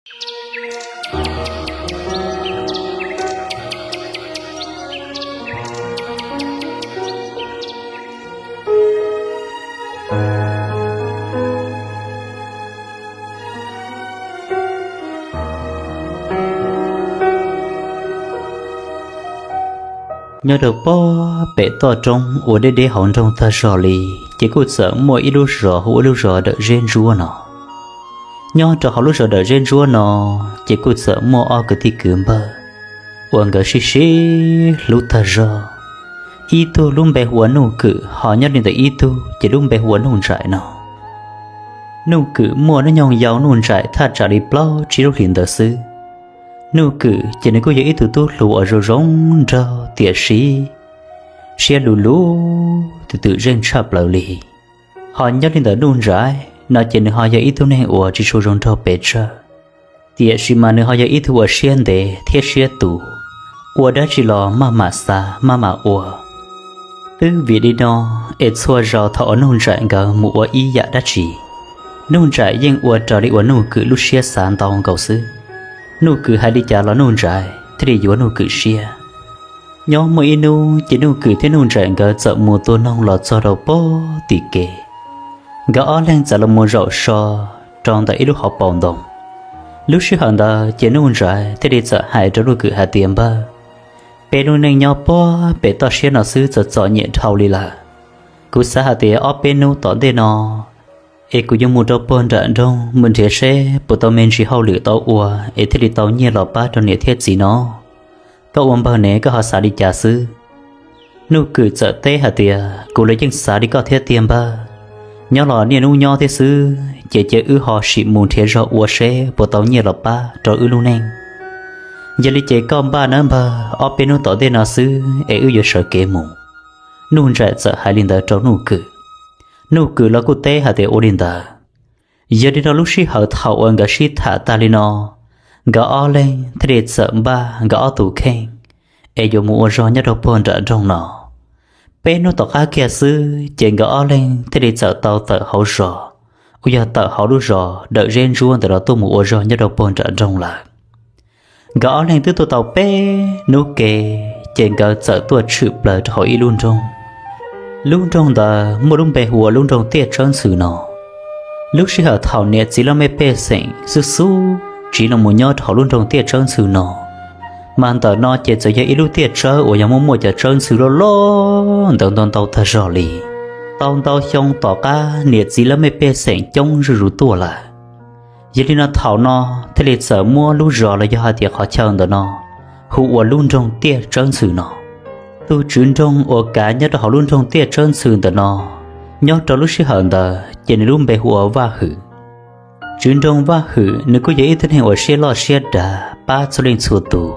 Nyob rau puag pem toj roob uas deb deb hauv nroog tag zog li, ces kuj txawm muaj ib lub zos hu ua lub zos Dawm Zeb Ntsuab no. Nyob rau hauv lub zos Dawm Zeb Ntsuab no, ces kuj txawm muaj ob kwv tij kwv npawg uas nkawd sib sib hlub tag zog. Ib tug lub npe hu ua Nuj Kwm, ho nyob li ntawm ib tug ces lub npe hu ua Nuj Nraim no. Nuj Kwm muaj hnub nyoog yau Nuj Nraim thaj tsam li plaub tsib lub hlis ntawd xwb. Nuj Kwm ces nws kuj yog ib tug tub hluas uas zoo zoo nraug, tiam sis siab luv luv twm twm zeej tshaj plaws li. Ho nyob li ntawm Nuj Nraim no ces nws ho yog ib tug neeg uas tsis tshua zoo nraug pes tsawg, tiam sis mas nws ho yog ib tug uas siab ntev thiab siab tus, ua dab tsi los maj mam xav maj mam ua. Twb vim li no es txhua zaus thaum uas Nuj Nraim nkawd mus ua ib yam dab tsi, Nuj Nraim yeej ua raws li uas Nuj Kwm lub siab xav ntau nkaus xwb. Nuj Kwm hais li cas los Nuj Nraim thiaj li yuav Nuj Kwm siab. Nyob muaj ib hnub ces Nuj Kwm thiab Nuj Nraim nkawd txawm mus tua noog los txog rau puag tim kev. Nkawd ob leeg txawm los mus zaum so rau ntawm ib lub hauv paus ntoo. Lub sij hawm ntawd ces Nuj Nraim thiaj li txawm hais rau Nuj Kwm hais tias, Npawg, peb lub neej nyob puag pem toj siab no xwb txom txom nyem dhau li lawm. Kuv xav hais tias ob peb hnub tom ntej no es kuv yuav mus rau puag nram nroog mus nrhiav seb puas tau me ntsis hauj lwm tau ua es thiaj li tau nyiaj los pab rau niam thiab txiv no. Koj ua npawg ne koj ho xav li cas xwb? Nuj Kwm txawm teb hais tias, Kuv los yeej xav li koj thiab tiag npawg. Nyob los niaj hnub nyob thiab xwb ces cia wb ho sim mus nrhiav zog ua seb puas tau nyiaj los pab rau wb lub neej. Yog li ces koj npaj nawb npawg, ob peb hnub tom ntej no xwb es wb yuav sawv kev mus. Nuj Nraim txawm hais li ntawd rau Nuj Kwm. Nuj Kwm los kuj teb hais tias ua li ntawd. Yog li no lub sij hawm thaum uas nkawd sib tham tag li no, nkawd ob leeg thiaj li txawm npaj nkawd ob tus kheej es yuav mus ua zog nyob rau puag nram nroog no. Peb hnub tom qab kiag xwb ces nkawd ob leeg thiaj li txawm tau tawm hauv zos, uas yog tawm hauv lub zos Dawm Zeb Ntsuab ntawm no tuaj mus ua zog nyob rau puag nram nroog lawm. Nkawd ob leeg twb tuaj tau peb hnub ke, ces nkawd txawm tuaj tshwm plaws rau hauv ib lub nroog. Lub nroog ntawd muaj lub npe hu ua lub nroog Tiaj Tsawb Ntxhw no. Lub sij hawm thaum niam txiv laj mej pej xeem xub xub tsiv los mus nyob rau hauv lub nroog Tiaj Tsawb Ntxhw no, mas ntawm no ces txawm yog ib lub tiaj tsawb uas yog muaj muaj cov tsawb ntxhw loj loj ntawd ntau ntau tag zog li. Tau ntau xyoo tom qab niam txiv laj mej pej xeem coob zuj zus tuaj lawm. Yog li no thaum no thiaj li txawm muab lub zos los yog hais tias qhov chaw ntawm no hu ua lub nroog Tiaj Tsawb Ntxhw no. Tus tswv nroog uas kav nyob rau hauv lub nroog Tiaj Tsawb Ntxhw ntawm no, nyob rau lub sij hawm ntawd ces nws lub npe hu ua Vaj Hwm. Tswv nroog Vaj Hwm nws kuj yog ib tug neeg uas siab loj siab dav pab txhua leej txhua tus,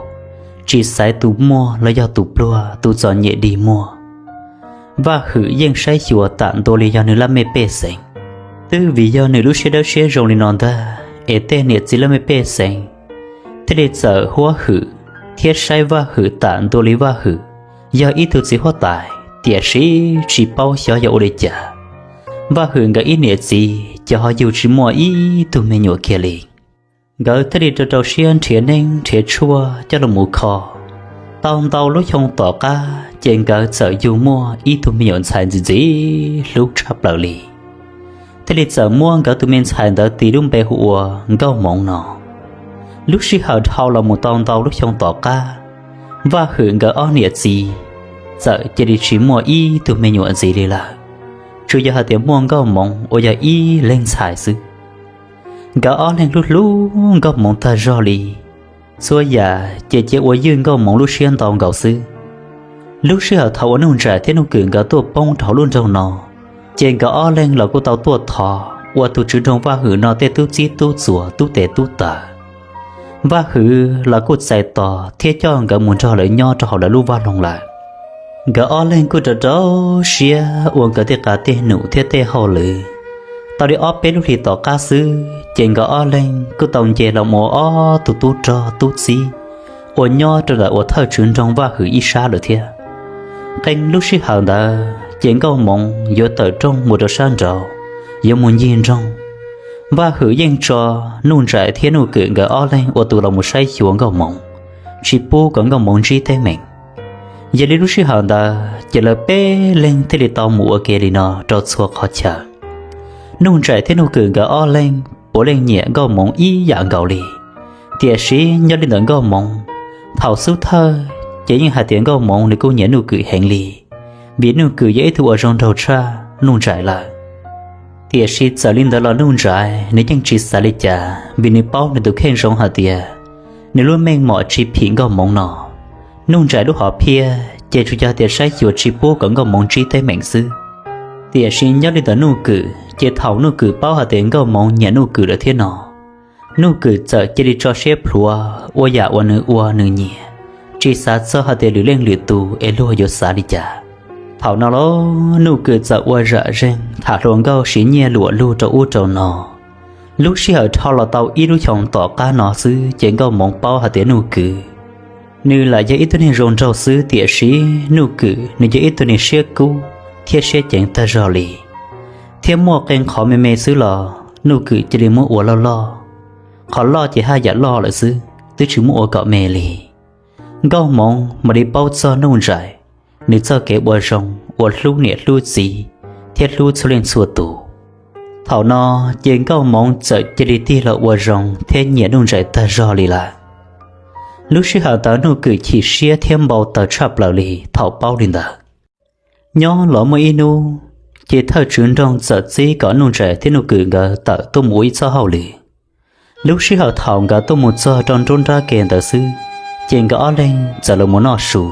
tsis xaiv tus muaj los yog tus pluag tus txom nyem dig muag, Vaj Hwm yeej saib xyuas tam ntua li yog nws laj mej pej xeem. Twb vim yog nws lub siab dawb siab zoo li no ntag es tej niam txiv laj mej pej xeem thiaj li txawm huab hwm thiab saib Vaj Hwm tam ntua li Vaj Hwm yog ib tug txiv huab tais, tiam sis tsis paub xyov yog ua li cas, Vaj Hwm nkawd ib niam txiv ces ho yug tsis muaj ib tug me nyuam kiag li. Nkawd thiaj li rau rau siab nrhiav neeb nrhiav tshuaj coj los mus kho. Tau ntau lub xyoo tom qab ces nkawd txawm yug muaj ib tug me nyuam ntxhais ntxim ntxim hlub tshaj plaws li, thiaj li txawm muab nkawd tus me ntxhais ntawd tis lub npe hu ua Nkauj Moov no. Lub sij hawm dhau los mus tau ntau lub xyoo tom qab, Vaj Hwm nkawd ob niam txiv txawm cia li tsis muaj ib tug me nyuam ntxiv li lawm, tsuas yog hais tias muaj Nkauj Moov uas yog ib leeg ntxhais xwb. Nkawd ob leeg hlub hlub Nkauj Moov tag zog li, txhua yam ces cia ua ywj Nkauj Moov lub siab ntau nkaus xwb. Lub sij hawm thaum uas Nuj Ntsam thiab Nuj Kwm nkawd tuaj poob rau hauv lub nroog no, ces nkawd ob leeg los kuj tau tuaj thov ua tus tswv nroog Vaj Hwm no tej tub txib tub txuas tub tes tub taws. Vaj Hwm los kuj txais tos thiab coj nkawd mus nrog lawv nyob rau hauv lawv lub vaj loog lawm. Nkawd ob leeg kuj rau rau siab ua nkawd tej qav tej num thiab tej hauj lwm. Tau li ob peb lub hlis tom qab xwb ces nkawd ob leeg kuj tau nce los mus ua ob tug tub rog tub txib uas nyob rau ntawm uas thawj tswv nroog Vaj Hwm ib sab lawm thiab. Qee lub sij hawm ntawd ces Nkauj Moov yuav tawm rooj mus rau sab nraud, yuav mus ncig nroog. Vaj Hwm yeej tso Nuj Nraim thiab Nuj Kwm nkawd ob leeg ua tus los mus saib xyuas Nkauj Hmoov, tsis pub kom Nkauj Hmoov ntsib teeb meem. Yog li lub sij hawm ntawd ces lawv peb leeg thiaj li tau mus ua ke li no rau txhua qhov chaw. Nuj Nraim thiab Nuj Kwm nkawd ob leeg puav leej nyiam Nkauj Hmoov ib yam nkaus li, tiam sis nyob li ntawm Nkauj Hmoov, thaum xub thawj ces yeej hais tias Nkauj Hmoov nws kuj nyiam Nuj Kwm heev li, vim Nuj Kwm yog ib tug uas zoo nraug tshaj Nuj Nraim lawm. Tiam sis txawm li ntawd los Nuj Nraim nws yeej tsis xav li cas, vim nws paub nws tus kheej zoo hais tias nws lub meej mom tsis phim Nkauj Hmoov no. Nuj Nraim lub hom phiaj ces tsuas yog tias saib xyuas tsis pub kom Nkauj Hmoov ntsib teeb meem xwb. Tiam sis nyob li ntawm Nuj Kwm ces thaum Nuj Kwm paub hais tias Nkauj Hmoov nyiam Nuj Kwm lawm thiab no, Nuj Kwm txawm cia li tso siab plhuav ua yam uas nws ua nws nyiam, tsis xav txog hais tias lwm leej lwm tus es luag yuav xav li cas. Thaum no los Nuj Kwm txawm ua zam zeeg tham hluas nkauj siv nyiaj luam lug rau ub rau no. Lub sij hawm dhau los tau ib lub xyoos tom qab no xwb ces Nkauj Hmoov paub hais tias Nuj Kwm nws lam yog ib tug neeg zoo nraug xwb, tiam sis Nuj Kwm nws yog ib tug neeg siab kub thiab siab ceev tag zog li, thiab muaj qee qhov me me xwb los Nuj Kwm cia li muab ua loj loj. Qhov loj ces haj yam loj lawm xwb, twb tsis muab ua kom me li. Nkauj Hmoov mam li paub txog Nuj Nraim nws txoj kev ua zoo, uas hlub niam hlub txiv thiab hlub txhua leej txhua tus. Thaum no ces Nkauj Hmoov txawm cia li tig los ua zoo thiab nyiam Nuj Nraim tag zog li lawm. Lub sij hawm ntawd Nuj Kwm chim siab thiab npau taws tshaj plaws li thaum paub li ntawd. Nyob los muaj ib hnub, ces thawj tswv nroog txawm txib kom Nuj Nraim thiab Nuj Kwm nkawd tawm tuaj mus ua ib txoj hauj lwm. Lub sij hawm thaum nkawd tuaj mus txog rau nruab nrab ke ntawd xwb, ces nkawd ob leeg txawm los mus noj su.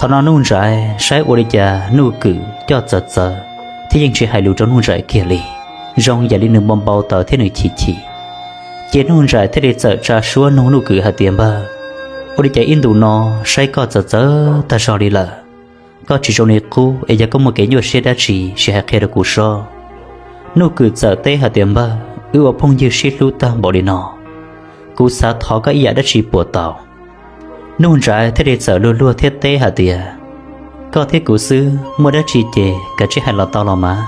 Thaum no Nuj Nraim saib ua li cas Nuj Kwm coj txawv txawv thiab yeej tsis hais lus rau Nuj Nraim kiag li, zoo yam li nws npau npau taws thiab nws chim chim. Ces Nuj Nraim thiaj li txawm tsa suab nug Nuj Kwm hais tias, Npawg, ua li cas ib ntus no saib koj txawv txawv tag zog li lawm? Koj tsis zoo li qub es yog koj muaj kev nyuaj siab dab tsi sim hais qhia rau kuv sob. Nuj Kwm txawm teb hais tias, Npawg, wb ua phooj ywg sib hlub tag npaum li no, kuv xav thov koj ib yam dab tsi puas tau? Nuj Nraim thiaj li txawm luag luag thiab teb hais tias, Koj thiab kuv xwb, muaj dab tsi ces kav tsij hais los tau los mas.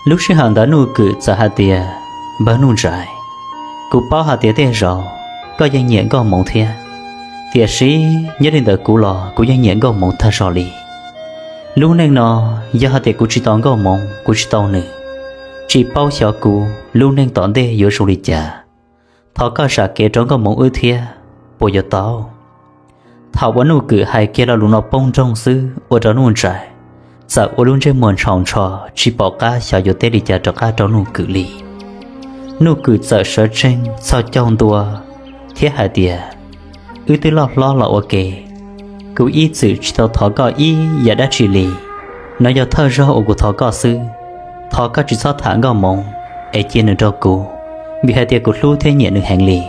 Lub sij hawm ntawd Nuj Kwm txawm hais tias, Npawg Nuj Nraim, kuv paub hais tias tej zaum koj yeej nyiam Nkauj Hmoov thiab, tiam sis nyob li ntawm kuv los kuv yeej nyiam Nkauj Hmoov tag zog li. Lub neej no yog hais tias kuv tsis tau Nkauj Hmoov, kuv tsis tau nws, tsis paub xyov kuv lub neej tom ntej yuav zoo li cas. Thov koj zam kev rau Nkauj Hmoov wb thiab, puas yuav tau? Thaum uas Nuj Kwm hais kiag lo lus no poob nroog xwb ua rau Nuj Nraim txawm ua lub ntsej muag ntshaus ntsho, tsis pom qab xyov yuav teb li cas rov qab rau Nuj Kwm li. Nuj Kwm txawm sawv tsees txhos caug ntua thiab hais tias, Wb twb loj hlob los ua ke, kuv ib txwm tsis tau thov koj ib yam dab tsi li. No yog thawj zaug uas kuv thov koj xwb. Thov koj tsis txhob tham Nkauj Hmoov es cia nws rau kuv, vim hais tias kuv hlub thiab nyiam nws heev li.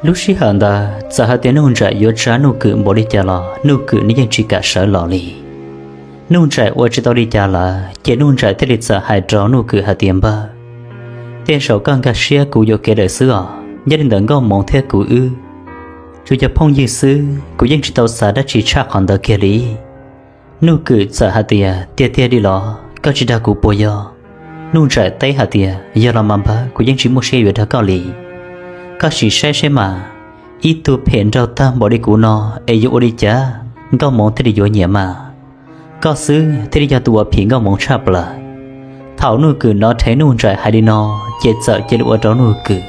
Lub sij hawm ntawd txawm hais tias Nuj Nraim yuav tsa Nuj Kwm npaum li cas los Nuj Kwm nws yeej tsis kam sawv los li. Nuj Nraim ua tsis tau li cas lawm ces Nuj Nraim thiaj li txawm hais rau Nuj Kwm hais tias, Npawg, tej zaum koj nkag siab kuv yuam kev lawm xwb os. Nyob li ntawm Nkauj Hmoov thiab kuv wb tsuas yog phooj ywg xwb, kuv yeej tsis tau xav dab tsi tshaj qhov ntawd kiag li. Nuj Kwm txawm hais tias, Tiag tiag li los koj tsis dag kuv puas yog? Nuj Nraim teb hais tias, Yog los mas npawg, kuv yeej tsis muaj siab yuav dag koj li. Koj sim saib seb mas, ib tug phem nraug tag npaum li kuv no es yuav ua li cas Nkauj Hmoov thiaj li yuav nyiam mas? Koj xwb thiaj li yog tus uas phim Nkauj Hmoov tshaj plaws. Thaum Nuj Kwm nov dheev Nuj Nraim hais li no ces txawm cia li ua rau Nuj Kwm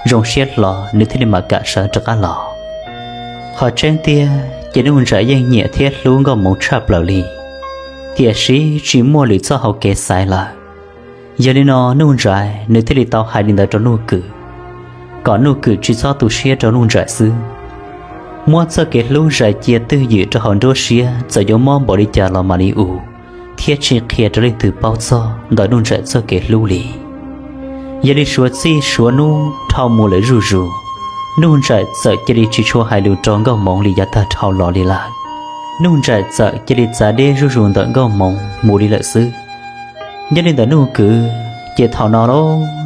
zoo siab hlo, nws thiaj li mam kam sawv rov qab los. Qhov tseeb tiag ces Nuj Nraim yeej nyiam thiab hlub Nkauj Hmoov tshaj plaws li, tiam sis tsis muaj lwm txoj hau kev xaiv lawm. Yog li no Nuj Nraim nws thiaj li tau hais li ntawd rau Nuj Kwm, kom Nuj Kwm tsis txhob tu siab rau Nuj Nraim xwb. Muab txoj kev hlub zais cia twj ywm rau hauv nruab siab, txawm yuav mob npaum li cas los mam li ua, thiab tsis qhia rau leej twg paub txog ntawm Nuj Nraim txoj kev hlub li. Yog li suav txij suav hnub dhau mus lawm zuj zus, Nuj Nraim txawm cia li tsis tshua hais lus rau Nkauj Hmoov li yav tag dhau los li lawm. Nuj Nraim txawm cia li txav deb zuj zus ntawm Nkauj Hmoov mus li lawm xwb. Nyob li ntawm Nuj Kwm, ces thaum no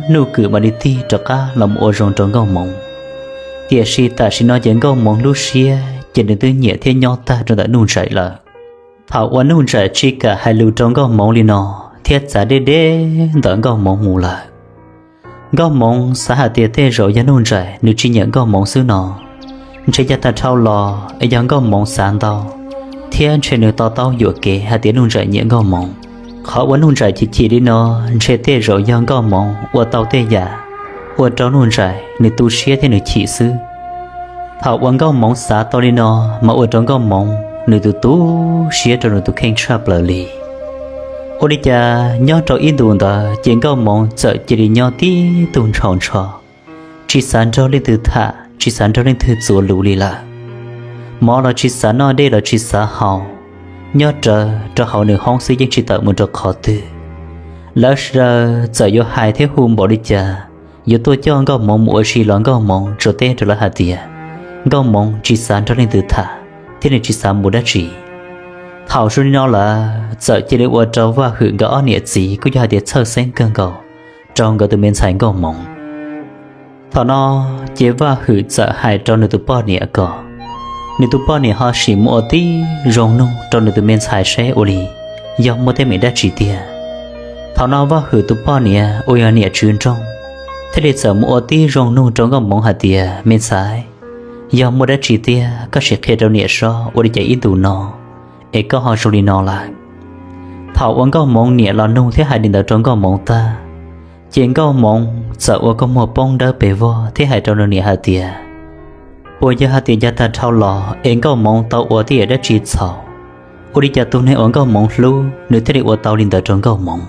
Nuj Kwm mam li tig rov qab los mus ua zoo rau Nkauj Hmoov. Tiam sis tam sim no ces Nkauj Hmoov lub siab ces nws twb nyiam thiab nyob tag rau ntawm Nuj Nraim lawm. Thaum uas Nuj Nraim tsis kam hais lus rau Nkauj Hmoov li no thiab txav deb deb ntawm Nkauj Hmoov mus lawm, Nkauj Moov xav hais tias tej zaum yog Nuj Nraim nws tsis nyiam Nkauj Moov xwb no, ntshe yav tag dhau los es yog Nkauj Moov xav ntau, thiab ntshe nws to taub yuam kev hais tias Nuj Nraim nyiam Nkauj Moov. Qhov uas Nuj Nraim chim chim li no, ntshe tej zaum yog Nkauj Moov ua tau tej yam ua rau Nuj Nraim nws tu siab thiab nws chim xwb. Thaum uas Nkauj Moov xav tau li no, mas ua rau Nkauj Moov nws tus tu siab rau nws tus kheej tshaj plaws li. Ua li cas nyob rau ib ntus ntawd ces Nkauj Moov txawm cia li nyob tib tug ntshaus ntsho, tsis xav nrog leej twg tham, tsis xav nrog leej twg txuas lus li lawm. Mov los tsis xav noj, dej los tsis xav haus, nyob rawv rau hauv nws hoob xwb, yeej tsis tawm mus rau qhov twg. Lawv sawv daws txawm yuav hais thiab hu npaum li cas, yuav tuaj coj Nkauj Moov mus ua si los Nkauj Moov tsuas teb rau lawv hais tias Nkauj Moov tsis xav nrog leej twg tham thiab nws tsis xav mus dab tsi. Thaum zoo li no lawm txawm cia li ua rau Vaj Hwm nkawd ob niam txiv kuj yog hais tias txhawj xeeb kawg nkaus rau nkawd tus me ntxhais Nkauj Moov. Thaum no ces Vaj Hwm txawm hais rau nws tus poj niam kom nws tus poj niam ho sim mus ua tib zoo nug rau nws tus me ntxhais seb ua li yog muaj teeb meem dab tsi tiag. Thaum no Vaj Hwm tus poj niam uas yog niam tswv nroog thiaj li txawm mus ua tib zoo nug rau Nkauj Moov hais tias, Me ntxhais, yog muaj dab tsi tiag koj sim qhia rau niam saib, ua li cas ib ntus no es koj ho zoo li no lawm? Thaum uas Nkauj Moov niam los nug thiab hais li ntawd rau Nkauj Moov tag, ces Nkauj Moov txawm ua kua muag poob dawb pes vog thiab hais rau nws niam hais tias, Puas yog hais tias yav tag dhau los es Nkauj Moov tau ua tej yam dab tsi txhaum, ua li cas tus neeg uas Nkauj Moov hlub nws thiaj li ua tau li ntawd rau Nkauj Moov?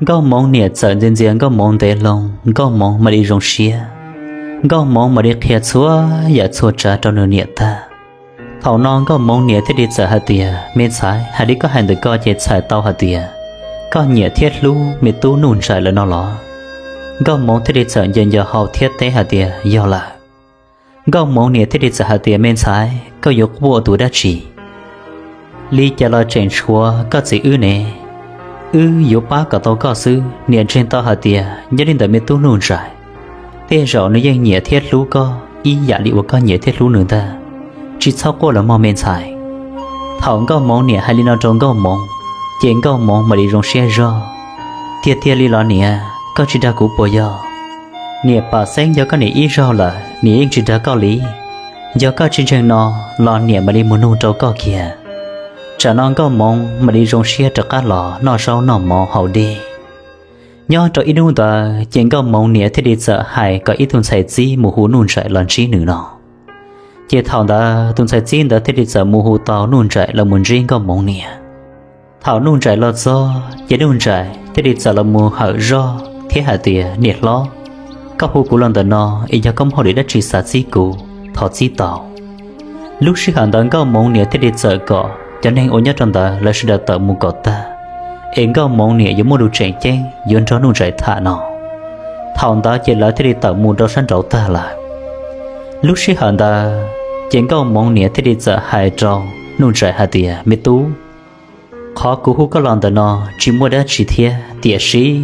Nkauj Moov niam txawm ntxias ntxias Nkauj Moov ntev loo, Nkauj Moov mam li zoo siab. Nkauj Moov mam li qhia txhua yam txhua tsav rau nws niam tag. Thaum no Nkauj Moov niam thiaj li txawm hais tias, Me ntxhais, hais li koj hais ntawm ko ces txhais tau hais tias koj nyiam thiab hlub me tub Nuj Nraim lawm no los? Nkauj Moov thiaj li txawm ncaws ncaws hau thiab teb hais tias, Yog lawm. Nkauj Moov niam thiaj li txawm hais tias, Me ntxhais, koj yuav quaj ua tus dab tsi? Li cas los tseem tshuav koj txiv wb ne. Wb yuav pab kom tau koj xwb. Niam ntseeg tau hais tias nyob li ntawm me tub Nuj Nraim, tej zaum nws yeej nyiam thiab hlub koj ib yam li uas koj nyiam thiab hlub nws ntag. Tsis txhob quaj lawm mog me ntxhais. Thaum Nkauj Moov niam hais li no rau Nkauj Moov, ces Nkauj Moov mam li zoo siab zog. Tiag tiag li los niam, koj tsis dag kuv puas yog? Niam pam xeeb yog koj niam ib zaug lawm, niam yeej tsis dag koj li. Yog koj tsis ntseeg no los niam mam li mus nug rau koj kiag. Tsam no Nkauj Moov mam li zoo siab rov qab los noj zaub noj mov haus dej. Nyob rau ib hnub ntawd ces Nkauj Moov niam thiaj li txawm hais kom ib tug ntxhais txib mus hu Nuj Nraim los ntsib nws no. Ces thaum ntawd tus ntxhais txib ntawd thiaj li txawm mus hu tau Nuj Nraim los mus ntsib Nkauj Moov niam. Thaum Nuj Nraim los txog ces Nuj Nraim thiaj li txawm los mus hawm zog thiab hais tias, Niam hlob, koj hu kuv los ntawm no es yog koj muaj hauj lwm dab tsi xav txib kuv, thov txib tau. Lub sij hawm ntawd Nkauj Moov niam thiaj li txawm kom cov neeg uas nyob rau ntawd lawv sawv daws tawm mus kom tag, es Nkauj Moov niam yuav muaj lus tseem ceeb yuav nrog Nuj Nraim tham no. Thaum ntawd ces lawv thiaj li tawm mus rau sab nraud tag lawm. Lub sij hawm ntawd ces Nkauj Moov niam thiaj li txawm hais rau Nuj Nraim hais tias, Me tub, qhov kuv hu koj los ntawm no tsis muaj dab tsi thiab, tiam sis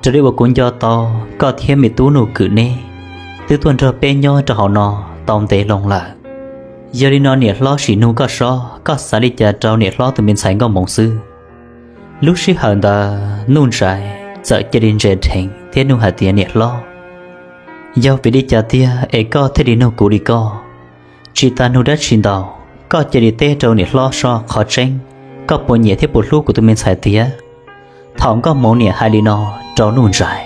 raws li uas kuv nco tau, koj thiab me tub Nuj Kwm neb twb tuaj nrog peb nyob rau hauv no tau ntev loo lawm. Yog li no niam hlob sim nug koj sob, koj xav li cas rau niam hlob tus me ntxhais Nkauj Moov xwb? Lub sij hawm ntawd Nuj Nraim txawm cia li ntsia dheev thiab nug hais tias, Niam hlob, yog vim li cas tiag es koj thiaj li nug kuv li ko? Tsis tas nug dab tsi ntau, koj cia li teb rau niam hlob sob qhov tseeb, koj puas nyiam thiab puas hlub kuv tus me ntxhais tiag? Thaum Nkauj Moov niam hais li no rau Nuj Nraim,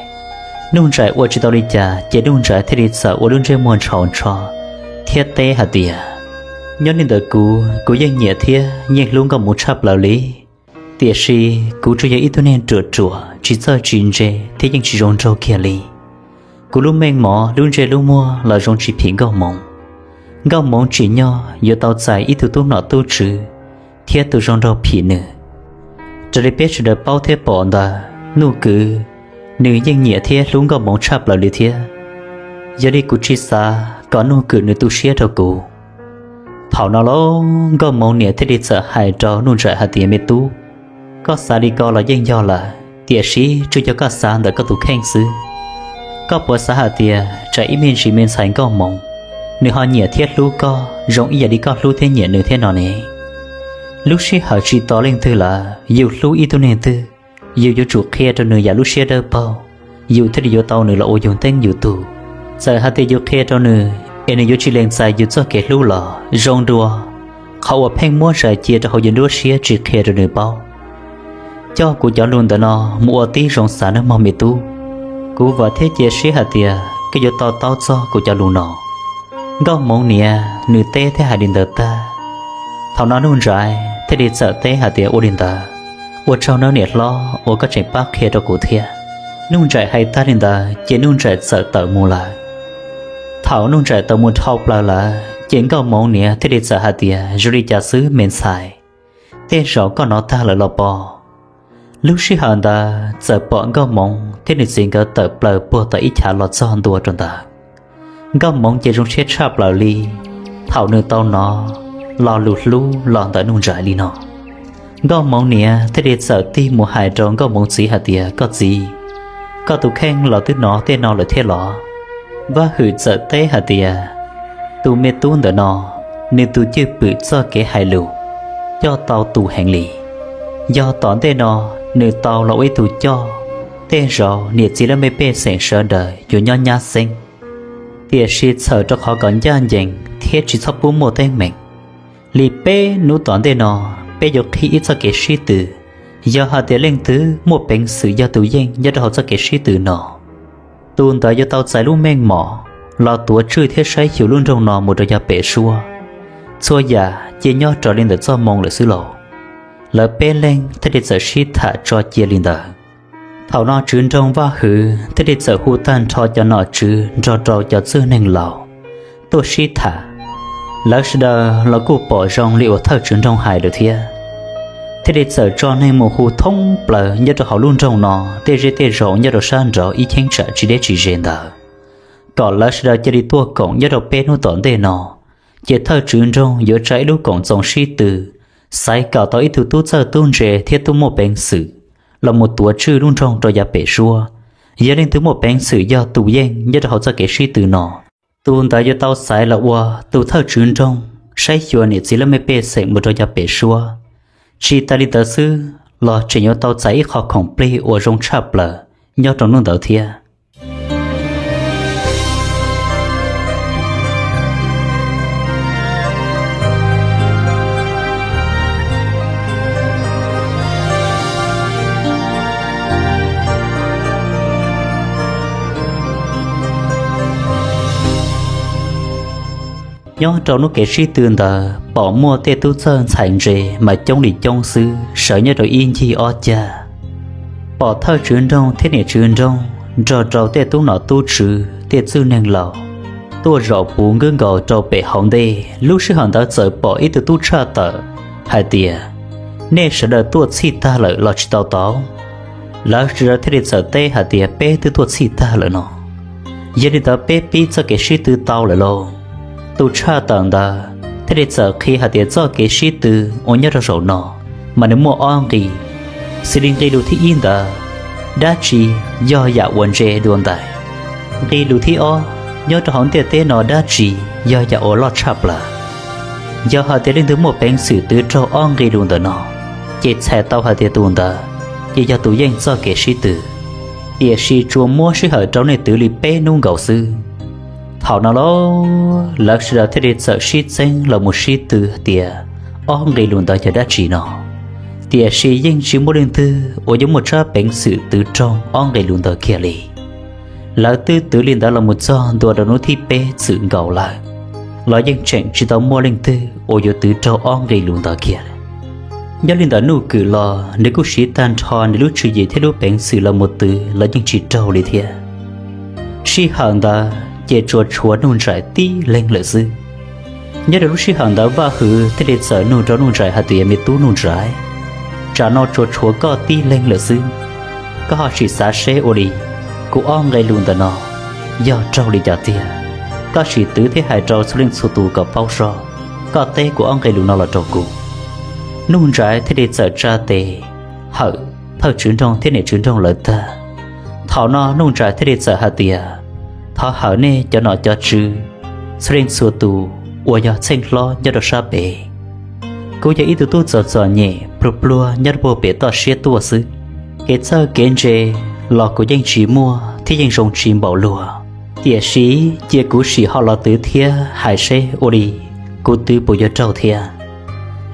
Nuj Nraim ua tsis tau li cas ces Nuj Nraim thiaj li txawm ua lub ntsej muag ntshaus ntsho thiab teb hais tias, Nyob li ntawm kuv, kuv yeej nyiam thiab yeej hlub Nkauj Moov tshaj plaws li. Tiam sis kuv tsuas yog ib tug neeg ruam ruam, tsis txawj tsis ntse thiab yeej tsis zoo nraug kiag li. Kuv lub meej mom, lub ntsej lub muag los zoo tsis phim Nkauj Moov. Nkauj Moov tsim nyog yuav tau txais ib tug tub nom tub tswv thiab tus zoo nraug phim nws. Raws li peb sawv daws paub thiab pom ntawd, Nuj Kwm nws yeej nyiam thiab hlub Nkauj Moov tshaj plaws li thiab. Yog li kuv tsis xav kom Nuj Kwm nws tu siab rau kuv. Thaum no lauj, Nkauj Moov niam thiaj li txawm hais rau Nuj Nraim hais tias, Me tub, koj xav li ko los yeej yog lawm, tiam sis tsuas yog koj xav ntawm koj tus kheej xwb. Koj puas xav hais tias tsam ib me ntsis me ntxhais Nkauj Moov nws ho nyiam thiab hlub koj zoo ib yam li koj hlub thiab nyiam nws thiab no ne? Lub sij hawm tsis tos leej twg lawm, yus hlub ib tug neeg twg, yus yuav tsum qhia rau nws yam lub siab dawb paug, yus thiaj li yuav tau nws los ua yus nteeb yus tug. Txawm hais tias yus qhia rau nws es nws yuav tsis lees txais yus txoj kev hlub los zoo dua qhov uas pheej muab zais cia rau hauv yus nruab siab tsis qhia rau nws paub. Coj kuv cov lus ntawm no mus ua tib zoo xav nawb mog me tub. Kuv vam thiab cia siab hais tias koj yuav to taub txog kuv cov lus no. Nkauj Hmoov niam nws teb thiab hais li ntawd tag, thaum no Nuj Ntsais thiaj li txawm teb hais tias, ua li ntawd, ua tsaug nawb niam hlob uas koj tseem pab qhia rau kuv thiab. Nuj Ntsais hais tag li ntawd ces Nuj Ntsais txawm tawm mus lawm. Thaum Nuj Ntsais tawm mus dhau plaws lawm ces Nkauj Hmoov niam thiaj li txawm hais tias, zoo li cas xwb me ntxhais, tej zaum koj hnov tag lawm los pob? Lub sij hawm ntawd txawm pom Nkauj Hmoov thiab nws txiv nkawd tawm plaws puag tom ib chav los txog ntua rau ntawd. Nkauj Hmoov ces zoo siab tshaj plaws li thaum nws tau hnov lo lus hlub los ntawm Nuj Ntsais li no. Nkauj Hmoov niam thiaj li txawm tig mus hais rau Nkauj Hmoov txiv hais tias, koj txiv, koj tus kheej los twb hnov tej no lawm thiab los? Vaj Hwm txawm teb hais tias, tus me tub ntawm no, nws tus cwj pwm txoj kev hais lus coj tau tu heev li. Yog tom ntej no nws tau los ua ib tug coj, tej zaum niam txiv laj mej pej xeem sawv daws yuav nyob nyab xeeb. Tiam sis txhawm rau qhov kom ncaj ncees thiab tsis txhob pub muaj teeb meem, li peb hnub tom ntej no peb yuav qhib ib txoj kev sib tw. Yog hais tias leej twg muaj peev xwm yog tus yeej nyob rau hauv txoj kev sib tw no, tus ntawd yuav tau txais lub meej mom los tuav tswj thiab saib xyuas lub nroog no mus rau yav pem suab. Txhua yam cia nyob raws li ntawm txoj moo lawm xwb lauj. Lawv peb leeg thiaj li txawm sib tham tso cia li ntawd. Thaum no tswv nroog Vaj Hwm thiaj li txawm hu tag nrho cov nom tswv nrog rau cov txwj neeg laus tuaj sib tham. Lawv sawv daws los kuj pom zoo li uas thawj tswv nroog hais lawm thiab, thiaj li txawm tso neeg mus hu thoob plaws nyob rau hauv lub nroog no tej zej tej zos nyob rau sab nraud ib cheeb tsam tsis deb tsis ze ntawd, kom lawv sawv daws cia li tuaj koom nyob rau peb hnub tom ntej no. Ces thawj tswv nroog yuav tsa ib lub koom txoos sib tw, xaiv kom tau ib tug tub txawj tub ntse thiab tub muaj peev xwm los mus tuav tswj lub nroog rau yav pem suab. Yog leej twg muaj peev xwm yog tus yeej nyob rau hauv txoj kev sib tw no, tus ntawd yuav tau xaiv los ua tus thawj tswv nroog saib xyuas niam txiv laj mej pej xeem mus rau yav pem suab. Tsis tas li ntawd xwb los tseem yuav tau txais ib qho khoom plig uas zoo tshaj plaws nyob rau hnub ntawd thiab. Nyob rau hnub kev sib tw ntawd pom muaj tej tub txawj ntxhais ntse mas coob li coob xwb sawv nyob rau ib ncig ob cag. Pom thawj tswv nroog thiab niam tswv nroog nrog rau tej tub nom tub tswv tej txwj neeg laus tuaj zaum puv nkaus rau pem hauv ntej. Lub sij hawm ntawd txawm pom ib tug tub tshaj tawm hais tias, nej sawv daws tuaj txhij tag lawm los tsis tau tau? Lawv sawv daws thiaj li txawm teb hais tias, peb twb tuaj txhij tag lawm no. Yog li ntawd peb pib txoj kev sib tw tau lawm lauj. Tus tshaj tawm ntawd thiaj li txawm qhia hais tias txoj kev sib tw uas nyob rau zaum no mas nws muaj ob nqi, xws li nqi lus thib ib ntawd, dab tsi yog yam uas ntse dua ntais? Nqi lus thib ob, nyob rau hauv ntiaj teb no dab tsi yog yam uas loj tshaj plaws? Yog hais tias leej twg muaj peev xwm twv raug ob nqi lus ntawm no, ces txhais tau hais tias tus ntawd ces yog tus yeej txoj kev sib tw. Tiam sis tsuas muab sij hawm rau nej twv li peb hnub nkaus xwb. Thaum no lauj, lawv sawv daws thiaj li txawm sib txeeb los mus sib tw tias ob nqi lus ntawd yog dab tsi no. Tiam sis yeej tsis muaj leej twg uas yuav muaj tsab peev xwm twv raug ob nqi lus ntawd kiag li. Lawv twb twv li ntawd los mus txog ntua rau hnub thib peb txwm nkaus lawm, los yeej tseem tsis tau muaj leej twg uas yuav twv raug ob nqi lus ntawd kiag. Nyob li ntawm Nuj Kwm los nws kuj siv tag nrho nws lub tswv yim thiab lub peev xwm los mus twv los yeej tsis raug li thiab. Sij hawm ntawd ces tsuas tshuav Nuj Ntsais tib leeg lawm xwb. Nyob rau lub sij hawm ntawd Vaj Hwm thiaj li txawm nug rau Nuj Ntsais hais tias, me tub Nuj Ntsais, tsam no tsuas tshuav koj tib leeg lawm xwb, koj ho sim xav seb ua li kuv ob nqe lus ntawm no yog raug li cas tiag? Koj sim twv thiab hais rau txhua leej txhua tus kom paub sob, koj teb kuv ob nqe lus no los rau kuv. Nuj Ntsais thiaj li txawm tsa tes hawm thawj tswv nroog thiab niam tswv nroog lawv tag. Thaum no Nuj Ntsais thiaj li txawm hais tias, thov hawm nej cov nom cov tswv txhua leej txhua tus uas yog txheej hlob nyob rau sab pem. Kuv yog ib tug tub txom txom nyem pluag pluag nyob rau puag pem toj siab tuaj xwb. Kev txawj kev ntse los kuv yeej tsis muaj, thiab yeej zoo tsis npaum luag. Tiam sis cia kuv sim ho los twv thiab hais seb ua li kuv twv puas yuav raug thiab.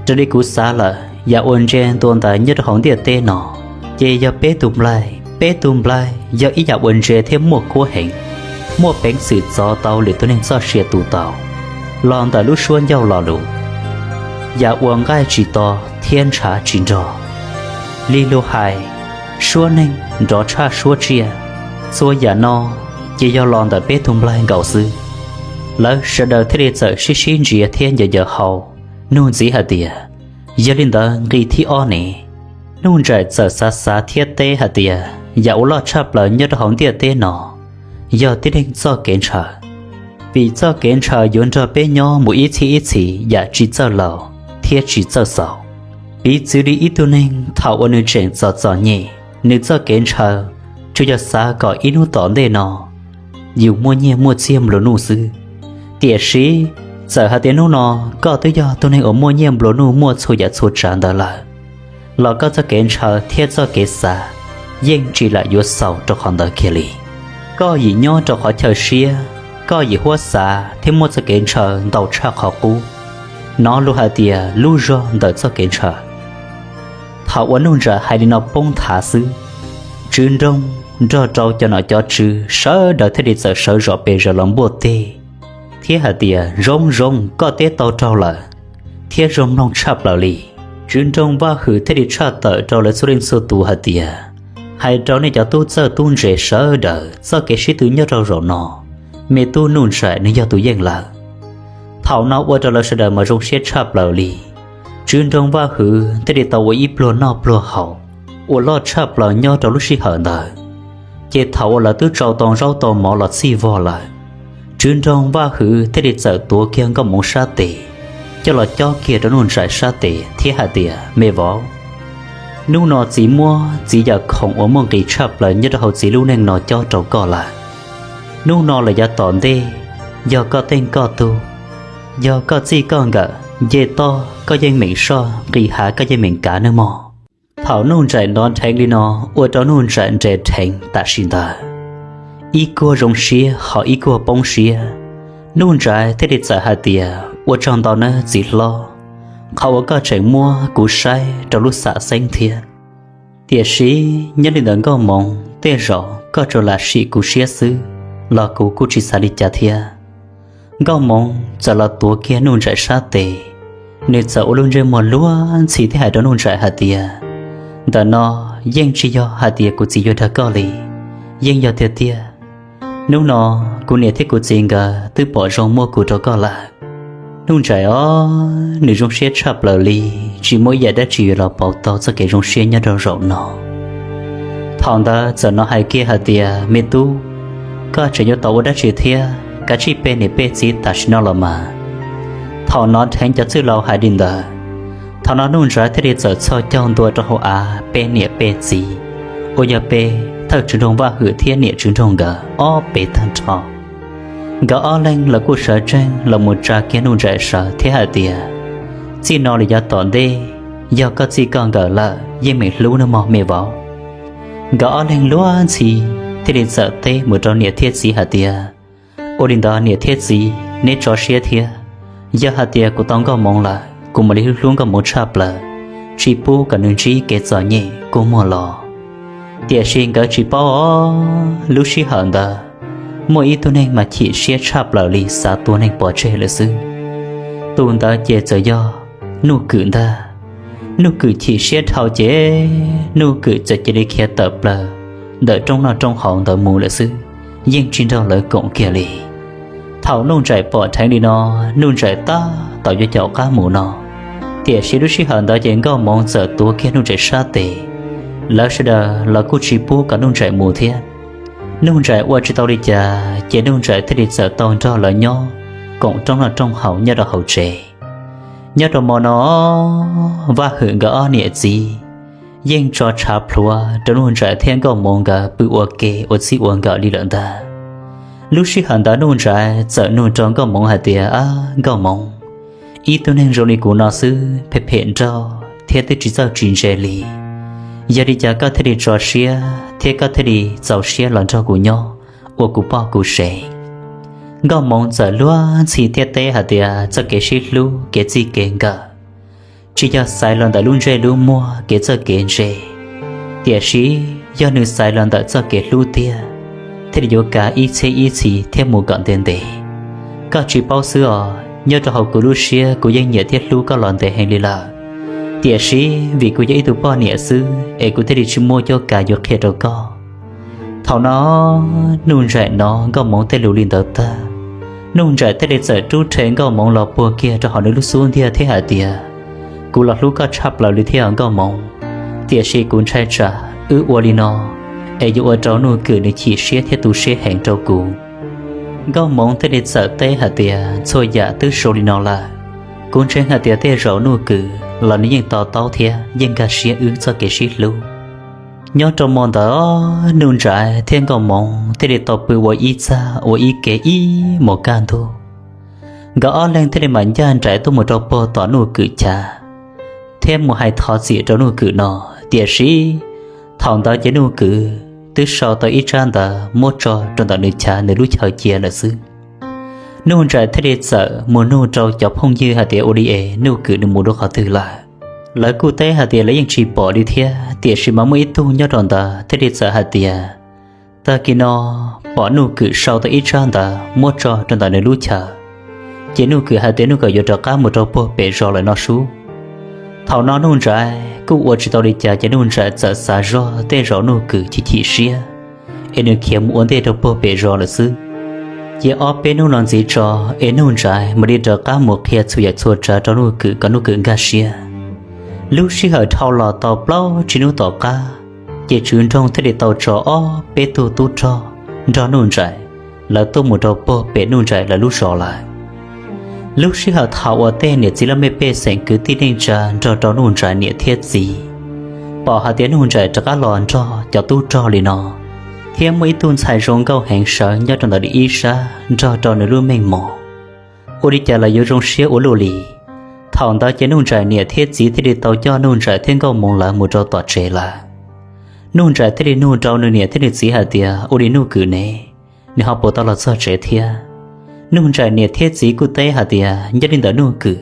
Raws li kuv xav lawm, yam uas ntse ntua ntawd nyob rau hauv ntiaj teb no ces yog peb tus nplaig. Peb tus nplaig yog ib yam uas ntse thiab muaj kuab heev, muaj peev xwm txov tau lwm tus neeg txoj sia tus tau, los ntawm lub suab ncauj lo lus, yam uas nqaij tsis to thiab ntshav tsis nrog. Li luag hais, suab neeg nrov tshaj suab tsiaj, txhua yam no ces yog los ntawm peb tus nplaig nkaus xwb. Lawv sawv daws thiaj li txawm sib sib ntsia thiab ncaws ncaws hau, nug ntxiv hais tias, yog li ntawd nqi thib ob ne? Nuj Ntsaim txawm xav xav thiab teb hais tias, yam uas loj tshaj plaws nyob rau hauv ntiaj teb no yog tib neeg txoj kev ntshaw. Vim txoj kev ntshaw yuav nrog peb nyob mus ib txhiab ib txhis yam tsis txawj laus thiab tsis txawj xaus. Piv txwv li ib tug neeg thaum uas nws tseem txom txom nyem, nws txoj kev ntshaw tsuas yog xav kom ib hnub tom ntej no yus muaj nyiaj muaj txiag nplua nuj xwb. Tiam sis txawm hais tias hnub no koj twb yog tus neeg uas muaj nyiaj nplua nuj muaj txhua yam txhua tsav ntawd lawm, los koj txoj kev ntshaw thiab txoj kev xav yeej tsis lam yuav xaus rau qhov ntawd kiag li. Koj yim nyob rau qhov chaw siab, koj yim huab xav thiab muaj txoj kev ntshaw ntau tshaj qhov qub. Nov luag hais tias lub zog ntawm txoj kev ntshaw. Thaum uas Nuj Ntsaim hais li no poob nthav xwb, Tswv Nroog nrog rau cov nom cov tswv sawv daws thiaj li txawm sawv zom pes zaws los npuaj teg thiab hais tias, zoo zoo, koj teb tau raug lawm thiab zoo mloog tshaj plaws li. Tswv Nroog Vaj Hwm thiaj li tshaj tawm rau lawv txhua leej txhua tus hais tias, hais rau nej cov tub txawj tub ntse sawv daws, txoj kev sib tw nyob rau zaum no, me tub Nuj Ntsaim nws yog tus yeej lawm. Thaum no ua rau lawv sawv daws mas zoo siab tshaj plaws li. Tswv Nroog Vaj Hwm thiaj li tau ua ib pluag noj pluag haus uas loj tshaj plaws nyob rau lub sij hawm ntawd. Ces thaum uas lawv twb tsau tau zaub tau mov los txhij vog lawm, Tswv Nroog Vaj Hwm thiaj li txawm tuav kiag Nkauj Moov sab tes coj los cob kiag rau Nuj Ntsaim sab tes thiab hais tias, me vauv, hnub no txiv muab txiv yam khoom uas muaj nqis tshaj plaws nyob rau hauv txiv lub neej no cob rau koj lawm. Hnub no lawm yav tom ntej, yog koj teej koj tug, yog koj txij koj nkawm, nce toj koj yeej meem soj, nqis hav koj yeej meem kav nawb mog. Thaum Nuj Ntsaim hnov dheev li no, ua rau Nuj Ntsaim nres dheev tam sim ntawd, ib kuag zoo siab ho ib kuag poob siab. Nuj Ntsaim thiaj li txawm hais tias, ua tsaug ntau nawb txiv hlob, qhov uas koj tseem muab kuv saib rau lub xam xeeb thiab. Tiam sis nyob li ntawm Nkauj Moov tej zaum koj tsuas lam sim kuv siab xwb, los kuv kuj tsis xav li cas thiab. Nkauj Moov txawm los tuav kiag Nuj Ntsaim sab tes, nws txawm ua lub ntsej muag luag ntxhi thiab hais rau Nuj Ntsaim hais tias, ntawm no yeej tsis yog hais tias kuv txiv yuav dag koj li, yeej yog tiag tiag. Hnub no kuv niam thiab kuv txiv nkawd twb pom zoo muab kuv rau koj lawm. Nuj Ntsaim os, nws zoo siab tshaj plaws li, tsis muaj ib yam dab tsi yuav los pauv tau txoj kev zoo siab nyob rau zaum no. Thaum ntawd txawm hnov hais kiag hais tias, me tub, koj tseem yuav tau ua dab tsi thiab, kav tsij pe niam pe txiv tam sim no los mas. Thaum hnov dheev cov txwj laus hais li ntawd, thaum no Nuj Ntsaim thiaj li txawm txhos caug ntua rau hauv av pe niam pe txiv, uas yog pe thawj Tswv Nroog Vaj Hwm thiab niam Tswv Nroog nkawd ob peb tag nrho. Nkawd ob leeg los kuj sawv tsees los mus tsa kiag Nuj Ntsaim sawv thiab hais tias, txij no lawm yav tom ntej, yog koj txij koj nkawm lawm yeej meem hlub nawb mog me vauv. Nkawd ob leeg luag ntxhi thiaj li txawm teb mus rau niam thiab txiv hais tias, ua li ntawd niam thiab txiv, neb tso siab thiab. Yog hais tias kuv tau Nkauj Moov lawm, kuv mam li hlub hlub Nkauj Moov tshaj plaws, tsis pub kom nws ntsib kev txom nyem kua muag los. Tiam sis nkawd tsis paub os, lub sij hawm ntawd muaj ib tug neeg mas chim siab tshaj plaws li xav tua neeg pov tseg lawm xwb. Tus ntawd ces txawm yog Nuj Kwm ntag. Nuj Kwm chim siab dhau ces Nuj Kwm txawm cia li khiav tawm plaws ntawm rooj noj rooj haus ntawd mus lawm xwb, yeej tsis nrog lawv koom kiag li. Thaum Nuj Ntsaim pom dheev li no, Nuj Ntsaim tab tom yuav caum qab mus no, tiam sis lub sij hawm ntawd ces Nkauj Moov txawm tuav kiag Nuj Ntsaim sab tes. Lawv sawv daws los kuj tsis pub kom Nuj Ntsaim mus thiab. Nuj Ntsaim ua tsis tau li cas ces Nuj Ntsaim thiaj li txawm tau nrog lawv nyob koom rooj noj rooj haus nyob rau hauv tsev. Nyob rau hmo no, Vaj Hwm nkawd ob niam txiv yeej tso tshav plhuav rau Nuj Ntsaim thiab Nkauj Moov nkawd pw ua ke ua txij ua nkawm li lawm ntag. Lub sij hawm ntawd Nuj Ntsaim txawm nug rau Nkauj Moov hais tias, ab Nkauj Moov, ib tug neeg zoo li kuv no xwb phem phem nraug thiab twb tsis txawj tsis ntse li, Yog li cas koj thiaj li tso siab thiab koj thiaj li txaus siab los nrog kuv nyob ua kuv poj kuv sev? Nkauj Moov txawm luag ntxhi thiab teb hais tias txoj kev sib hlub kev txij kev nkawm tsis yog xaiv los ntawm lub ntsej lub muag kev txawj kev ntse, tiam sis yog nws xaiv los ntawm txoj kev hlub tiag thiaj li yuav kav ib txhiab ib txhis thiab mus kom ntev ntev. Koj tsis paub xwb os, nyob rau hauv kuv lub siab kuv yeej nyiam thiab hlub koj los ntev heev li lawm, tiam sis vim kuv yog ib tug poj niam xwb es kuv thiaj li tsis muaj cuab kav yuav qhia rau koj. Thaum no Nuj Nraim hnov Nkauj Moov tej lus li ntawd tag, Nuj Nraim thiaj li txawm rub rhe Nkauj Moov los puag kiag rau hauv nws lub xub ntiag thiab hais tias, kuv los hlub koj tshaj plaws li thiab Nkauj Moov, tiam sis kuv ntshai tsam wb ua li no es yuav ua rau Nuj Kwm nws chim siab thiab tu siab heev rau kuv. Nkauj Moov thiaj li txawm teb hais tias txhua yam twb zoo li no lawm, kuv ntseeg hais tias tej zaum Nuj Kwm los nws yeej to taub thiab yeej nkag siab wb txoj kev sib hlub. Nyob rau hmo ntawd Nuj Nraim thiab Nkauj Moov thiaj li tau pw ua ib txaj ua ib ke ib hmos kaj ntug. Nkawd ob leeg thiaj li mam ncaj nraim tuaj mus rau puag tom Nuj Kwm chav thiab mus hais thov txim rau Nuj Kwm no, tiam sis thaum ntawd ces Nuj Kwm twb sau tau ib tsab ntawv muab tso rau ntawm nws chav nws lub chaw cia lawm xwb. Nuj Nraim thiaj li txawm mus nug rau cov phooj ywg hais tias ua li es Nuj Kwm nws mus rau qhov twg lawm. Lawv kuj teb hais tias lawv yeej tsis pom li thiab, tiam sis mas muaj ib tug nyob rau ntawd thiaj li txawm hais tias tag kis no pom Nuj Kwm sau tau ib tsab ntawv muab tso rau ntawm nws lub chaw, ces Nuj Kwm hais tias Nuj Kwm yuav rov qab mus rau puag pem zos lawm no sub. Thaum no Nuj Nraim kuj ua tsis tau li cas ces Nuj Nraim txawm xav zog tej zaum Nuj Kwm chim chim siab es nws khiav mus ua ntej rau puag pem zos lawm xwb. Ces ob peb hnub no ntxiv tso es Nuj Nraim mam li rov qab mus qhia txhua yam txhua tsav rau Nuj Kwm kom Nuj Kwm nkag siab. Lub sij hawm dhau los tau plaub tsib hnub tom qab, ces tswv nroog thiaj li tau tso ob peb tug tub rog nrog Nuj Nraim lawv tuaj mus rau puag pem Nuj Nraim lawv lub zos lawm. Lub sij hawm thaum uas tej niam txiv laj mej pej xeem kwv tij neej tsa nrog rau Nuj Nraim niam thiab txiv pom hais tias Nuj Nraim rov qab los nrog cov tub rog li no, thiab muaj ib tug ntxhais zoo nkauj heev sawv nyob rau ntawm li ib sab nrog rau nws lub meej mom, ua li cas lawv yuav zoo siab ua luaj li. Thaum ntawd ces Nuj Nraim niam thiab txiv thiaj li tau coj Nuj Nraim thiab Nkauj Moov lawv mus rau tom tsev lawm. Nuj Nraim thiaj li nug rau nws niam thiab nws txiv hais tias ua li Nuj Kwm ne, nws ho puas tau los txog tsev thiab? Nuj Nraim niam thiab txiv kuj teb hais tias nyob li ntawm Nuj Kwm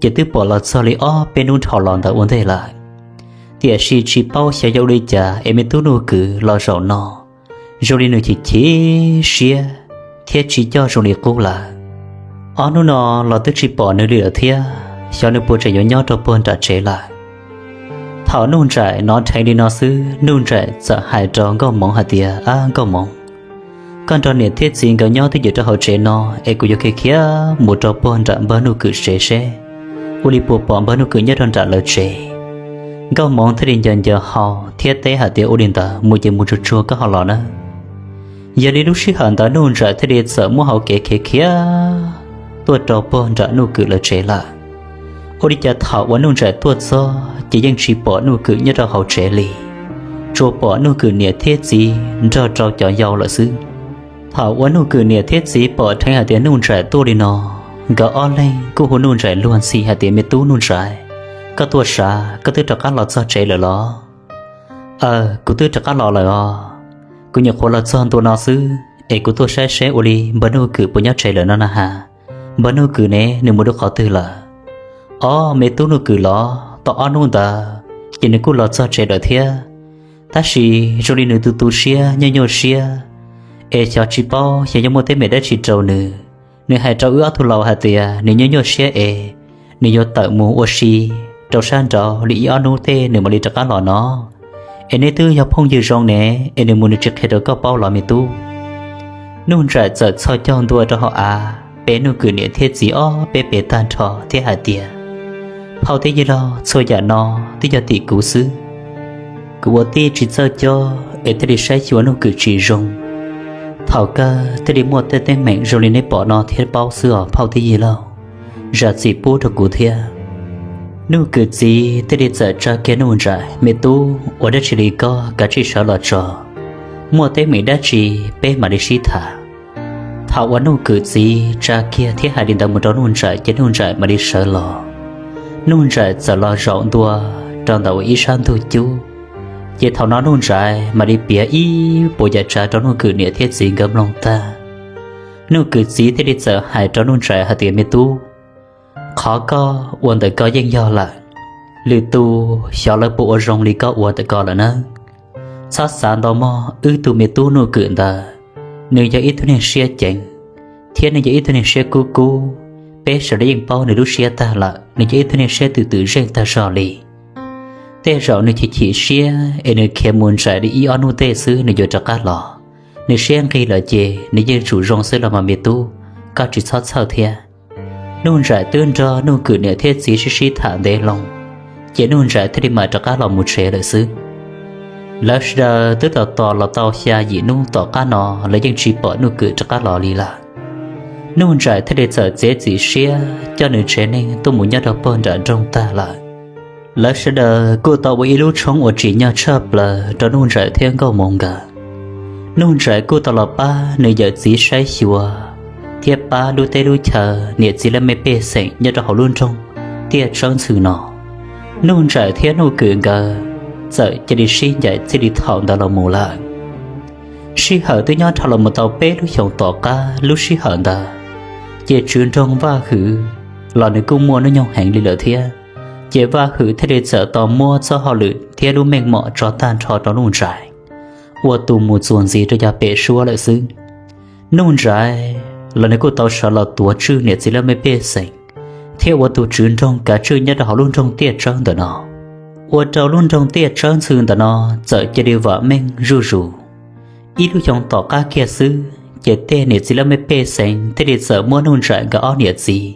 ces twb pom los txog li ob peb hnub dhau los ntawd ua ntej lawm, tiam sis tsis paub xyov yog ua li cas es me tub Nuj Kwm los zaum no zoo li nws chim chim siab thiab tsis coj zoo li qub lawm. Ob hnub no los twb tsis pom nws li lawm thiab, xyov nws puas tseem yuav nyob rau puag nram tsev lawm. Thaum Nuj Nraim hnov dheev li no xwb, Nuj Nraim txawm hais rau Nkauj Moov hais tias, Ab Nkauj Moov, koj nrog niam thiab txiv nkawd nyob twj ywm rau hauv tsev no es kuv yuav khiav khiav mus rau puag nram npawg Nuj Kwm tsev seb ua li puas pom npawg Nuj Kwm nyob rau nram lawv tsev. Nkauj Moov thiaj li ncaws ncaws hau thiab teb hais tias, Ua li ntawd mus ces mus tsuag tsuag koj ho los nawb. Yog li lub sij hawm ntawd Nuj Nraim thiaj li txawm muab hauv kev khiav khiav tuaj rau puag nram Nuj Kwm lawv tsev lawm. Ua li cas thaum uas Nuj Nraim tuaj txog ces yeej tsis pom Nuj Kwm nyob rau hauv tsev li, tsuas pom Nuj Kwm niam thiab txiv nrog rau cov yau lawm xwb. Thaum uas Nuj Kwm niam thiab txiv pom dheev hais tias Nuj Nraim tuaj li no, nkawd ob leeg kuj hu Nuj Nraim luag ntxhi hais tias, Me tub Nuj Nraim, koj tuaj sav, koj twb rov qab los txog tsev lawm los? Aw, kuv twb rov qab los lawm os. Kuv nyuam qhuav los txog ntua no xwb es kuv tuaj saib seb ua li npawg Nuj Kwm puas nyob tsev lawm no na has. Npawg Nuj Kwm ne, nws mus rau qhov twg lawm? Ob, me tub Nuj Kwm los? Tau ob hnub ntawd ces nws kuj los txog tsev lawm thiab, tab sis zoo li nws tu tu siab nyuaj nyuaj siab, es xyov tsis paub xyov yog muaj teeb meem dab tsi rau nws. Nws hais rau wb ob tug laus hais tias nws nyuaj nyuaj siab es nws yuav tawm mus ua si rau sab nraud li ib ob hnub tej nws mam li rov qab los no. Es neb twb yog phooj ywg zoo ne, es nws mus nws tsis qhia rau koj paub los me tub? Nuj Nraim txawm txhos caug ntua rau hauv av pe Nuj Kwm niam thiab txiv ob peb pes tag nrho thiab hais tias, Phauj thiab yawg laug, txhua yam no twb yog tim kuv xwb. Kuv ua tij tsis txawj cob es thiaj li saib xyuas Nuj Kwm tsis zoo. Thaum kawg thiaj li muaj tej teeb meem zoo li neb pom no thiab paub xwb os phauj thiab yawg laug. Zam txim pub rau kuv thiab. Nuj Kwm txiv thiaj li txawm tsa kiag Nuj Nraim, Me tub, ua dab tsi li koj, kav tsij sawv los tso. Muaj teeb meem dab tsi peb mam li sib tham. Thaum uas Nuj Kwm txiv tsa kiag thiab hais li ntawd mus rau Nuj Nraim ces Nuj Nraim mam li sawv los. Nuj Nraim txawm los zaum ntua rau ntawm uas ib sab ntug cub, Ces thaum no Nuj Ntsais mam li piav ib puas yam tsav rau Nuj Kwm niam thiab txiv nkawd mloog tag. Nuj Kwm txiv thiaj li txawm hais rau Nuj Ntsais hais tias, Me tub, qhov koj ua ntawm koj yeej yog lawm. Lwm tus xyov lawv puas ua zoo li koj ua ntawm koj lawm nawb. Txhob xav ntau mog, wb tug me tub Nuj Kwm ntawd, nws yog ib tug neeg siab ceev, thiab nws yog ib tug neeg siab kub kub. Peb sawv daws yeej paub nws lub siab tag lawm, nws yog ib tug neeg siab twm twm zeej tag zog li. Tej zaum nws chim chim siab es nws khiav mus ntsais li ib ob hnub tej xwb nws yuav rov qab los. Nws siab nqig lawm ces nws yeej tsum zoo xwb los mas me tub, koj tsis txhob txhawj thiab. Nuj Ntsais twb nrog Nuj Kwm niam thiab txiv sib sib tham ntev loo, ces Nuj Ntsais thiaj li mam rov qab los mus tsev lawm xwb. Lawv sawv daws twb tos tos los tau xya yim hnub tom qab no, lawv yeej tsis pom Nuj Kwm rov qab los li lawm. Nuj Ntsais thiaj li txawm txiav txim siab coj nws tsev neeg tuaj mus nyob rau puag nram nroog tag lawm. Lawv sawv daws kuj tau ua ib lub tshoob uas tsim nyog tshaj plaws rau Nuj Ntsais thiab Nkauj Moov nkawd. Nuj Ntsais kuj tau los pab nws yawm txiv saib xyuas thiab pab lub teb lub chaw, niam txiv laj mej pej xeem nyob rau hauv lub nroog Tiaj Tsawb Ntxhw no. Nuj Ntsais thiab Nuj Kwm nkawd txawm cia li sib ncaim txij li thaum ntawd los mus lawm. Sij hawm twb nyob dhau los mus tau peb lub xyoos tom qab lub sij hawm ntawd, ces tswv nroog Vaj Hwm los nws kuj muaj hnub nyoog heev li lawm thiab. Ces Vaj Hwm thiaj li txawm tau muab txoj hauj lwm thiab lub meej mom tso tag nrho rau Nuj Ntsais, ua tus mus txuas ntxiv rau yav pem suab lawm xwb. Nuj Ntsais los nws kuj tau sawv los tuav tswj niam txiv laj mej pej xeem, thiab ua tus tswv nroog kav tswj nyob rau hauv lub nroog Tiaj Tsawb ntawm no. Ua rau lub nroog Tiaj Tsawb Ntxhw ntawm no txawm cia li vam meej zuj zus. Ib lub xyoos tom qab kiag xwb, ces tej niam txiv laj mej pej xeem thiaj li txawm muab Nuj Ntsais nkawd ob niam txiv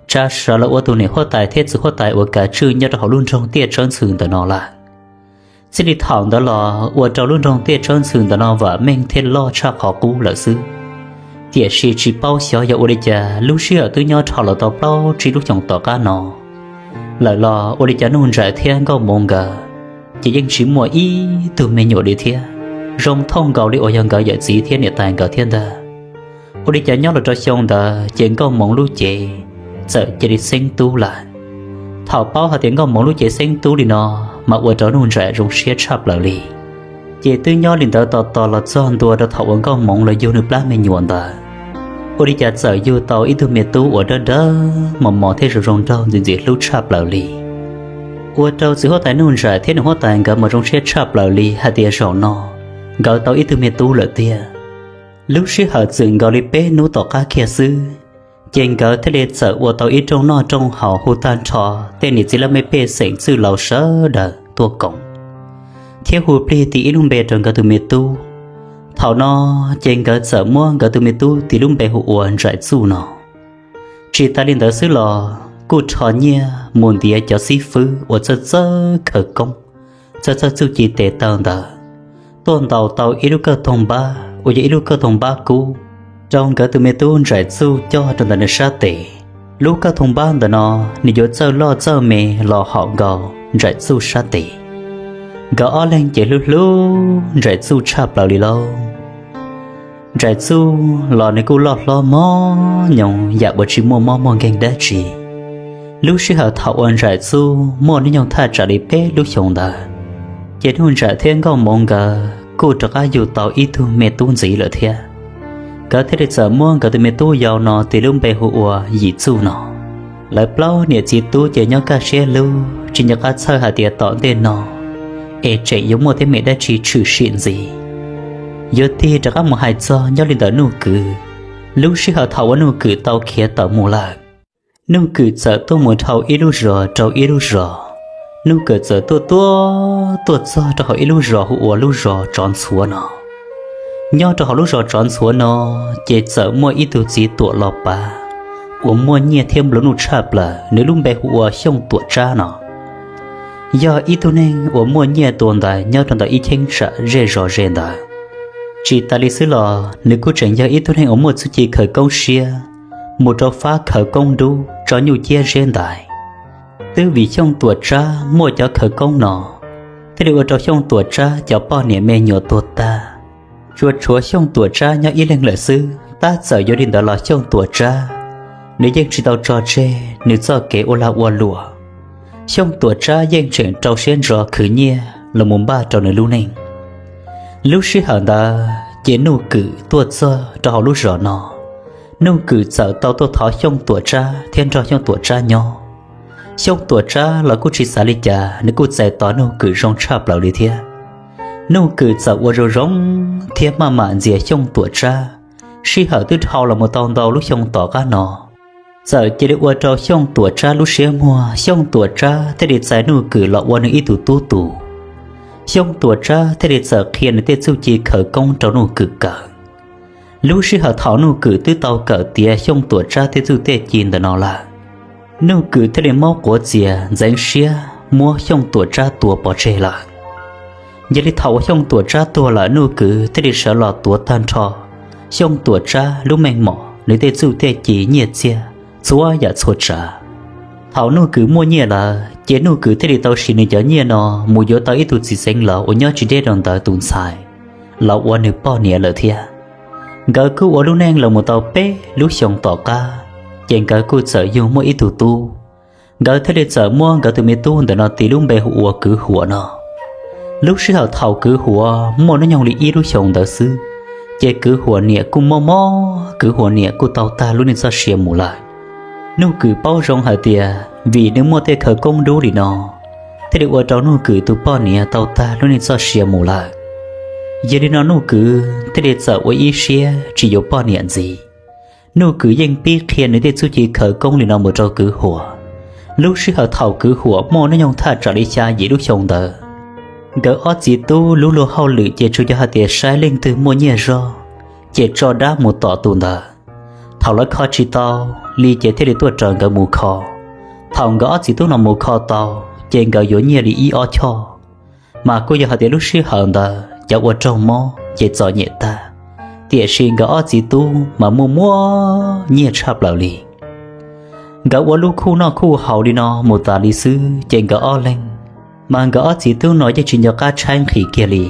tsa sawv los ua tus niam huab tais thiab txiv huab tais uas kav tswj nyob rau hauv lub nroog Tiaj Tsawb Ntxhw ntawm no lawm. Txij li thaum ntawd los ua rau lub nroog Tiaj Tsawb Ntxhw ntawm no vam meej thiab loj tshaj qhov qub lawm xwb. Tiam sis tsis paub xyov yog ua li cas lub sij hawm twb nyob dhau los tau plaub tsib lub xyoos tom qab no lawm los ua li cas Nuj Ntsais thiab Nkauj Moov nkawd ces yeej tsis muaj ib tug me nyuam li thiab, zoo thooj nkaus li uas yog nkawd yawm txiv thiab niam tais nkawd thiab ntag. Ua li cas nyob los rau xyoo ntawd ces Nkauj Moov lub cev txawm cia li xeeb tub lawm. Thaum paub hais tias Nkauj Moov lub cev xeeb tub li no, mas ua rau Nuj Ntsais zoo siab tshaj plaws li. Ces twb nyob li ntawd tos tos los txog ntua rau thaum uas Nkauj Moov los yug nws plab me nyuam ntawd, ua li cas txawm yug tau ib tug me tub uas dawb dawb mos mos thiab zoo zoo nraug ntxim ntxim hlub tshaj plaws li. Ua rau txiv huab tais Nuj Ntsais thiab nws huab tais nkawd mas zoo siab tshaj plaws li hais tias zaum no nkawd tau ib tug me tub lawm tiag. Lub sij hawm txwm nkaus li peb hnub tom qab kiag xwb, ces nkawd thiaj li txawm ua tau ib rooj noj rooj haus hu tag nrho tej niam txiv laj mej pej xeem txwj laus sawv daws tuaj koom, thiab hu plig tis ib lub npe rau nkawd tus me tub. Thaum no ces nkawd txawm muab nkawd tus me tub tis lub npe hu ua Ntsais Txuj no. Tsis tas li ntawd xwb los kuj rho nyiaj mus ntiav cov xib fwb uas txawj txawj khawv koob, txawj txawj txuj ci tes taw ntawd, tuaj ntaus tau ib lub kawj toog npab uas yog ib lub kawj toog npab kub rau nkawd tus me tub Ntsais Txuj coj rau ntawm nws sab tes. Lub kawj toog npab ntawm no nws yuav txawj loj txawj me los haum nkaus Ntsais Txuj sab tes. Nkawd ob leeg ces hlub hlub Ntsais Txuj tshaj plaws li lauj. Ntsais Txuj los nws kuj loj hlob mob nyoos yam uas tsis muaj mob muaj nkeeg dab tsi. Lub sij hawm thaum uas Ntsais Txuj muaj hnub nyoog thaj tsam li peb lub xyoos ntawd, ces Nuj Ntsais thiab Nkauj Moov nkawd kuj rov qab yug tau ib tug me tub ntxiv lawm thiab. Nkawd thiaj li txawm muab nkawd tus me tub yau no tis lub npe hu ua Yim Txuj no. Lawv plaub niam txiv tub ces nyob kaj siab lug tsis nco qab txhawj hais tias tom ntej no es tseem yuav muaj teeb meem dab tsi tshwm sim ntxiv. Yuav tig rov qab mus hais txog nyob li ntawm Nuj Kwm, lub sij hawm thaum uas Nuj Kwm tau khiav tawm mus lawm, Nuj Kwm txawm tuaj mus dhau ib lub zos rau ib lub zos. Nuj Kwm txawm tuaj tuaj tuaj txog rau hauv ib lub zos hu ua lub zos Tsov Ntxhuav no. Nyob rau hauv lub zos Tsov Ntxhuav no, ces txawm muaj ib tug txiv tuam los pav uas muaj nyiaj thiab nplua nuj tshaj plaws, nws lub npe hu ua Xyooj Tuam Tsab no. Yog ib tug neeg uas muaj nyiaj tua ntais nyob rau ntawm ib cheeb tsam zej zos ze ntawd. Tsis tas li xwb los nws kuj tseem yog ib tug neeg uas muaj txuj ci khawv koob siab, mus rau fab khawv koob dub tso nyuj ciab zeb ntais. Twb vim Xyooj Tuam Tsab muaj cov khawv koob no, thiaj li ua rau Xyooj Tuam Tsab cov poj niam me nyuam tuag tag. Tsuas tshuav Xyooj Tuam Tsab nyob ib leeg lawm xwb, tab txawm yuav li ntawd los Xyooj Tuam Tsab, nws yeej tsis tau tso tseg nws txoj kev ua lag ua luam. Xyooj Tuam Tsab yeej tseem rau siab ntso khwv nyiaj los mus npaj rau nws lub neej. Lub sij hawm ntawd ces Nuj Kwm tuaj txog rau hauv lub zos no. Nuj Kwm txawm tau tuaj thov Xyooj Tuam Tsab thiab nrog Xyooj Tuam Tsab nyob. Xyooj Tuam Tsab los kuj tsis xav li cas, nws kuj txais tos Nuj Kwm zoo tshaj plaws li thiab. Nuj Kwm txawm ua zoo zoo thiab maj mam ntxias Xyooj Tuam Tsab. Sij hawm twb dhau los mus tau ntau lub xyoo tom qab no, txawm cia li ua rau Xyooj Tuam Tsab lub siab muag, Xyooj Tuam Tsab thiaj li txais Nuj Kwm los ua nws ib tug tub tub. Xyooj Tuam Tsab thiaj li txawm qhia nws tej txuj ci khawv koob rau Nuj Kwm kawm. Lub sij hawm thaum Nuj Kwm twb tau kawm tiav Xyooj Tuam Tsab tej txuj tej ci ntawm no lawm, Nuj Kwm thiaj li mob quav txias ntxeev siab muab Xyooj Tuam Tsab tua pov tseg lawm. Yog li thaum uas Xyooj Tuam Tsab tuag lawm, Nuj Kwm thiaj li sawv los tuav tag nrho Xyooj Tuam Tsab lub meej mom, nws tej txuj tej ci, nyiaj txiag, txhua yam txhua tsav. Thaum Nuj Kwm muaj nyiaj lawm ces Nuj Kwm thiaj li tau siv nws cov nyiaj no mus yuav tau ib tug txiv xeev laus uas nyob tsis deb rau ntawd tus ntxhais los ua nws poj niam lawm thiab. Nkawd kuj ua lub neej los mus tau peb lub xyoo tom qab, ces nkawd kuj txawm yug muaj ib tug tub. Nkawd thiaj li txawm muab nkawd tus me tub ntawm no tis lub npe hu ua Kwv Huam no. Lub sij hawm thaum Kwv Huam muaj hnub nyoog li ib lub xyoos ntawd xwb, ces Kwv Huam niam kuj mob mob, Kwv Huam niam kuj tau tag lub neej txoj sia mus lawm. Nuj Kwm paub zoo hais tias vim nws muaj tej khawv koob dub li no, thiaj li ua rau Nuj Kwm tus poj niam tau tag lub neej txoj sia mus lawm. Yog li no Nuj Kwm thiaj li txawm ua ib siab tsis yuav poj niam ntxiv. Nuj Kwm yeej pib qhia nws tej txuj ci khawv koob li no mus rau Kwv Huam. Lub sij hawm thaum Kwv Huam muaj hnub nyoog thaj tsam li xya yim lub xyoo ntawd, nkawd ob txiv tub lub luag hauj lwm ces tsuas yog hais tias saib leej twg muaj nyiaj zog, ces tso dab mus tom tus ntawd. Thaum lawv kho tsis tau li ces thiaj li tuaj raws nkawd mus kho. Thaum nkawd ob txiv tub no mus kho tau, ces nkawd yuav nyiaj li ib ob choj, mas kuj yog hais tias lub sij hawm ntawd cov uas raug mob ces txom nyem tag, tiam sis nkawd ob txiv tub mas muaj muaj nyiaj tshaj plaws li. Nkawd ua lub khuj noj khuj haus li no mus tas li xwb, ces nkawd ob leeg, mas nkawd ob txiv tub no yeej tsis nco qab tshaib nqhis kiag li.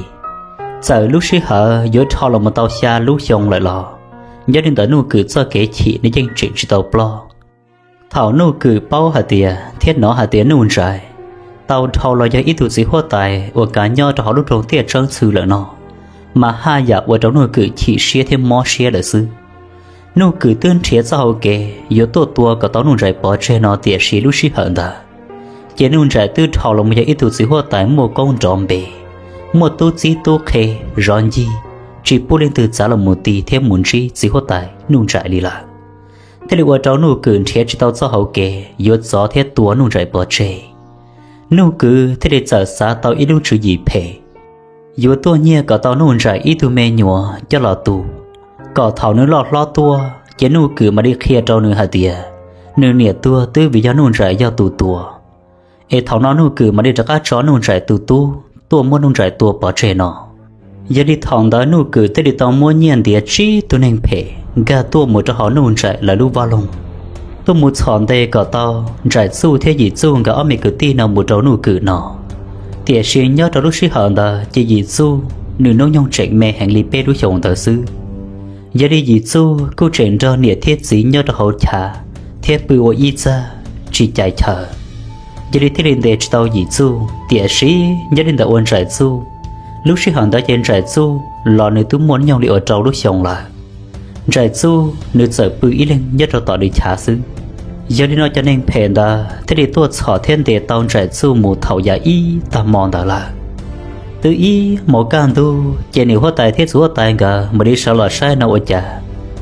Txawm lub sij hawm yuav dhau los mus tau xya lub xyoo lawm los, nyob li ntawm Nuj Kwm txoj kev chim nws yeej tseem tsis tau ploj. Thaum Nuj Kwm paub hais tias thiab hnov hais tias Nuj Ntsais tau dhau los yog ib tug txiv huab tais uas kav nyob rau hauv lub nroog Tiaj Tsawb Ntxhw lawm no, mas haj yam ua rau Nuj Kwm chim siab thiab mob siab lawm xwb. Nuj Kwm twb nrhiav txoj hauv kev yuav tuaj tua kom tau Nuj Ntsais pov tseg no, tiam sis lub sij hawm ntawd ces Nuj Ntsais twb dhau los mus yog ib tug txiv huab tais muaj koob nrov npe, muaj tub txib tub qhe zov ncig, tsis pub leej twg txav los mus ti thiab mus ntsib txiv huab tais Nuj Ntsais li lawm. Thiaj li ua rau Nuj Kwm nrhiav tsis tau txoj hauv kev yuav txov thiab tua Nuj Ntsais pov tseg. Nuj Kwm thiaj li txawm xav tau ib lub tswv yim phem, yuav tuaj nyiag kom tau Nuj Ntsais ib tug me nyuam coj los tu, kom thaum nws loj hlob tuaj ces Nuj Kwm mam li qhia rau nws hais tias nws niam tuag twb vim yog Nuj Ntsais yog tus tua, es thaum no Nuj Kwm mam li rov qab tso Nuj Ntsais tus tub tuaj muab Nuj Ntsais tua pov tseg no. Yog li thaum ntawd Nuj Kwm thiaj li tau muab nyiaj ntiav tsib tug neeg phem nkag tuaj mus rau hauv Nuj Ntsais lawv lub vaj loog, tuaj mus txhom ntes kom tau Ntsais Txuj thiab Yim Txuj nkawd ob me kwv tij no mus rau Nuj Kwm no. Tiam sis nyob rau lub sij hawm ntawd ces Yim Txuj nws hnub nyoog tseem me heev li peb lub xyoos ntawd xwb. Yog li Yim Txuj kuj tseem nrog niam thiab txiv nyob rau hauv chav thiab pw ua ib txaj tsis cais chaw. Yog li thiaj li ntes tsis tau Yim Txuj, tiam sis nyob li ntawm ua Ntsais Txuj, lub sij hawm ntawd ces Ntsais Txuj los nws twb muaj hnub nyoog li ua rau lub xyoo lawm. Ntsais Txuj nws txawm pw ib leeg nyob rau tom lub chav xwb. Yog li no cov neeg phem ntawd thiaj li tuaj txhom thiab ntes tau Ntsais Txuj mus thaum yav ib tag hmo ntawd lawm. Twb ib hmos kaj ntug ces niam huab tais thiab txiv huab tais nkawd mam li sawv los saib no ua cas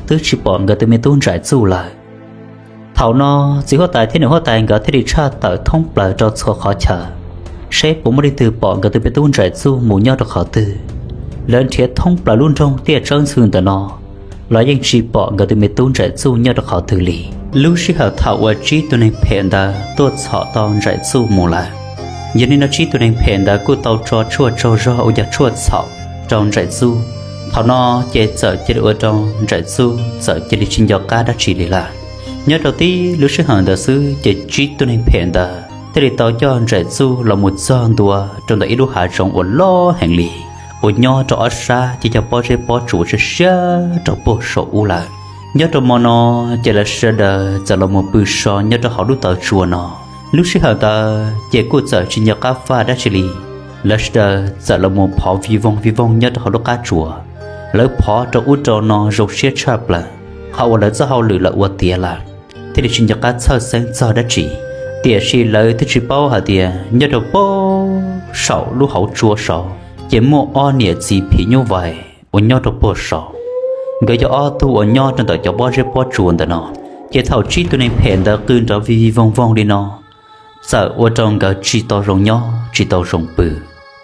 twb tsis pom nkawd tus me tub Ntsais Txuj lawm. Thaum no txiv huab tais thiab niam huab tais nkawd thiaj li tshaj tawm thoob plaws rau txhua qhov chaw, saib puas muaj leej twg pom nkawd tus me tub Ntsais Txuj mus nyob rau qhov twg. Lawv nrhiav thoob plaws lub nroog Tiaj Tsawb Ntxhw ntawm no los yeej tsis pom nkawd tus me tub Ntsais Txuj nyob rau qhov twg li. Lub sij hawm thaum uas tsib tug neeg phem ntawd tuaj txhom tau Ntsais Txuj mus lawm, yog li no tsib tug neeg phem ntawd kuj tau tso tshuaj tsaug zog uas yog tshuaj txhaum rau Ntsais Txuj. Thaum no ces txawm cia li ua rau Ntsais Txuj txawm cia li tsis nco qab dab tsi li lawm. Nyob rau tib lub sij hawm ntawd xwb ces tsib tug neeg phem ntawd thiaj li tau coj Ntsais Txuj los mus txog ntua rau ntawm ib lub hav zoov uas loj heev li, uas nyob rau ob sab ces yog pob zeb pob tsuas siab siab rau puag saum ub lawm. Nyob rau hmo no ces lawv sawv daws txawm los mus pw so nyob rau hauv lub taw tsua no. Lub sij hawm ntawd ces kuj txawm tsis nco qab faj dab tsi li, Lawv sawv daws txawm los mus phov vij voog vij voog nyob rau hauv lub qab tsuas. Lawv phov rau ub rau no zoo siab tshaj plaws, qhov uas lawv txoj hauj lwm los ua tiav lawm, thiaj li tsis nco qab txhawj xeeb txog dab tsi. Tiam sis lawv twb tsis paub hais tias nyob rau puag saum lub hauv tsua saud ces muaj ob niam txiv phim nyuj vais uas nyob rau puag saud. Nkawd yog ob tug uas nyob rau ntawm cov pob zeb pob tsuas ntawm no, ces thaum tsib tug neeg phem ntawd qw nrov vij vij voog voog li no, txawm ua rau nkawd tsis tau zoo nyob tsis tau zoo pw.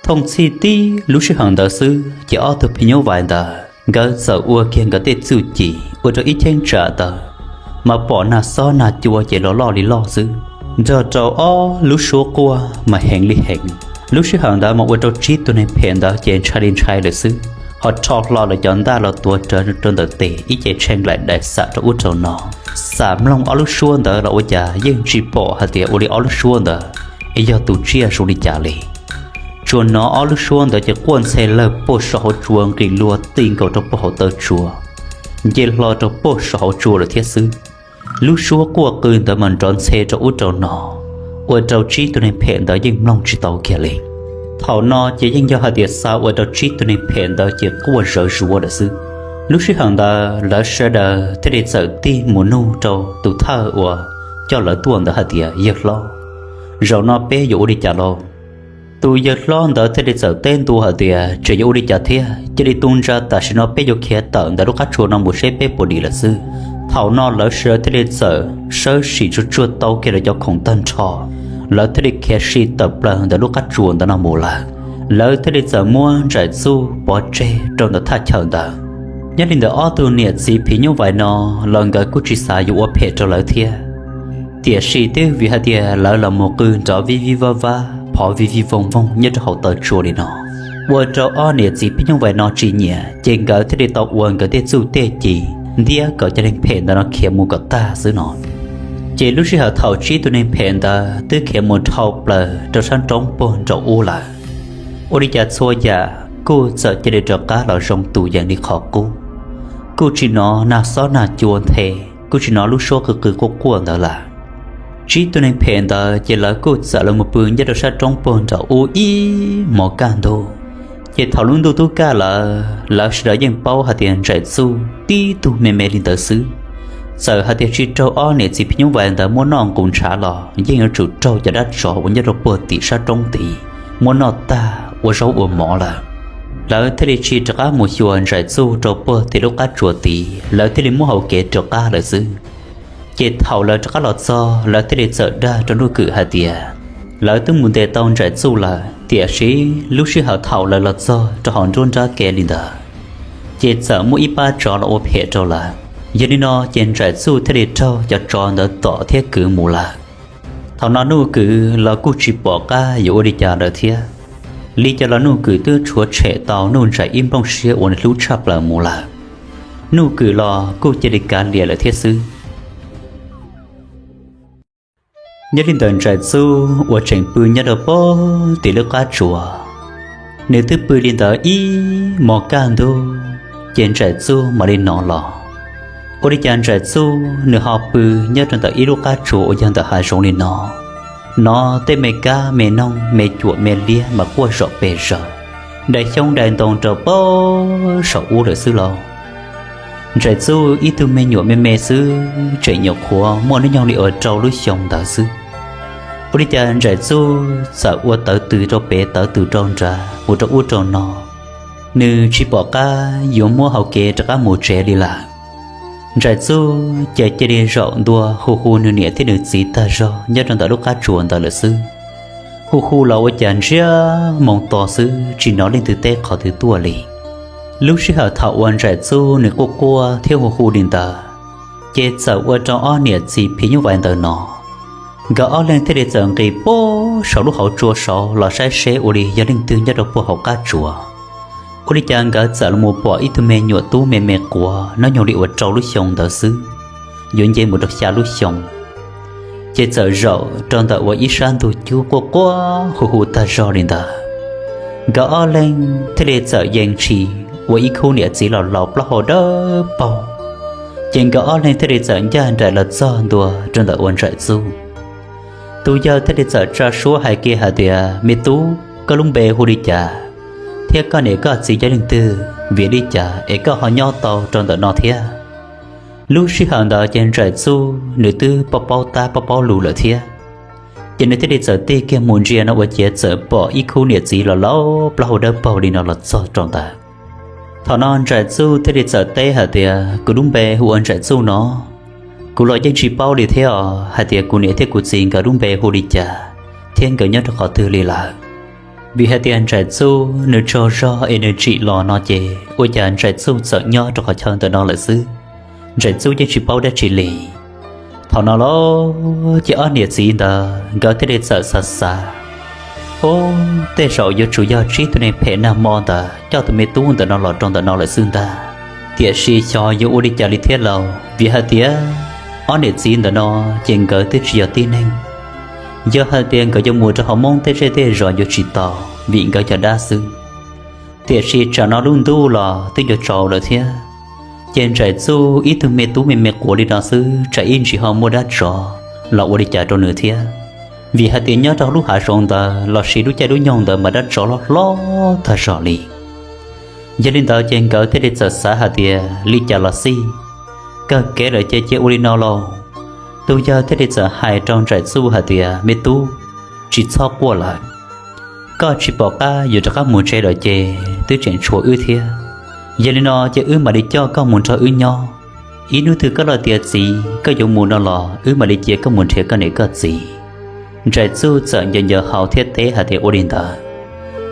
Thooj txhij tib lub sij hawm ntawd xwb ces ob tug phim nyuj vais ntawd nkawd txawm ua kiag nkawd tej txuj ci, ua rau ib cheeb tsam ntawd mas pom nag xob nag cua ces los loj li loj xwb, nrog rau ob lub suab quaj mas heev li heev. Lub sij hawm ntawd mas ua rau tsib tug neeg phem ntawd ces ntshai li ntshai lawm xwb, ho rho hlo lawv cov ntaj los tuav rawv rau ntawm tes ib ce tshee laim daim xam rau ub rau no. Xam mloog ob lub suab ntawd los ua cas yeej tsis pom hais tias ua li ob lub suab ntawd yog tus tsiaj zoo li cas li. Tsuas hnov ob lub suab ntawd ces quaj ntxhe lawg puag saum hauv tsua nqis luag ti nkaus rau puag hauv taw tsua, nce hlo rau puag saum hauv tsua lawm thiab xwb. Lub suab quaj qw ntawd mas nrov ntxhe rau ub rau no, ua rau tsib tug neeg phem ntawd yeej mloog tsis tau kiag li. Thaum no ces yeej yog hais tias xa ua rau tsib tug neeg phem ntawd ces quaj zawv zuav lawm xwb. Lub sij hawm ntawd lawv sawv daws thiaj li txawm tig mus nug rau tus thawj uas coj lawv tuaj ntawd hais tias, Yawg hlob, zaum no peb yuav ua li cas lauj? Tus yawg hlob ntawd thiaj li txawm teb ntua hais tias, Tseem yuav ua li cas thiab, cia li tu ntsa, tam sim no peb yuav khiav tawm ntawm lub qab tsua no mus seb peb puas dim lawm xwb. Thaum no lawv sawv daws thiaj li txawm sawb sim tsuag tsuag tau kiag lawv cov khoom tag nrho, lawv thiaj li khiav sim tawm plaws ntawm lub qab tsua ntawd no mus lawm. Lawv thiaj li txawm muab Ntsaim Txuj pov tseg rau ntawm thaj chaw ntawd. Nyob li ntawm ob tug niam txiv phim nyuj vais no los nkawd kuj tsis xav yuav ua phem rau lawv thiab, tiam sis twb vim hais tias lawv los mus qw nrov vij vij vab vab phov vij vij voog voog nyob rau hauv taw tsua li no, ua rau ob niam txiv phim nyuj vais no tsis nyiam, ces nkawd thiaj li tau ua nkawd tej txuj tej ci ntiab kom cov neeg phem ntawd no khiav mus kom tag xwb no. Ces lub sij hawm thaum tsib tug neeg phem ntawd twb khiav mus dhau plaws rau sab nroob puag nraum ub lawm, ua li cas txhua yam kuj txawm cia li rov qab los zoo tus yees li qhov qub. Kuj tsis hnov nag xob nag cua nthe, kuj tsis hnov lub suab qw qw quaj quaj ntawd lawm. Tsib tug neeg phem ntawd ces lawv kuj txawm los mus pw nyob rau sab roob puag nraum ub ib hmos kaj ntug. Ces thaum lub ntuj tub kaj lawm, lawv sawv daws yeej paub hais tias Ntsaim Txuj tib tug me me li ntawd xwb, txawm hais tias tsis raug ob niam txiv phim nyuj vais ntawd muab noj nqus ntshav los yeej yuav tsum raug cov dab tsov uas nyob rau puag tim sab roob tid muab noj tag ua zaub ua mov lawm. Lawv thiaj li tsis rov qab mus xyuas Ntsaim Txuj rau puag tim lub qab tsuas tid, lawv thiaj li muab hau kev rov qab lawm xwb. Ces thaum lawv rov qab los txog, lawv thiaj li txawm dag rau Nuj Kwm hais tias lawv twb mus ntes tau Ntsaim Txuj lawm, tiam sis lub sij hawm thaum lawv los txog rau hauv nruab nrab kev li ntawd, ces txawm muaj ib pab tsov los ua phem rau lawv. Yog li no ces Ntsaim Txuj thiaj li raug cov tsov ntawd tom thiab kwv mus lawm. Thaum no Nuj Kwm los kuj tsis pom qab yuav ua li cas lawm thiab. Li cas los Nuj Kwm twb tshuav tshem tau Nuj Ntsaim ib nplooj siab uas nws hlub tshaj plaws mus lawm. Nuj Kwm los kuj cia li kav liam lawm thiab xwb. Nyob li ntawm Ntsaim Txuj uas tseem pw nyob rau puag tim lub qab tsuas, nws twb pw li ntawd ib hmos kaj ntug, ces Ntsaim Txuj mam li hnov los. Ua li cas Ntsaim Txuj nws ho pw nyob rau ntawm ib lub qab tsuatsuas uas yog ntawm hav zoov li no, hnov tej me kab me noog me cuam me liab mas quaj zom pes zaws, dai xyoob dai ntoo rau puag saum ub lawm xwb lauj. Ntsaim Txuj ib tug me nyuam me me xwb tseem nyuam qhuav muaj hnub nyoog li uas rau lub xyoo ntawd xwb. Ua li cas Ntsaim Txuj txawm ua tawv tws rau pem tawv tws rau nrad mus rau ub rau no, nws tsis pom qab yuav muab hau kev rov qab mus tsev li lawm. Ntsaim Txuj ces cia li zaum ntua hu hu nws niam thiab nws txiv tag zog nyob rau ntawm lub qab tsuas ntawd lawm xwb. Hu hu los ua cas ntsiag moo to xwb tsis hnov leej twg teb qhov twg tuaj li. Lub sij hawm thaum uas Ntsaim Txuj nws quaj quaj thiab hu hu li ntawd, ces txawm ua rau ob niam txiv phim nyuj vais ntawd no, nkawd ob leeg thiaj li txawm nqis puag saum lub hauv tsua saud los saib seb ua li yog leej twg nyob rau puag hauv qab tsuas. Ua li cas nkawd txawm los mus pom ib tug me nyuam tub me me quav hnub nyoog li uas rau lub xyoo ntawd xwb, yuav nce mus rau xya lub xyoo, ces txawm zaum rau ntawm uas ib sab ntug cub quaj quaj hu hu tag zog li ntawd. Nkawd ob leeg thiaj li txawm yees ntshis ua ib khub niam txiv laus laus plaub hau dawb paug, ces nkawd ob leeg thiaj li txawm ncaj nraim los txog ntua rau ntawm uas Ntsaim Txuj. Tus yawg thiaj li txawm tsa suab hais kiag hais tias, Me tub, Koj lub npe hu li cas, thiab koj niam koj txiv yog leej twg, vim li cas es koj ho nyob tau rau ntawm no thiab? Lub sij hawm ntawd ces Nraim Txuj nws twb paub paub tab paub paub lus lawm thiab, ces nws thiaj li txawm tig kiag mus ntsia no ua ciav txawm pom ib khub niam txiv los laus plaub hau dawb paug li no los txog rau ntawd. Thaum no Nraim Txuj thiaj li txawm teb hais tias, Kuv lub npe hu ua Nraim Txuj no. Kuv los yeej tsis paub li thiab os, hais tias kuv niam thiab kuv txiv nkawd lub npe hu li cas thiab nkawd nyob rau qhov twg li lawm. Vim hais tias Nraim Txuj nws tsaug zog es nws tsim los no ces ua cas Nraim Txuj txawm nyob rau qhov chaw ntawm no lawm xwb, Nraim Txuj yeej tsis paub dab tsi li. Thaum no los ces ob niam txiv ntawd nkawd thiaj li txawm xav xav, Ub, tej zaum yuav tsum yog tsib tug neeg phem nag hmo ntawd coj tus me tub ntawm no los rau ntawm no lawm xwb ntag. Tiam sis xyov yuav ua li cas li thiab lauj, vim hais tias ob niam txiv ntawm no ces nkawd twb tsis yog tib neeg. Yog hais tias nkawd yuav mus rau hauv Hmoob tej zej tej zos yuav tsis tau, vim nkawd yog dab xwb. Tiam sis tsam no lub ntuj los twb yuav tsaus lawm thiab, ces Nraim Txuj ib tug me tub me me quav li no xwb tsam ib ntsis ho muaj dab tsov los ua li cas rau nws thiab. Vim hais tias nyob rau lub hav zoov ntawd los sis lub caij lub nyoog ntawd mas dab tsov loj hlob tag zog li. Yog li ntawd ces nkawd thiaj li txawm xav hais tias li cas los xij, kawg kev lawm ces cia ua li no lauj. Tus yawg thiaj li txawm hais rau Nraim Txuj hais tias, Me tub, tsis txhob quaj lawm. Koj tsis pom qab yuav rov qab mus tsev lawm ces twb tseem tshuav wb thiab. Yog li no ces wb mam li coj koj mus nrog wb nyob. Ib hnub twg koj loj tiav txiv koj yuav mus no los wb mam li cia koj mus nrhiav koj niam koj txiv. Nraim Txuj txawm ncaws ncaws hau thiab teb hais tias, Ua li ntawd.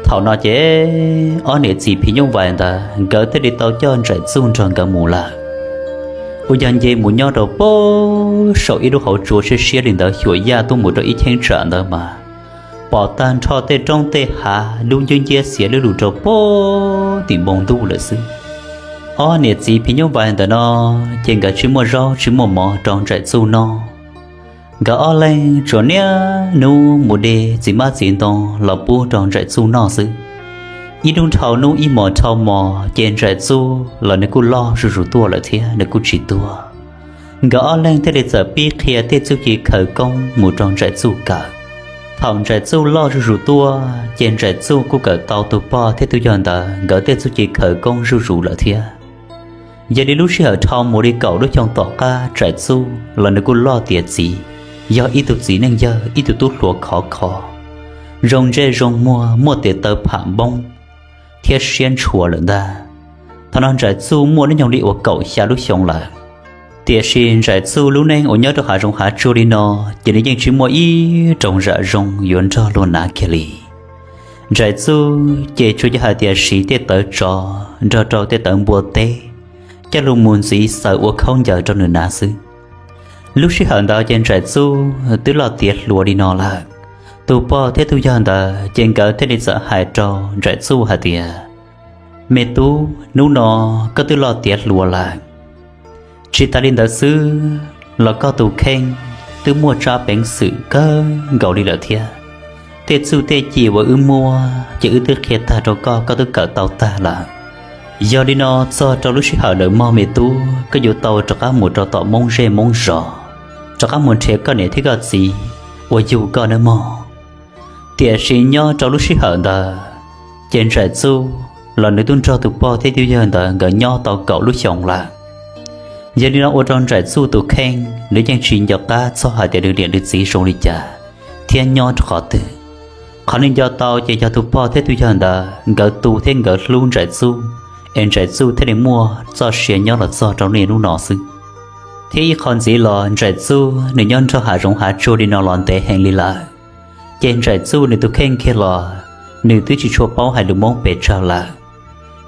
Thaum no ces ob niam txiv phim nyuj vais ntawd nkawd thiaj li tau coj Nraim Txuj nrog nkawd mus lawm. Uas yog nce mus nyob rau pem saum ib lub hauv tsua siab siab li ntawd xyuas yaj tuaj mus rau ib cheeb tsam ntawd mas pom tag nrho tej roob tej hav lub ncwb nciab xiav lub lug rau pem tim npoo ntuj lawm xwb. Ob niam txiv phim nyuj vais ntawm no ces nkawd tsis muaj zaub tsis muaj mov rau Nraim Txuj noj. Nkawd ob leeg tsuas niaj hnub mus de txiv hmab txiv ntoo los pub rau Nraim Txuj noj xwb. Ib hnub dhau hnub ib hmos dhau hmo ces Nraim Txuj los nws kuj loj zuj zus tuaj lawm thiab nws kuj tsis tuag. Nkawd ob leeg thiaj li txawm pib qhia tej txuj ci khawv koob mus rau Nraim Txuj kawm. Thaum Nraim Txuj loj zuj zus tuaj ces Nraim Txuj kuj kawm tau tus pog thiab tus yawg ntawd nkawd tej txuj ci khawv koob zuj zus lawm thiab. Yog li lub sij hawm dhau mus li kaum lub xyoo tom qab Nraim Txuj los nws kuj loj tiav txiv, yog ib tug txiv neej yawg ib tug tub hluas khov kho, zoo ntsej zoo muag muaj tes taw pham npoob thiab siab ntshua lawm ntag. Thaum no Nraim Txuj muaj hnub nyoog li uas kaum xya lub xyoo lawm. Tiam sis Nraim Txuj lub neej uas nyob rau hav zoov hav tsuag li no ces nws yeej tsis muaj ib rooj zam zoo yuav nrog luag hnav kiag li. Nraim Txuj ces tsuas yog hais tias siv tej tawv tsov nrog rau tej tawv npua teb coj los mus ntxiv xaws ua khaub ncaws rau nws hnav xwb. Lub sij hawm ntawd ces Nraim Txuj twb loj tiav hluas li no lawm. Tus pog thiab tus yawg ntawd ces nkawd thiaj li txawm hais rau Nraim Txuj hais tias, Me tub, hnub no koj twb loj tiav hluas lawm. Tsis tas li ntawd xwb los koj tus kheej twb muaj tsab peev xwm kawg nkaus li lawm thiab. Tej txuj tej ci uas wb muaj ces wb twb qhia tag rau koj, koj twb kawm tau tag lawm. Yog li no txog rau lub sij hawm lawm mog me tub, koj yuav tau rov qab mus rau tom Hmoob zej Hmoob zos, rov qab mus nrhiav koj niam thiab koj txiv uas yug koj nawb mog. Tiam sis nyob rau lub sij hawm ntawd ces Nraim Txuj los nws twb nrog tus pog thiab tus yawg ntawd nkawd nyob tau kaum lub xyoo lawm. Yog li no ua rau Nraim Txuj tus kheej nws yeej tsis nco qab txog hais tias nws niam nws txiv zoo li cas thiab nyob rau qhov twg. Qhov nws nco tau ces yog tus pog thiab tus yawg ntawd nkawd tu thiab nkawd hlub Nraim Txuj, es Nraim Txuj thiaj li muaj txoj sia nyob los txog rau niaj hnub no xwb. Thiab ib qho ntxiv los Nraim Txuj nws nyob nrog hav zoov hav tsuag li no los ntev heev li lawm, ces Nraim Txuj nws tus kheej kiag los nws twb tsis tshua paub hais lus Hmoob pes tsawg lawm.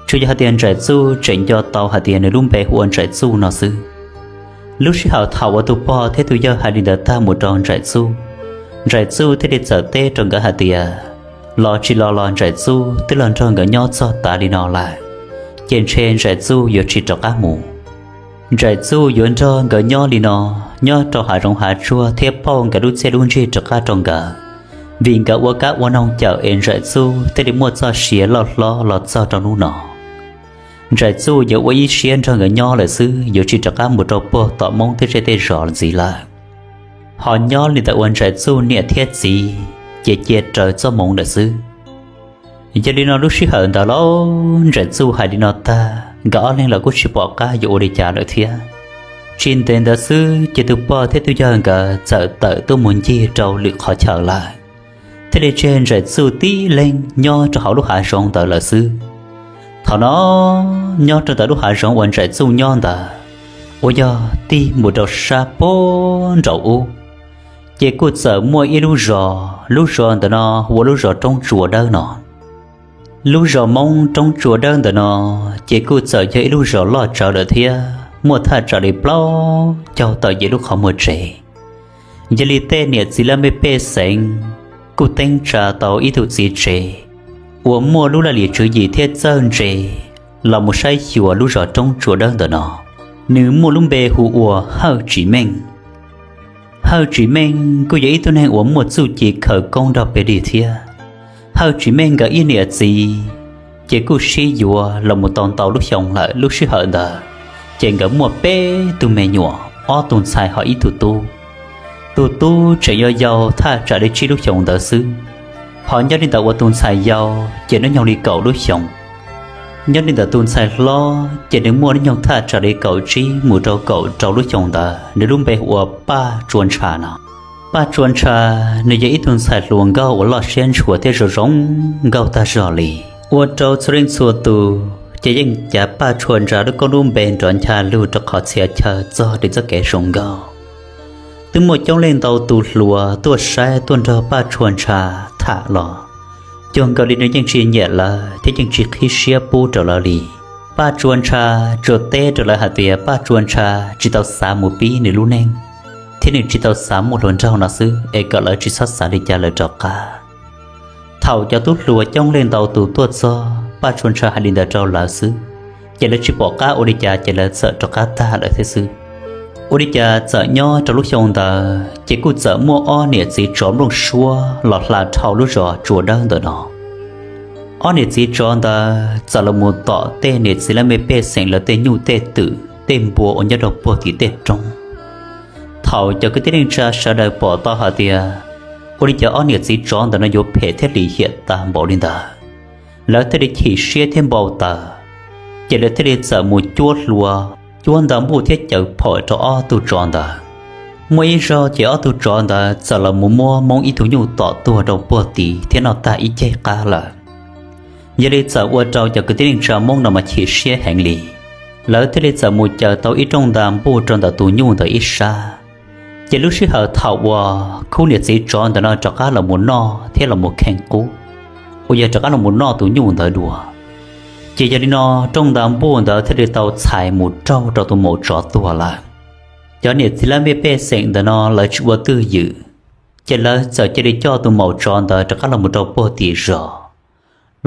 Tsuas yog hais tias Nraim Txuj tseem nco tau hais tias nws lub npe hu ua Nraim Txuj no xwb. Lub sij hawm thaum uas tus pog thiab tus yawg hais li ntawd tag mus rau Nraim Txuj, Nraim Txuj thiaj li txawm teb rau nkawd hais tias, los tsis los los Nraim Txuj twb los nrog nkawd nyob txog tav li no lawm, ces ntshe Nraim Txuj yuav tsis rov qab mus. Nraim Txuj yuav nrog nkawd nyob li no, nyob rau hav zoov hav tsuag thiab pauj nkawd lub txiaj lub ntsig rov qab rau nkawd, vim nkawd ua kab ua noog cawm es Nraim Txuj thiaj li muaj txoj sia loj hlob los txog rau hnub no. Nraim Txuj yuav ua ib siab nrog nkawd nyob lawm xwb, yuav tsis rov qab mus rau puag tom Hmoob tej zej tej zos ntxiv lawm. Ho nyob li ntawm uas Nraim Txuj niam thiab txiv ces cia raws txoj hmoov lawm xwb. Yog li no lub sij hawm ntawd los Ntsaim Txuj hais li no tag, nkawd ob leeg los kuj tsis pom qab yuav ua li cas lawm thiab. Tsis ntev ntawd xwb ces tus pog thiab tus yawg nkawd txawm tawm tuaj mus ncig rau lwm qhov chaw lawm, thiaj li tseg Ntsaim Txuj tib leeg nyob rau hauv lub hav zoov ntawd lawm xwb. Thaum no nyob rau ntawm lub hav zoov uas Ntsaim Txuj nyob ntawd, uas yog tig mus rau sab pem nraum ub, ces kuj txawm muaj ib lub zos, lub zos ntawm no hu ua lub zos Roob Tsua Dawb no. Lub zos Hmoob Roob Tsua Dawb ntawm no ces kuj txawm yog ib lub zos loj tsawv lawm thiab muaj thaj tsam li plaub caug tawm yim lub qhov muag tsev. Yog li tej niam txiv laj mej pej xeem kuj teeb tsa tau ib tug txiv tsev uas muaj lub laj lim tswv yim thiab txawj ntse los mus saib xyuas lub zos Roob Tsua Dawb ntawm no. Nws muaj lub npe hu ua Hawj Tsim Meej. Hawj Tsim Meej kuj yog ib tug neeg uas muaj txuj ci khawv koob nrog pes dig thiab. Hawj Tsim Meej nkawd ib niam txiv ces kuj sib yuav los mus tau ntau lub xyoo lawm. Lub sij hawm ntawd ces nkawd muaj peb tug me nyuam, ob tug ntxhais ho ib tug tub. Tus tub tseem yau yau thaj tsam li tsib lub xyoos ntawd xwb, ho nyob li ntawm uas tus ntxhais yau ces hnub nyoog li kaum lub xyoos. Nyob li ntawm tus ntxhais hlob ces nws muaj hnub nyoog thaj tsam li kaum tsib mus rau kaum rau lub xyoos ntawd, nws lub npe hu ua Paj Tsua Ntsha no. Paj Tsua Ntsha nws yog ib tug ntxhais hluas nkauj uas loj siab ntshua thiab zoo zoo nkauj tag zog li, ua rau txhua leej txhua tus ces yeej cav Paj Tsua Ntsha lub koob lub npe nrov ncha lug rau qhov txhia chaw txog li txoj kev zoo nkauj. Twb muaj coob leej ntau tus hluas tuaj saib tuaj nrog Paj Tsua Ntsha tham los cuag nkaus li nws yeej tsis nyiam lawv thiab yeej tsis qhib siab pub rau lawv li. Paj Tsua Ntsha tsuas teb rau lawv hais tias Paj Tsua Ntsha tsis tau xav mus pib nws lub neej, thiab nws tsis tau xav muaj hluas nraug no xwb es kom lawv tsis txhob xav li cas lawm rov qab. Thaum cov tub hluas coob leej ntau tus tuaj txog, Paj Tsua Ntsha hais li ntawd rau lawv xwb, ces lawv tsis pom qab ua li cas ces lawv txawm rov qab tag lawm thiab xwb. Ua li cas txawm nyob rau lub xyoo ntawd ces kuj txawm muaj ob niam txiv tsov nplooj suab los hla dhau lub zos Tsua Dawb ntawm no. Ob niam txiv tsov ntawd txawm los mus tom tej niam txiv laj mej pej xeem lawv tej nyuj tej twm tej npua uas nyob rau puag tim tej roob. Thaum cov kwv tij neej tsa sawv daws pom tau hais tias ua li cas ob niam txiv tsov ntawm no yuav phem thiab lim hiam tas npaum li ntawd, lawv thiaj li chim siab thiab npau taws, ces lawv thiaj li txawm mus cuab hlua, cuab nta npuj thiab caws phom rau ob tug tsov ntawd. Muaj ib zaug ces ob tug tsov ntawd txawm los mus muab Hmoob ib tug nyuj tom tuag rau puag tid thiab noj tag ib ceg qab lawm. Yog li txawm ua rau cov kwv tij neej tsa Hmoob no mas chim siab heev li, lawv thiaj li txawm mus caws tau ib rooj nta npuj rau ntawm tus nyuj ntawd ib sab. Ces lub sij hawm thaum uas khub niam txiv tsov ntawm no rov qab los mus noj thiab los mus kheej qub, uas yog rov qab los mus noj tus nyuj ntawd dua, ces yog li no rooj nta npuj ntawd thiaj li tau txhais mus raug rau tus maum tsov tuag lawm. Cov niam txiv laj mej pej xeem ntawm no lawv tsis ua twj ywm, ces lawv txawm cia li coj tus maum tsov ntawd rov qab los mus rau puag tim zos,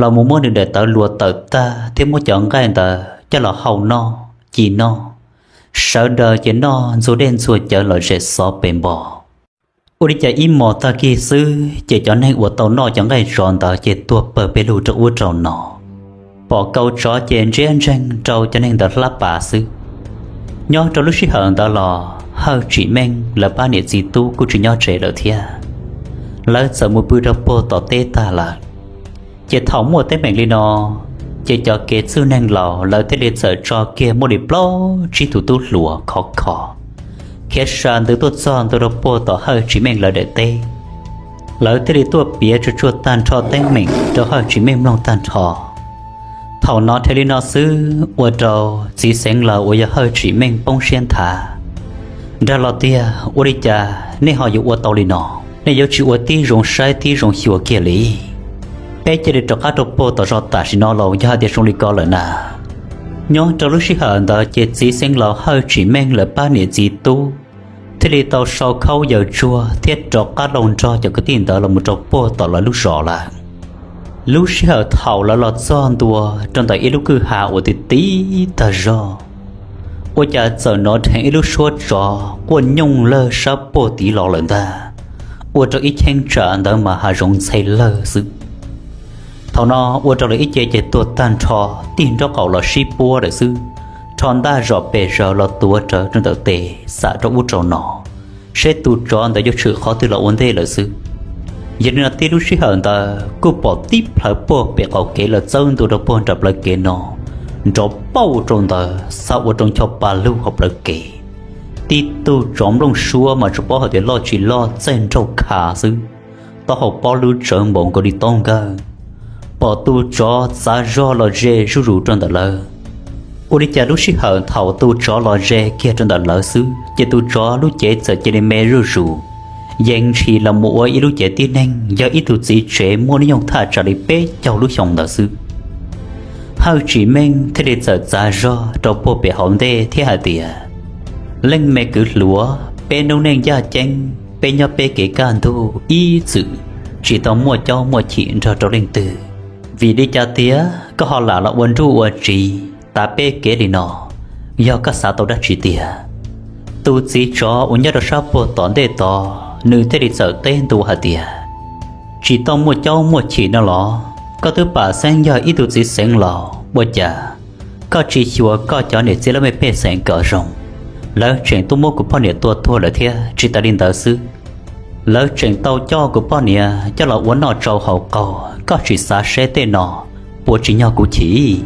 los mus muab nws daim tawv luas tawm tag thiab muab cov nqaij ntawd coj los hau noj ci noj. Sawv daws ces noj ntxuag dej ntxuag cawv los zem xov pes npo. Ua li cas ib hmos tag kis xwb ces cov neeg uas tau noj cov nqaij tsov ntawd ces tuag pawg pes lug rau ub rau no, pom kaus tsov ces ntsiab ntseeg rau cov neeg ntawd hlab pas xwb. Nyob rau lub sij hawm ntawd los Hawj Tsim Meej lawv pab niam txiv tub kuj tsis nyob tsev lawm thiab, lawv txawm mus pw rau puag tom teb tag lawm. Ces thaum muaj teeb meem li no, ces cov kev txwj neeg laus lawv thiaj li txawm tso kiag muaj li plaub tsib tus tub hluas khov kho khiav sa ntws tuaj txog ntua rau puag tom Hawj Tsim Meej lawv daim teb. Lawv thiaj li tuaj piav tsuag tsuag tag nrho teeb meem rau Hawj Tsim Meej mloog tag nrho. Thaum hnov dheev li no xwb ua rau txiv xeev laus uas yog Hawj Tsim Meej poob siab nthav, nrag los tiag, ua li cas nej ho yuav ua tau li no? Nej yuav tsis ua tib zoo saib tib zoo xyuas kiag li? Peb cia li rov qab rau puag tom zos tam sim no los yog hais tias zoo li ko lawm na. Nyob rau lub sij hawm ntawd ces txiv xeev laus Hawj Tsim Meej lawv pab niam txiv tub thiaj li tau sau khaub yaws tsuag thiab rov qab lauj nrog cov kwv tij ntawd los mus rau puag tom lawv lub zos lawm. Lub sij hawm thaum lawv los txog ntua rau ntawm ib lub kwj ha uas ti ti tag zog, ua cas txawm hnov dheev ib lub suab tsov quaj nyooj lawg sab puag tid los lawm ntag, ua rau ib cheeb tsam ntawd mas hav zoov ntxhe lawg xwb. Thaum no ua rau lawv ib ce ces tuag tag nrho, tig nraub qaum los sib puab lawm xwb, rho ntaj zom pes zaws los tuav rawv rau ntawm tes xam rau ub rau no, seb tus tsov ntawd yuav tshwm qhov twg los ua ntej lawm xwb. Yog li no tib lub sij hawm ntawd kuj pom tib plhaw puag pem qaum kev los txawb ntua rau puag nram plawv kev no, nrov pauj rau ntawd xav ua rau ncho pa lug hauv plawv kev. Tib tug tsov nplooj suab mas tsuas paub hais tias loj tsis loj, txaij nraug khav xwb, taub hau pob lub tsawv npaum nkaus li taub nkawj. Pom tus tsov txav zog los ze zuj zus rau ntawm lawv. Ua li cas lub sij hawm thaum tus tsov los ze kiag rau ntawm lawv xwb ces tus tsov lub cev txawm cia li me zuj zus, yees ntshis los mus ua ib lub cev tib neeg yog ib tug txiv tsev muaj hnub nyoog thaj tsam li peb caug lub xyoo ntawd xwb. Hawj Tsis Meej thiaj li txawm txav zog rau puag pem hauv ntej thiab hais tias, Leej me kwv hluas, peb noob neej yaj ceeb, peb nyob peb kev kaj ntug ib txwm tsis tau muaj caub muaj chim nrog rau leej twg. Vim li cas tiag koj ho lam los ua nruj ua tsiv tav peb kev li no? Yog koj xav tau dab tsi tiag? Tus txiv tsov uas nyob rau sab puag tom ntej tod nws thiaj li txawm teb ntua hais tias, Tsis tau muaj caub muaj chim no los? Koj twb pam xeeb yog ib tug txiv xeev laus, ua cas koj tsis xyuas koj cov niam txiv laj mej pej xeem kom zoo? Lawv tseem tuaj muab kuv poj niam tua tuag lawm thiab tsis tas li ntawd xwb, lawv tseem tau coj kuv poj niam coj los ua noj tsau haus qaug, koj tsis xav seb tej no puas tsim nyog kuv chim?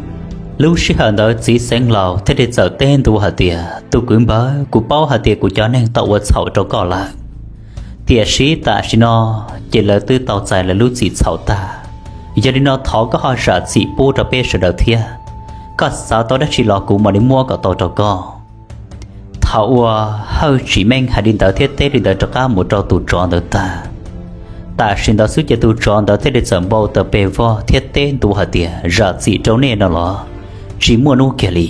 Lub sij hawm ntawd txiv xeev laus thiaj li txawm teb ntua hais tias, Tus kwv npawg, kuv paub hais tias kuv cov neeg tau ua txhaum rau koj lawm, tiam sis tam sim no ces lawv twb tau txais lawv lub txim txhaum tag. Yog li no thov koj ho zam txim pub rau peb sawv daws thiab. Koj xav tau dab tsi los kuv mam li muab kom tau rau koj. Thaum uas Hawj Tsis Meej hais li ntawd thiab teb li ntawd rov qab mus rau tus tsov ntawd tag, tam sim ntawd xwb ces tus tsov ntawd thiaj li txawm npau taws pes vog thiab teb ntua hais tias, Zam txim rau nej no los? Tsis muaj hnub kiag li.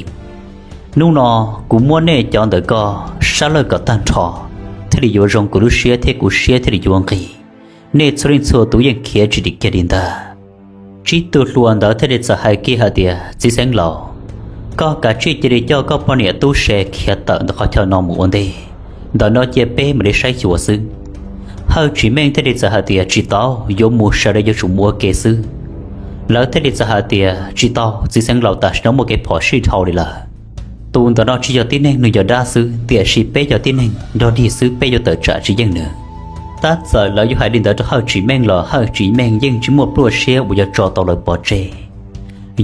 Hnub no kuv muab nej cov ntawm koj sab laj kom tag nrho thiaj li yuav zoo kuv lub siab thiab kuv siab thiaj li yuav nqig. Nej txhua leej txhua tus yeej khiav tsis dim kiag li ntag. Tsib tug hluas ntawd thiaj li txawm hais kiag hais tias, Txiv xeev laus, koj kav tsij cia li coj koj poj niam tub se khiav tawm ntawm qhov chaw no mus ua ntej, ntawm no cia peb mam li saib xyuas xwb. Hawj Tsis Meej thiaj li txawm hais tias, Tsis tau, yuav mus sawv daws yuav tsum mus ua ke xwb. Lawv thiaj li txawm hais tias, Tsis tau, txiv xeev laus, tam sim no muaj kev phom sij dhau li lawm. Tus ntawm no tsis yog tib neeg, nws yog dab xwb, tiam sis peb yog tib neeg nrog dig xwb, peb yuav tawm tsam tsis yeej nws. Tab txawm lawv yuav hais li ntawd rau Hawj Tsis Meej los Hawj Tsis Meej yeej tsis muaj pluaj siab uas yuav tso tau lawv pov tseg.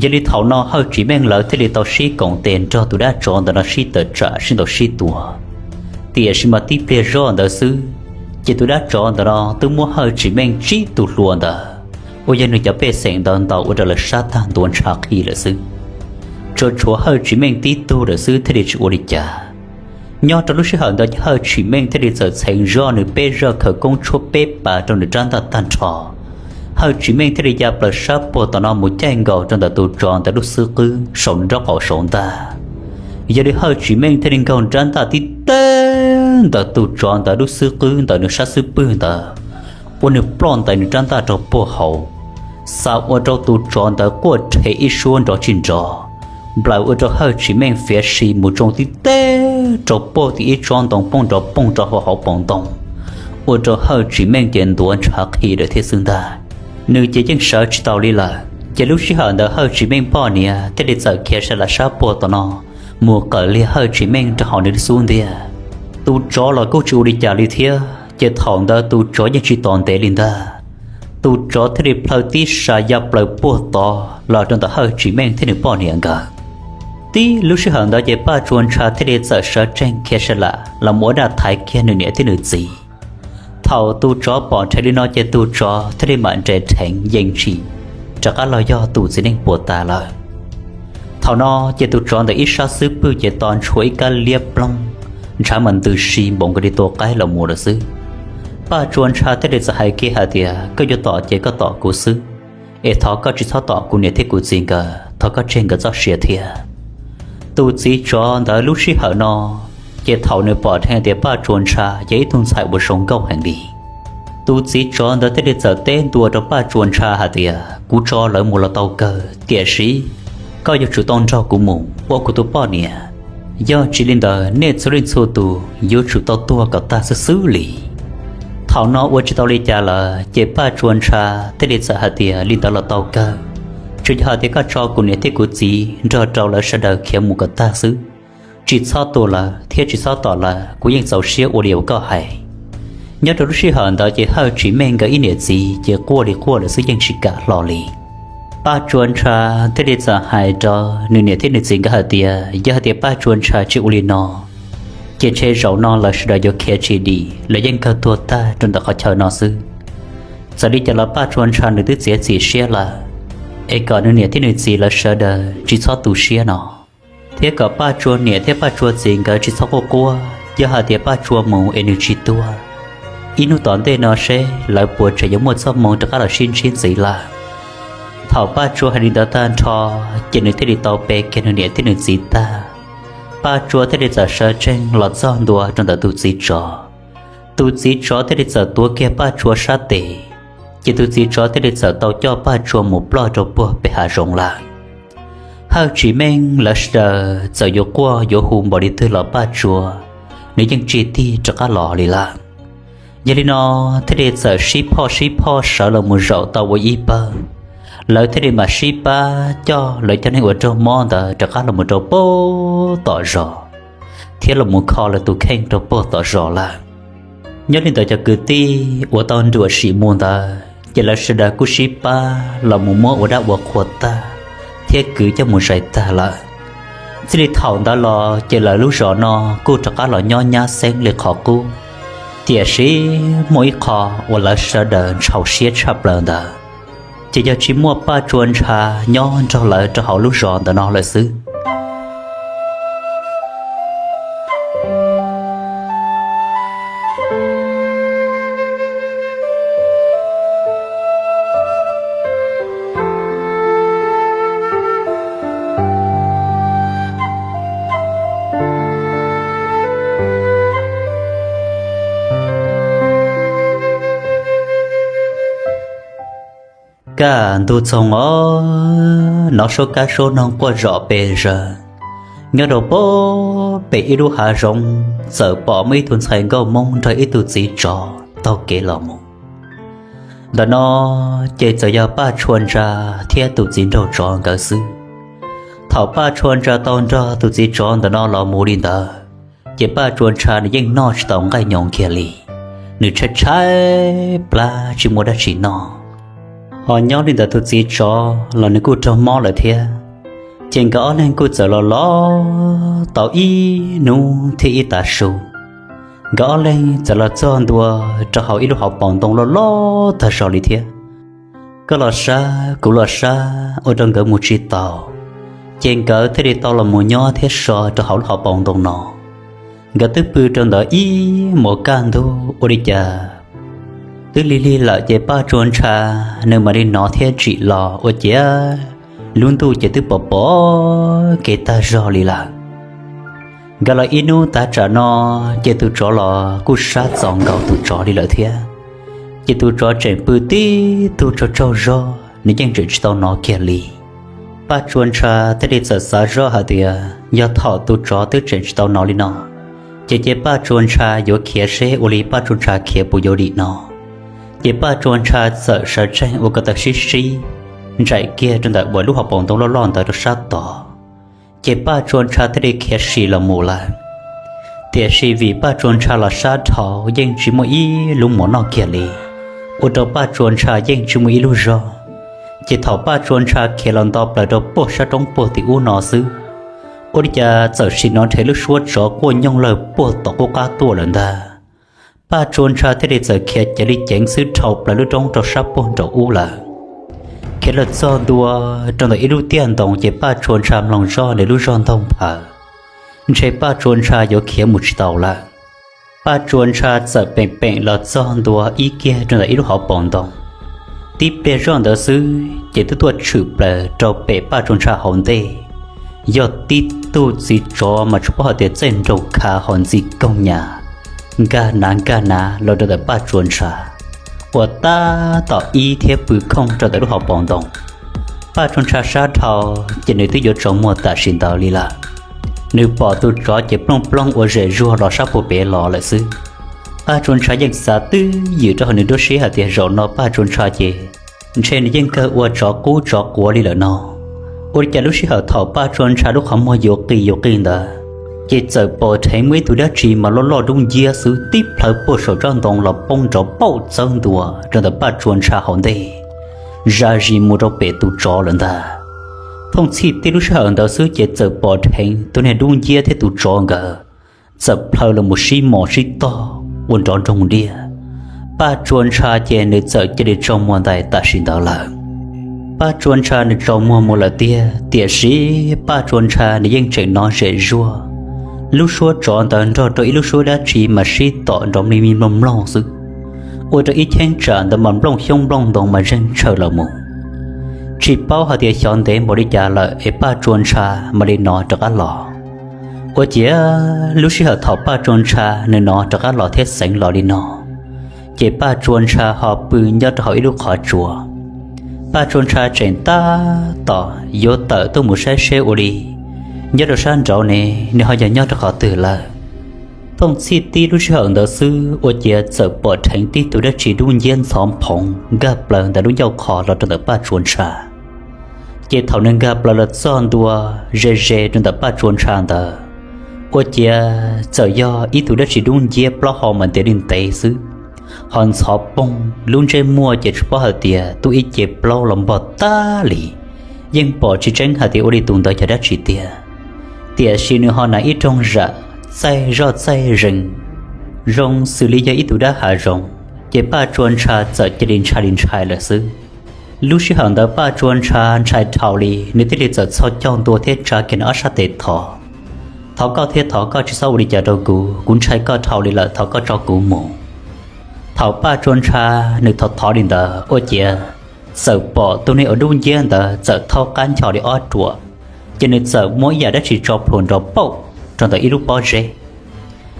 Yog li thaum no Hawj Tsis Meej lawv thiaj li tau sib koom tes nrog tus dab tsov ntawm no sib tawm tsam sib ntaus sib tua. Tiam sis mas tib pliag zoj ntawd xwb, ces tus dab tsov ntawm no twb muab Hawj Tsis Meej tsib tus hluas ntawd uas yog nws cov pej xeem ntawd ntaus ua rau lawv sab tag ntuav ntshav qhi lawm xwb. Tsuas tshuav Hawj Tsis Meej tib tug lawm xwb thiaj li tsis ua li cas. Nyob rau lub sij hawm ntawd ces Hawj Tsis Meej thiaj li txawm txheev zoj nws peb zaj khawv koob tshuab peb pas rau nws rab ntaj tag nrho. Hawj Tsis Meej thiaj li ya plaws sab puag tom no mus caij nkaus rau ntawm tus tsov ntawd lub xub qwb saum nraub qaum saum ntaj. Yog li Hawj Tsis Meej thiaj li nkaug rab ntaj tib teg ntawm tus tsov ntawd lub xub qwb ntawm nws sab xub pwg ntawd, ua nws ploj ntais nws rab ntaj rau puag hauv, xa ua rau tus tsov ntawd quaj rhe ib suab nrov tsis nrov, nplawm ua rau Hawj Tsis Meej fiav si mus tsoo tib teg rau puag tim ib tsob ntoo poob nrov poog rau hauv hauv paus ntoo, ua rau Hawj Tsis Meej ces ntuav ntshav qhi lawm thiab xwb ntag. Nws ces yeej sawv tsis tau li lawm, ces lub sij hawm ntawd Hawj Tsis Meej poj niam thiaj li txawm khiav sa lam sab puag tom no mus qawm liag Hawj Tsis Meej rau hauv nws lub xub ntiag. Tus tsov los kuj tsis ua li cas li thiab, ces thaum ntawd tus tsov yeej tsis tos ntev li ntag. Tus tsov thiaj li plhaw tib sa ya plaws puag tod los rau ntawm Hawj Tsis Meej thiab nws poj niam nkawd. Tib lub sij hawm ntawd ces Paj Tsua Ntsha thiaj li txawm sawv tsees khiav sa lam los mus ua dab thaiv kiag nws niam thiab nws txiv. Thaum tus tsov pom nrhe li no ces tus tsov thiaj li mam nres dheev yees ntshis rov qab los yog tus txiv neej puas tas lawm. Thaum no ces tus tsov ntawm ib sab xub pwg ces to ntshua ib kab liab ploog, ntshav mas ntws si npaum nkaus li tua qaib los mus lawm xwb. Paj Tsua Ntsha thiaj li txawm hais kiag hais tias, Koj yuav tom ces koj tom kuv xwb, es thov koj tsis txhob tom kuv niam thiab kuv txiv nkawd, thov koj tseg nkawd txoj sia thiab. Tus txiv tsov ntawd lub sij hawm no ces thaum nws pom dheev tias Paj Tsua Ntsha yog ib tug ntxhais uas zoo nkauj heev li, tus txiv tsov ntawd thiaj li txawm teb ntua rau Paj Tsua Ntsha hais tias, Kuv tso lawv mus los tau kawg, tiam sis koj yuav tsum tau nrog kuv mus ua kuv tus poj niam. Yog tsis li ntawd nej txhua leej txhua tus yuav tsum tau tuag kom tag xwb xwb li. Thaum no ua tsis tau li cas lawm ces Paj Tsua Ntsha thiaj li txawm hais tias, Li ntawd los tau kawg, tsuas yog hais tias koj tso kuv niam thiab kuv txiv nrog rau lawv sawv daws khiav mus kom tag xwb, tsis txhob tua lawv thiab tsis txhob tom lawv, kuv yeej txaus siab ua li uas koj hais. Nyob rau lub sij hawm ntawd ces Hawj Tsis Meej nkawd ib niam txiv ces quaj li quaj lawm xwb, yeej tsis kam hlo li. Paj Tsua Ntsha thiaj li txawm hais rau nws niam thiab nws txiv nkawd hais tias yog hais tias Paj Tsua Ntsha tsis ua li no, ces ntshe zaum no lawv sawv daws yuav khiav tsis dim, lawv yeej kawg tuag tag rau ntawm qhov chaw no xwb. Txawm li cas los Paj Tsua Ntsha nws twb txiav txim siab lawm, es kom nws niam thiab nws txiv lawv sawv daws tsis txhob tu siab no, thiab kom Paj Tsua niam thiab Paj Tsua txiv nkawd tsis txhob quaj quaj, yog hais tias Paj Tsua mus es nws tsis tuag, ib hnub tom ntej no seb lawv puas tseem yuav muaj txoj hmoo rov qab los sib ntsib ntxiv lawm. Thaum Paj Tsua hais li ntawd tag nrho, ces nws thiaj li tau pe kiag nws niam thiab nws txiv tag. Paj Tsua thiaj li txawm sawv tsees los txog ntua rau ntawm tus txiv tsov. Tus txiv tsov thiaj li txawm tuav kiag Paj Tsua sab tes, ces tus txiv tsov thiaj li txawm tau coj Paj Tsua mus ploj rau puag pem hav zoov lawm. Hawj Tsis Meej lawv sawv daws txawm yuav quaj yuav hu npaum li twg los Paj Tsua nws yeej tsis tig rov qab los li lawm. Yog li no thiaj li txawm sib phoj sib phoj sawv los mus zaum tau ua ib pawg, lawv thiaj li mam sib pab coj lawv cov neeg uas raug mob ntawd rov qab los mus rau puag tom zos, thiab los mus kho lawv tus kheej rau puag tom zos lawm. Nyob li ntawd cov kwv tij uas tau nruam sim mus ntawd ces lawv sawv daws kuj sib pab los mus muab ua dab ua qhua tag, thiab kwv coj mus zais tag lawm. Txij li thaum ntawd los ces lawv lub zos no kuj rov qab los nyob nyab xeeb li qhov qub, tiam sis muaj ib qho uas lawv sawv daws ntshau siab tshaj plaws ntawd, ces yog tsis muaj Paj Tsua Ntsha nyob nrog lawv rau hauv lub zos ntawm no lawm xwb. Kaj ntug txoog os, nov suab kab suab noog quaj zom pes zaws. Nyob rau puag pem ib lub hav zoov txawm pom muaj ib tug ntxhais nkauj Hmoob nrog ib tug txiv tsov taug kev los mus. Ntawm no ces txawm yog Paj Tsua Ntsha thiab tus txiv nraug tsov nkawd xwb. Thaum Paj Tsua Ntsha tau nrog tus txiv tsov ntawm no los mus li ntawd, ces Paj Tsua Ntsha nws yeej noj tsis tau nqaij nyoos kiag li, nws tshaib tshaib plab tsis muaj dab tsi noj. Ho nyob li ntawd tus txiv tsov los nws kuj raug mob lawm thiab, ces nkawd ob leeg kuj txawm los los tau ib hnub thiab ib tav su. Nkawd ob leeg txawm los txog ntua rau hauv ib lub hauv paus ntoo loj loj tag zog li thiab. Koj los sab kuv los sab ua rau nkawd mus tsis taus, ces nkawd thiaj li tau los mus nyob thiab so rau hauv lub hauv paus ntoo no. Nkawd twb pw rau ntawd ib hmos kaj ntug ua li cas twb lig lig lawm ces Paj Tsua Ntsha nws mam li hnov thiab tsim los ua ciav lub ntuj ces twb pom pom kev tag zog li lawm. Nkawd los ib hnub tav tsam no, ces tus tsov los kuj sab txaus nkaus tus tsov li lawm thiab. Ces tus tsov tseem pw tib tug tsaug tsaug zog, nws yeej tseem tsis tau hnov kiag li. Paj Tsua Ntsha thiaj li txawm xav zoj hais tias yog thaum tus tsov twb tseem tsis tau hnov li no, ces cia Paj Tsua Ntsha yuav khiav seb ua li Paj Tsua Ntsha khiav puas yuav dim no. Ces Paj Tsua Ntsha txawm sawv tsees ua ko taw sib sib ntsais kiag rau ntawm uas lub hauv paus ntoo loj loj ntawd rau sab tod. Ces Paj Tsua Ntsha thiaj li khiav sim los mus lawm. Tiam sis vim Paj Tsua Ntsha los sab dhau yeej tsis muaj ib lub mov noj kiag li, ua rau Paj Tsua Ntsha yeej tsis muaj ib lub zog. Ces thaum Paj Tsua Ntsha khiav los nto plaws rau puag sab roob puag tim ub no xwb, ua li cas txawm sim hnov nrhe lub suab tsov quaj nyooj lawg puag tom qub qab tuaj lawm ntag. Paj Tsua Ntsha thiaj li txawm khiav ceev li ceev xwb dhau plaws lub roob rau sab puag nraum ub lawm. Khiav los txog ntua rau ntawm ib lub tiaj ntoo ces Paj Tsua Ntsha mloog zoj nws lub zog ntaug nphaws, ntshe Paj Tsua Ntsha yuav khiav mus tsis tau lawm. Paj Tsua Ntsha txawm peem peem los txog ntua ib kiag rau ntawm ib lub hauv paus ntoo. Tib pliag zoj ntawd xwb ces twb tuaj tshwm plaws rau pem Paj Tsua Ntsha hauv ntej. Yog tib tug txiv tsov mas tsuas paub hais tias txaij nraug khav hos ntxi koog nyas, nkag nav nkag nav los rau ntawm Paj Tsua Ntsha, uas tab tom ib thiab pw khooj rau ntawm lub hauv paus ntoo. Paj Tsua Ntsha sab dhau, ces nws twb yuav tsaus muag tam sim ntawd li lawm. Nws pom tus tsov ces plooj plooj ua zem zuag los sab puag pem los lawm xwb. Paj Tsua Ntsha yeej xav twj ywm rau hauv nws lub siab hais tias zaum no Paj Tsua Ntsha ces ntshe nws yeej kawg ua tsov qub tsov quav li lawm no. Ua li cas lub sij hawm thaum Paj Tsua Ntsha lub qhov muag yuav qi yuav qi ntawd, Ces txawm pom dheev muaj ib tug dab tsi mas loj loj dub nciab xwb tib plhaw puag saum tsob ntoo los poob nrov pauj txawb ntua rau ntawm Paj Tsua Ntsha hauv ntej, zam zis mus rau pem tus tsov lawm ntag. Thooj txhij tib lub sij hawm ntawd xwb ces txawm pom dheev tus niag dub nciab thiab tus tsov nkawd txawm plhaw los mus sib mos sib tog ua nrov nroog diaj. Paj Tsua Ntsha ces nws txawm cia li tsaus muag ntais tam sim ntawd lawm. Paj Tsua Ntsha nws tsaus muag mus lawm tiag, tiam sis Paj Tsua Ntsha nws yeej tseem hnov zem zuag lub suab tsov ntawd nrog rau ib lub suab dab tsi mas sib tom nrov mli mloog mloog xwb, ua rau ib cheeb tsam ntawd mas nplooj xyoob nplooj ntoo mas zeeg tshaw los mus. Tsis paub hais tias xyov ntev npaum li cas lawm es Paj Tsua Ntsha mam li hnov rov qab los. Ua ciav lub sij hawm thaum Paj Tsua Ntsha nws hnov rov qab los thiab xeev los li no, ces Paj Tsua Ntsha ho pw nyob rau hauv ib lub qhov tsua. Paj Tsua Ntsha tseem tab tom yuav tawm tuaj mus saib seb ua li nyob rau sab nraud ne nws ho yog nyob rau qhov twg lawm. Thooj txhij tib lub sij hawm ntawd xwb ua ciav txawm pom dheev tib tug dab tsi dub nciab ntxhov phoov nkag plaws ntawm lub ncauj qhov los rau ntawm Paj Tsua Ntsha. Ces thaum nws nkag plaws los txog ntua ze ze rau ntawm Paj Tsua Ntsha ntawd, ua ciav txawm yog ib tug dab tsi dub nciab plaub hau mas ntev li ntev xwb, ho ntxhov poog lub ntsej muag ces tsis paub hais tias tub ib ce plaub los npog tag li, yeej pom tsis tseeb hais tias ua li tus ntawd yog dab tsi tiag. Tiam sis nws ho hnav ib rooj zam txaij zoj txaij zees zoo xws li yog ib tug dab hav zoov, ces Paj Tsua Ntsha txawm cia li ntshai li ntshai lawm xwb. Lub sij hawm ntawd Paj Tsua Ntsha ntshai dhau li, nws thiaj li txawm txhos caug ntua thiab tsa kiag nws ob sab tes thov: Thov koj thiab thov koj tsis txhob ua li cas rau kuv, kuv ntshai koj dhau li lawm, thov koj tso kuv mus. Thaum Paj Tsua Ntsha nws thov thov li ntawd ua ciav txawm pom tus neeg uas dub nciab ntawd txawm thaub qab ncho li ob ruam, ces nws txawm muab ib yam dab tsi tso plhuav nrov pauj rau ntawm ib lub pob zeb,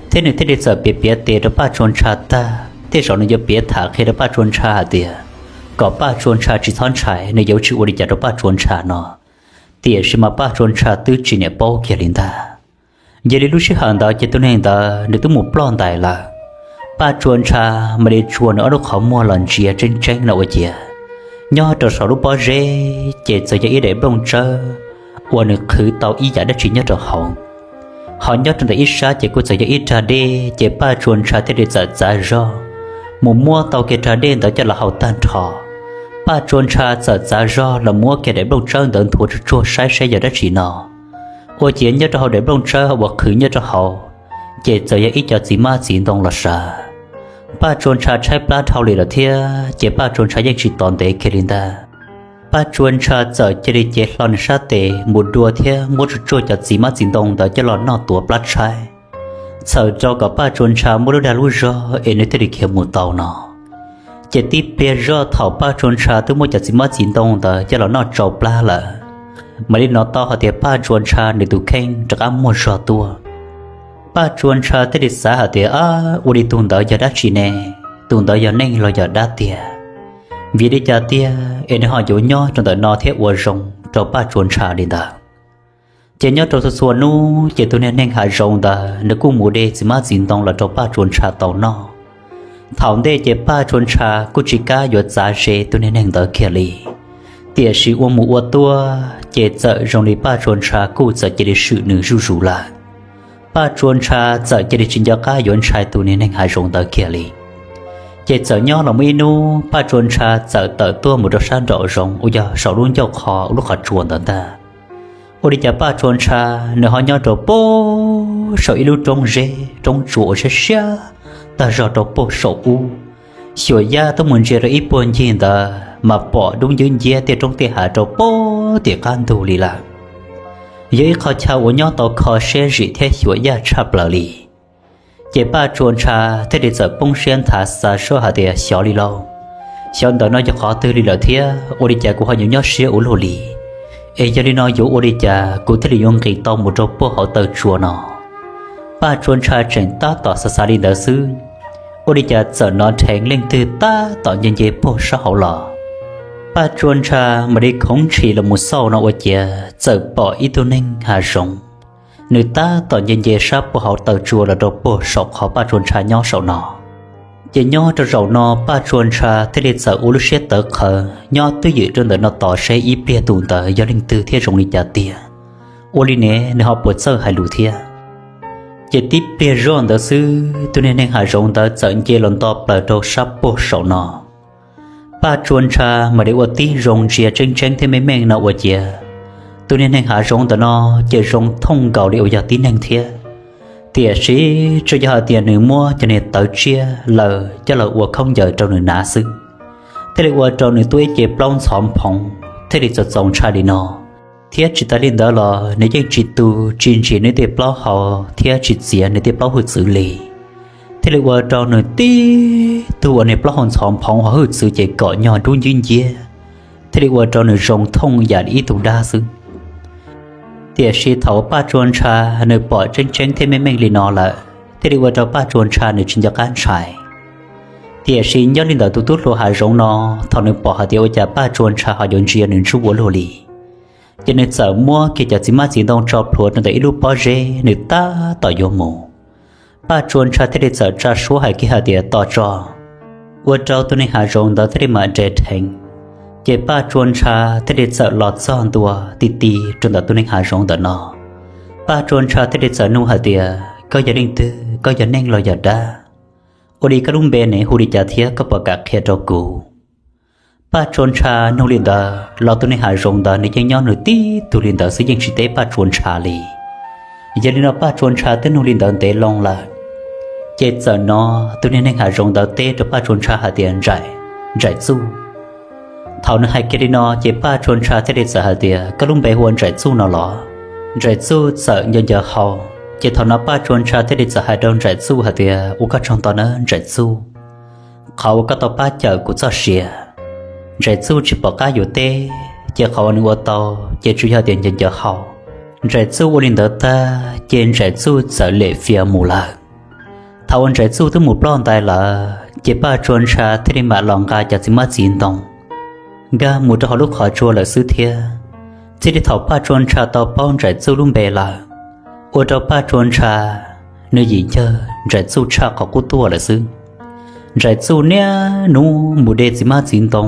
thiab nws thiaj li txawm piav piav tes rau Paj Tsua Ntsha tag, tej zaum nws yuav piav tham qhia rau Paj Tsua Ntsha hais tias kom Paj Tsua Ntsha tsis txhob ntshai, nws yuav tsis ua li cas rau Paj Tsua Ntsha no. Tiam sis mas Paj Tsua Ntsha twb tsis niam paub kiag li ntag. Yog li lub sij hawm ntawd ces tus neeg ntawd nws twb mus ploj ntais lawm. Paj Tsua Ntsha mam li tsuas nws ob lub qhov muag los ntsia tseeb tseeb no ua ciav, nyob rau saum lub pob zeb ces txawm yog ib daim nplooj tsawb uas nws qhwv tau ib yam dab tsi nyob rau hauv. Ho nyob rau ntawm ib sab ces kuj txawm yog ib rag dej, ces Paj Tsua Ntsha thiaj li txawm txav zog mus muab tau kiag rag dej ntawd coj los haus tag nrho. Paj Tsua Ntsha txawm txav zog los muab kiag daim nplooj tsawb ntawd nthuav tsuag tsuag saib seb yog dab tsi no. Ua ciav nyob rau hauv daim nplooj tsawb uas qhwv nyob rau hauv, ces txawm yog ib co txiv hmab txiv ntoo los sav. Paj Tsua Ntsha tshaib plab dhau li lawm thiab ces Paj Tsua Ntsha yeej tsis tos ntev kiag li ntag. Paj Tsua Ntsha txawm cia li cev hlo nws sab tes mus dua thiab muab tsuag tsuag cov txiv hmab txiv ntoo ntawd coj los noj tuav plab tshaib, txhawm rau kom Paj Tsua Ntsha muaj lub dag lub zog es nws thiaj li khiav mus tau no. Ces tib pliag zoj thaum Paj Tsua Ntsha twb muab cov txiv hmab txiv ntoo ntawd coj los noj tsau plab lawm, mam li hnov tau hais tias Paj Tsua Ntsha nws tus kheej rov qab muaj zog tuaj. Paj Tsua Ntsha thiaj li xav hais tias, ab, ua li tus ntawd yog dab tsi ne? Tus ntawd yog neeg los yog dab tiag? Vim li cas tiag es nws ho yuav nyob rau ntawm no thiab ua zoo rau Paj Tsua Ntsha li ntawd? Ces nyob rau txhua txhua hnub ces tus niag neeg hav zoov ntawd nws kuj mus de txiv hmab txiv ntoo los rau Paj Tsua Ntsha tau noj. Thaum ntej ces Paj Tsua Ntsha kuj tsis kam yuav txav ze tus niag neeg ntawd kiag li, tiam sis ua mus ua tuaj ces txawm zoo li Paj Tsua Ntsha kuj txawm cia li swm nws zuj zus lawm. Paj Tsua Ntsha txawm cia li tsis nco qab yuav ntshai tus niag neeg hav zoov ntawd kiag li. Ces txawm nyob los muaj ib hnub Paj Tsua Ntsha txawm tawm tuaj mus rau sab nraum zoov uas yog saum lub ncauj qhov lub qhov tsua ntawd ntag. Ua li cas Paj Tsua Ntsha nws ho nyob rau puag saum ib lub roob zeb roob tsua uas siab siab tag zog rau puag saum ub. Xyuam yaj tuaj mus ntsia rau ib puag ncig ntawd mas pom dub ncwb nciab tej roob tej hav rau puag tim qab ntug li lawm. Yog ib qho chaw uas nyob tau kho siab zim thiab xyuam yaj tshaj plaws li. Ces Paj Tsua Ntsha thiaj li txawm poob siab nthav xa soj hais tias, xyov li lauj, xyov ntawm no yog qhov twg li lawm thiab ua li cas kuv ho yuav nyob siab ua luaj li. Es yog li no yuav ua li cas kuv thiaj li yuav nqis tau mus rau puag hauv taw tsua no? Paj Tsua Ntsha tseem tab tom xav xav li ntawd xwb, ua li cas txawm hnov dheev leej twg tab tom nce nce puag sab hauv los. Paj Tsua Ntsha mam li khoov ntshis los mus xauj no ua ciav txawm pom ib tug neeg hav zoov, nws tab tom nce nce sab puag hauv taw tsua los rau puag saum qhov Paj Tsua Ntsha nyob saum no. Ces nyob rau zaum no Paj Tsua Ntsha thiaj li txawm ua lub siab tawv qhawv nyob twj ywm rau ntawm no tos seb ib pliag tus ntawd yog leej twg thiab zoo li cas tiag. Ua li ne nws ho puas txawj hais lus thiab? Ces tib pliag zoj ntawd xwb tus niag neeg hav zoov ntawd txawm nce los nto plaws rau sab puag saum no. Paj Tsua Ntsha mam li ua tib zoo ntsia tseeb tseeb thiab meej meej no ua ciav tus niag neeg hav zoov ntawm no ces zoo thooj nkaus li uas yog tib neeg thiab. Tiam sis tsuas yog hais tias nws muab cov niag tawv tsiaj lawm coj los ua khaub ncaws rau nws hnav xwb, thiaj li ua rau nws tuaj ib ce plaub ntxhov nphoov thiaj li txaus txaus ntshai li no. Thiab tsis tas li ntawd los nws yeej tsis tu, tsis ntsis nws tej plaub hau thiab tsis txiav nws tej plaub hwj txwv li, thiaj li ua rau nws tib tug uas niag plaub hau ntxhov nphoov ho hwj txwv ces kom nyog dub nciab nciab, thiaj li ua rau nws zoo thooj yam li ib tug dab xwb. Tiam sis thaum uas Paj Tsua Ntsha nws pom tseeb tseeb thiab meej meej li no lawm thiaj li ua rau Paj Tsua Ntsha nws tsis nco qab ntshai. Tiam sis nyob li ntawm tus tub hluas hav zoov no, thaum nws pom hais tias ua cas Paj Tsua Ntsha ho yuav ntsia nws ntsuj ua luaj li, ces nws txawm muab kiag cov txiv hmab txiv ntoo tso plhuav rau ntawm ib lub pob zeb nws tab tom yuav mus. Paj Tsua Ntsha thiaj li txawm tsa suab hais kiag hais tias tos tso, ua rau tus neeg hav zoov ntawd thiaj li mam nres dheev. Ces Paj Tsua Ntsha thiaj li txawm los txog ntua ti ti rau ntawm tus neeg hav zoov ntawm no. Paj Tsua Ntsha thiaj li txawm nug hais tias koj yog leej twg, koj yog neeg los yog dab? Ua li koj lub npe ne hu li cas thiab koj puas kam qhia rau kuv? Paj Tsua Ntsha nug li ntawd los tus neeg hav zoov ntawd nws yeej nyob nws tib tug li ntawd xwb yeej tsis teb Paj Tsua Ntsha li. Yog li no Paj Tsua Ntsha twb nug li ntawd ntev loo lawm, ces txawm no tus niag neeg hav zoov ntawd teb rau Paj Tsua Ntsha hais tias Ntsais, Ntsais Txuj. Thaum nws hais kiag li no ces Paj Tsua Ntsha thiaj li txawm hais tias koj lub npe hu ua Ntsais Txuj no los? Ntsais Txuj txawm nco nco hau. Ces thaum no Paj Tsua Ntsha thiaj li txawm hais rau Ntsais Txuj hais tias ua koj tsaug ntau nawb Ntsais Txuj, qhov uas koj tau pab cawm kuv txoj sia. Ntsais Txuj tsis pom qab yuav teb, ces qhov uas nws ua tau ces tsuas yog tias nco nco hau. Ntsais Txuj ua li ntawd tag ces Ntsais Txuj txawm lem fias mus lawm. Thaum uas Ntsais Txuj twb mus ploj ntais lawm ces Paj Tsua Ntsha thiaj li mam los nqa cov txiv hmab txiv ntoo nkag mus rau hauv lub qhov tsua lawm xwb thiab. Txij li thaum Paj Tsua Ntsha tau paub Ntsais Txuj lub npe lawm, ua rau Paj Tsua Ntsha nws yim ncawg Ntsais Txuj tshaj qhov qub tuaj lawm xwb. Ntsais Txuj niaj hnub mus de txiv hmab txiv ntoo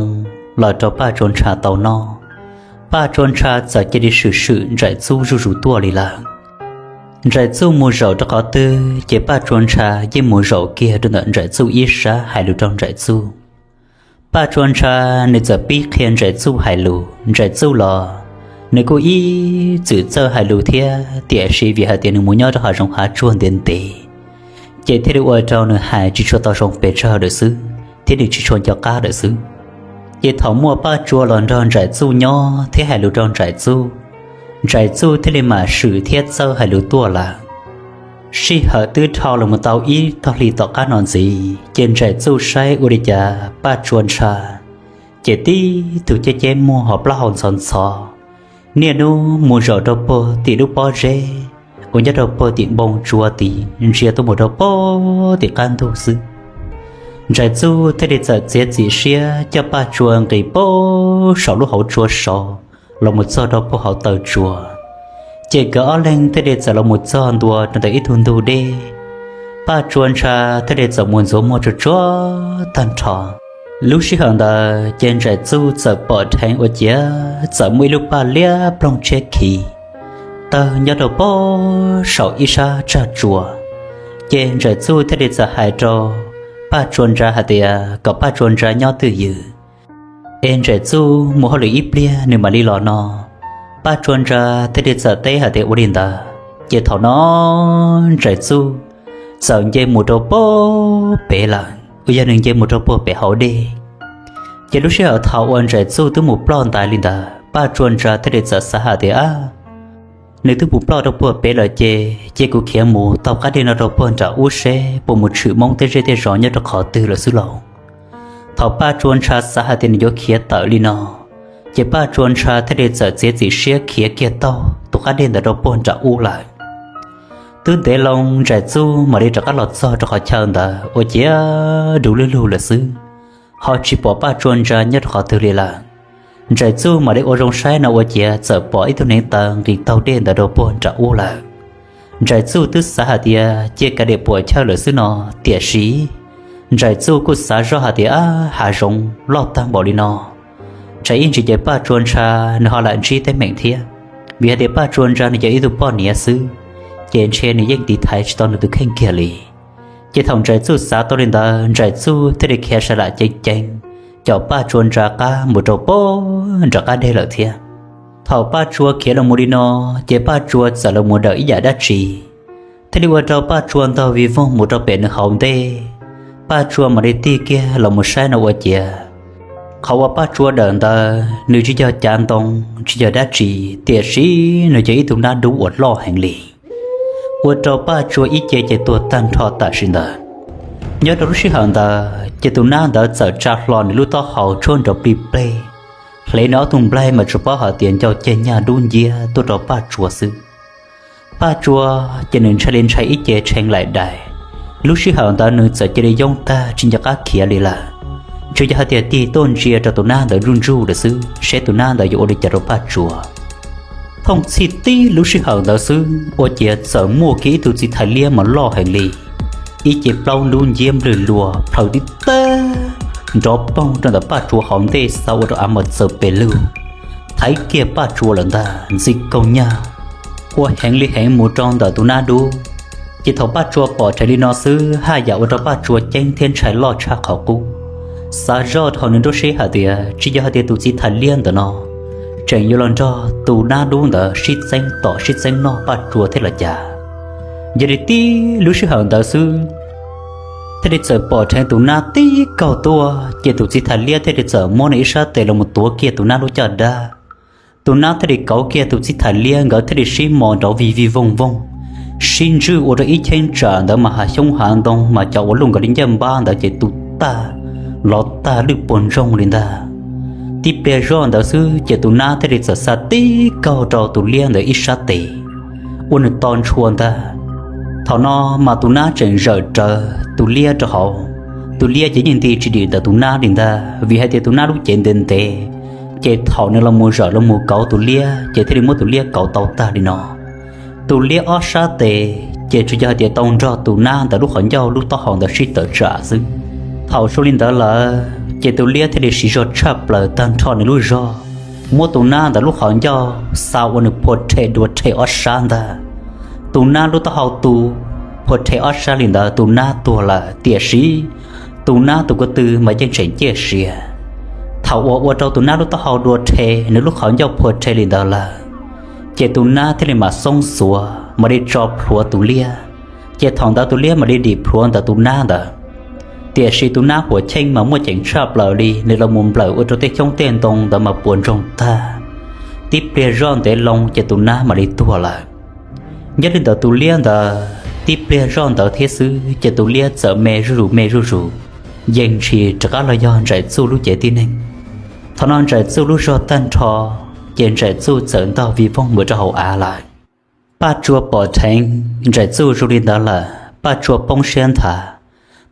los rau Paj Tsua Ntsha tau noj. Paj Tsua Ntsha txawm cia li swm swm Ntsais Txuj zuj zus tuaj li lawm. Ntsais Txuj mus zaum rau qhov twg ces Paj Tsua Ntsha yeej mus zaum kiag rau ntawm Ntsais Txuj ib sab hais lus rau Ntsais Txuj. Paj Tsua Ntsha nws txawm pib qhia Ntsais Txuj hais lus, Ntsais Txuj los nws kuj ib txwm txawj hais lus thiab, tiam sis vim hais tias nws mus nyob rau hav zoov hav tsuag ntev ntev, ces thiaj li ua rau nws hais tsis tshua tau zoo pes tsawg lawm xwb thiab nws tsis tshua nco qab lawm xwb. Ces thaum muaj Paj Tsua los nrog Ntsais Txuj nyob thiab hais lus rau Ntsais Txuj, Ntsais Txuj thiaj li mam swm thiab txawj hais lus tuaj lawm. Sij hawm twb dhau los mus tau ib tog hli tom qab no ntxiv ces Ntsais Txuj saib ua li cas Paj Tsua Ntsha ces tib tug ceb ceb muag ho plaub hau ntxhov ntxhov, niaj hnub mus zaum rau puag tim lub pob zeb uas nyob rau puag tim npoo tsua tid ntsia tuaj mus rau puag tim qab ntug xwb. Ntsais Txuj thiaj li txawm txiav txim siab coj Paj Tsua nqis puag saum lub hauv tsua saud los mus txog rau puag hauv taw tsua. Ces nkawd ob leeg thiaj li txawm los mus txog ntua rau ntawm ib tug ntug dej. Paj Tsua Ntsha thiaj li txawm mus ntxuav muag tsuag tsuag tag nrho. Lub sij hawm ntawd ces Ntsais Txuj txawm pom dheev ua ciav txawm muaj ib lub paj liab ploog tshiab khiv tawg nyob rau puag saum ib sab tsag tsua. Ces Ntsais Txuj thiaj li txawm hais rau Paj Tsua Ntsa hais tias kom Paj Tsua Ntsa nyob twj ywm es Ntsais Txuj mus hauj lwm ib pliag nws mam li los no. Paj Tsua Ntsa thiaj li txawm teb hais tias ua li ntawd. Ces thaum no Ntsais Txuj txawm nce mus rau puag pem lawm, uas yog nws nce mus rau puag pem hauv dej. Ces lub sij hawm thaum uas Ntsais Txuj twb mus ploj ntais li ntawd, Paj Tsua Ntsa thiaj li txawm xav hais tias nws twb mus ploj rau puag pem lawm ces cia kuv khiav mus taug qab dej no rau puag nram ub seb puas mus tshwm Hmoob tej zej tej zos nyob rau qhov twg lawm xwb lauj. Thaum Paj Tsua Ntsha xav hais tias nws yuav khiav tawm li no, ces Paj Tsua Ntsha thiaj li txawm txiav txim siab khiav kiag taug tus qab dej ntawd rau puag nram ub lawm. Twb ntev loo Ntsais Txuj mam li rov qab los txog rau qhov chaw ntawd ua ciav du lug lug lawm xwb, ho tsis pom Paj Tsua Ntsa nyob rau qhov twg li lawm. Ntsais Txuj mam li ua zoo saib no ua ciav txawm pom ib tug hneev taw nqis taug dej ntawd rau puag nram ub lawm. Ntsais Txuj twb xav hais tias cia kav liam puam chawj lawm xwb no, tiam sis Ntsais Txuj kuj xav zoj hais tias hav zoov loj tag npaum li no, tsam ib ntsis ces Paj Tsua Ntsha nws ho lam ntsib teeb meem thiab, vim hais tias Paj Tsua Ntsa nws yog ib tug poj niam xwb, ces ntshe nws yeej tiv thaiv tsis tau nws tus kheej kiag li. Ces thaum Ntsais Txuj xav tau li ntawd, Ntsais Txuj thiaj li khiav sav lam ceev ceev, caum Paj Tsua ntsa qab mus rau pem nram qab deg lawm thiab. Thaum Paj Tsua khiav los mus li no, ces Paj Tsua txawm los mus dawm ib yam dab tsi, thiaj li ua rau Paj Tsua ntog vij voog mus rau pem nws hauv ntej. Paj Tsua mam li tig kiag los mus saib no ua ciav, qhov uas Paj Tsua dawm ntawd nws tsis yog cav ntoo, tsis yog dab tsi, tiam sis nws yog ib tug nab dub uas loj heev li, ua rau Paj Tsua ib ce ces tuag tag nrho tam sim ntawd. Nyob rau lub sij hawm ntawd ces tus nab ntawd txawm tsa hlo nws lub taub hau tshuab nrov plig pleg, hle nws ob tug nplaig mas tsuas paub hais tias ncau ceg nyaj dub nciab tuaj rau Paj Tsua xwb. Paj Tsua ces nws ntshai li ntshai ib ce tshee laim dais. Lub sij hawm ntawd nws txawm cia li yoob tag tsis nco qab khiav li lawm, tsuas yog hais tias tig tuaj ntsia rau tus nab ntawd ntsuj ntsuj lawm xwb seb tus nab ntawd yuav ua li cas rau Paj Tsua. Thooj txhij tib lub sij hawm ntawd xwb ua ciav txawm muaj kiag ib tug txiv thais liab mas loj heev li, ib ce plaub ntub nciab nplwg luas plhaws tib tag nrov poog rau ntawm Paj Tsua hauv ntej xa ua rau av mas txawm pes lug, thaiv kiag Paj Tsua lawm ntag ntxi kaug nyag, ua heev li heev mus rau ntawm tus nab dub. Ces thaum Paj Tsua pom dheev li no xwb haj yam ua rau Paj Tsua ceeb thiab ntshai loj tshaj qhov qub, xav zoj rau hauv nws nruab siab hais tias tsis yog hais tias tus txiv thais liab ntawm no tseem yuav los nrog tus nab dub ntawd sib txeeb tom sib txeeb noj Paj Tsua thiab los cas. Yog li tib lub sij hawm ntawd xwb thiaj li txawm pom dheev tus nab tib kaug tuaj, ces tus txiv thais liab thiaj li txawm muab nws ib sab tes los mus tuav kiag tus nab lub caj dab. Tus nab thiaj li kauv kiag tus txiv thais liab, nkawd thiaj li sib mos nrov vij vij voog voog, sib ntswj ua rau ib cheeb tsam ntawd mas hav xyoob hav ntoo mas cov uas luj nkawd li ncaj npab ntawd ces tu tag, lov tag lwj puag ntsoog li ntag. Tib pliag zoj ntawd xwb ces tus nab thiaj li txawm xa tib kaug rau tus liab ntawd ib sab tes, ua nws to ntshua ntag. Thaum no mas tus nab tseem zawm rawv tus liab rau hauv, tus liab ces yeej nti tsis dim ntawm tus nab li ntag, vim hais tias tus nab lub cev ntev ntev, ces thaum nws los mus zawm los mus kauv tus liab ces thiaj li muab tus liab kauv tau tag li no. Tus liab ob sab tes ces tsuas yog hais tias tau nrog tus nab ntawd lub qhov ncauj lub taub hau ntawd sib tawm tsam xwb. Thaum zoo li ntawd lawm ces tus liab thiaj li siv zog tshaj plaws tag nrho nws lub zog, muab tus nab ntawd lub qhov ncauj xa ua nws phua rhe dua rhe ob sab ntag. Tus nab lub taub hau tu phua rhe ob sab li ntawd tus nab tuag lawm, tiam sis tus nab tus ko tw mas yeej tseem ciaj sia. Thaum uas ua rau tus nab lub taub hau dua rhe, nws lub qhov ncauj phua rhe li ntawd lawm, ces tus nab thiaj li mam xoob xuav mam li tso plhuav tus liab. Ces thaum ntawd tus liab mam li dim plhuav ntawm tus nab ntawd, tiam sis tus nab huam cheej mas muaj ceem tshaj plaws li, nws los mus nplawm ua rau tej xyoob tej ntoo ntawd mas puas ntsoog tag. Tib pliag zoj ntev loo ces tus nab mam li tuag lawm. Nyob li ntawm tus liab ntawd tib pliag zoj ntawd thiab xwb ces tus liab txawm me zuj zus me zuj zus, yeej tsis rov qab los yog Ntsais Txuj lub cev tib neeg. Thaum no Ntsais Txuj lub zog tag nrho, ces Ntsais Txuj txawm ntog vij voog mus rau hauv av lawm. Paj Tsua pom dheev Ntsais Txuj zoo li ntawd lawm, Paj Tsua poob siab nthav.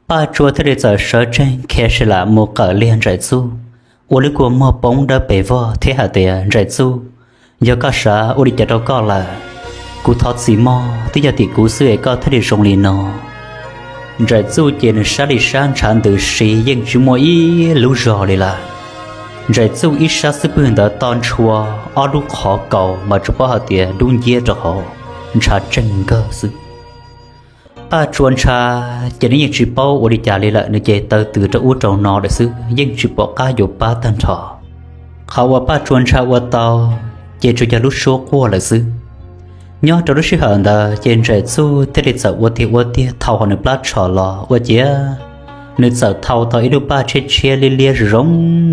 Paj Tsua thiaj li txawm sawv tsees khiav si lam mus qawm liag Ntsais Txuj, ua lub kua muag poob dawb pes vog thiab hais tias, Ntsais Txuj, yog koj xav ua li cas rau koj lawm? Kuv thov txim mog, twb yog tim kuv xwb es koj thiaj li zoo li no. Ntsais Txuj ces nws sab li sab ntshav ntws si yeej tsis muaj ib lub zog li lawm. Ntsais Txuj ib sab xub pwg ntawd to ntshua, ob lub qhov kaus mas tsuas paub hais tias dub nciab rau hauv, ntshav tseeg nkawg xwb. Paj Tsua Ntsha ces nws yeej tsis paub ua li cas li lawm, nws ces taw tws rau ub rau no lawm xwb, yeej tsis pom qab yuav pab tag nrho. Qhov uas Paj Tsua Ntsha ua tau ces tsuas yog lub suab quaj lawm xwb. Nyob rau lub sij hawm ntawd ces Ntsais Txuj thiaj li txawm ua tiag ua tiag thau hauv nws plab tsho los ua ciav nws txawm thau tau ib lub paj tshiab tshiab liab liab zoo zoo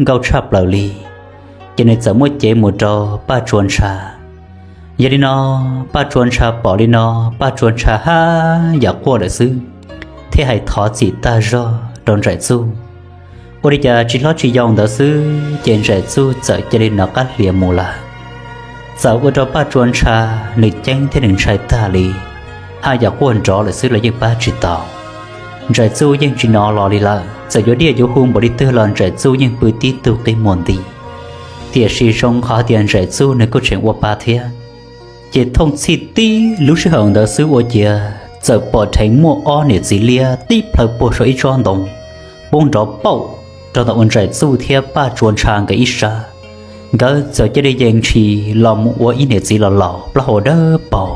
nkauj tshaj plaws li, ces nws txawm muab cev mus rau Paj Tsua Ntsha. Yog li no, Paj Tsua Ntsha pom li no, Paj Tsua Ntsha haj yam quaj lawm xwb, thiab hais thov txim tag zog rau Ntsais Txuj. Ua li cas tsis hlob tsis yau ntawd xwb ces Ntsais Txuj txawm cia li nov qab hlias mus lawm. Txawm ua rau Paj Tsua Ntsha nws ceeb thiab nws ntshai tag li, haj yam quaj nrov lawm xwb los yeej pab tsis tau. Ntsais Txuj yeej tsis nov los li lawm, txawm yuav diaj yuav hu npaum li twg los Ntsais Txuj yeej pw tib tug qi muag nti. Tiam sis zoo qhov hais tias Ntsais Txuj nws kuj tseem ua pa thiab. Ces thooj txhij tib lub sij hawm ntawd xwb ua ciav txawm pom dheev muaj ob niam txiv liab tib plhaw puag saum ib tsob ntoo, poob nrov pauj rau ntawm uas Ntsais Txuj thiab Paj Tsua Ntsha nkawd ib sab. Nkawd txawm cia li yees ntshis los mus ua ib niam txiv los laus plaub hau dawb paug.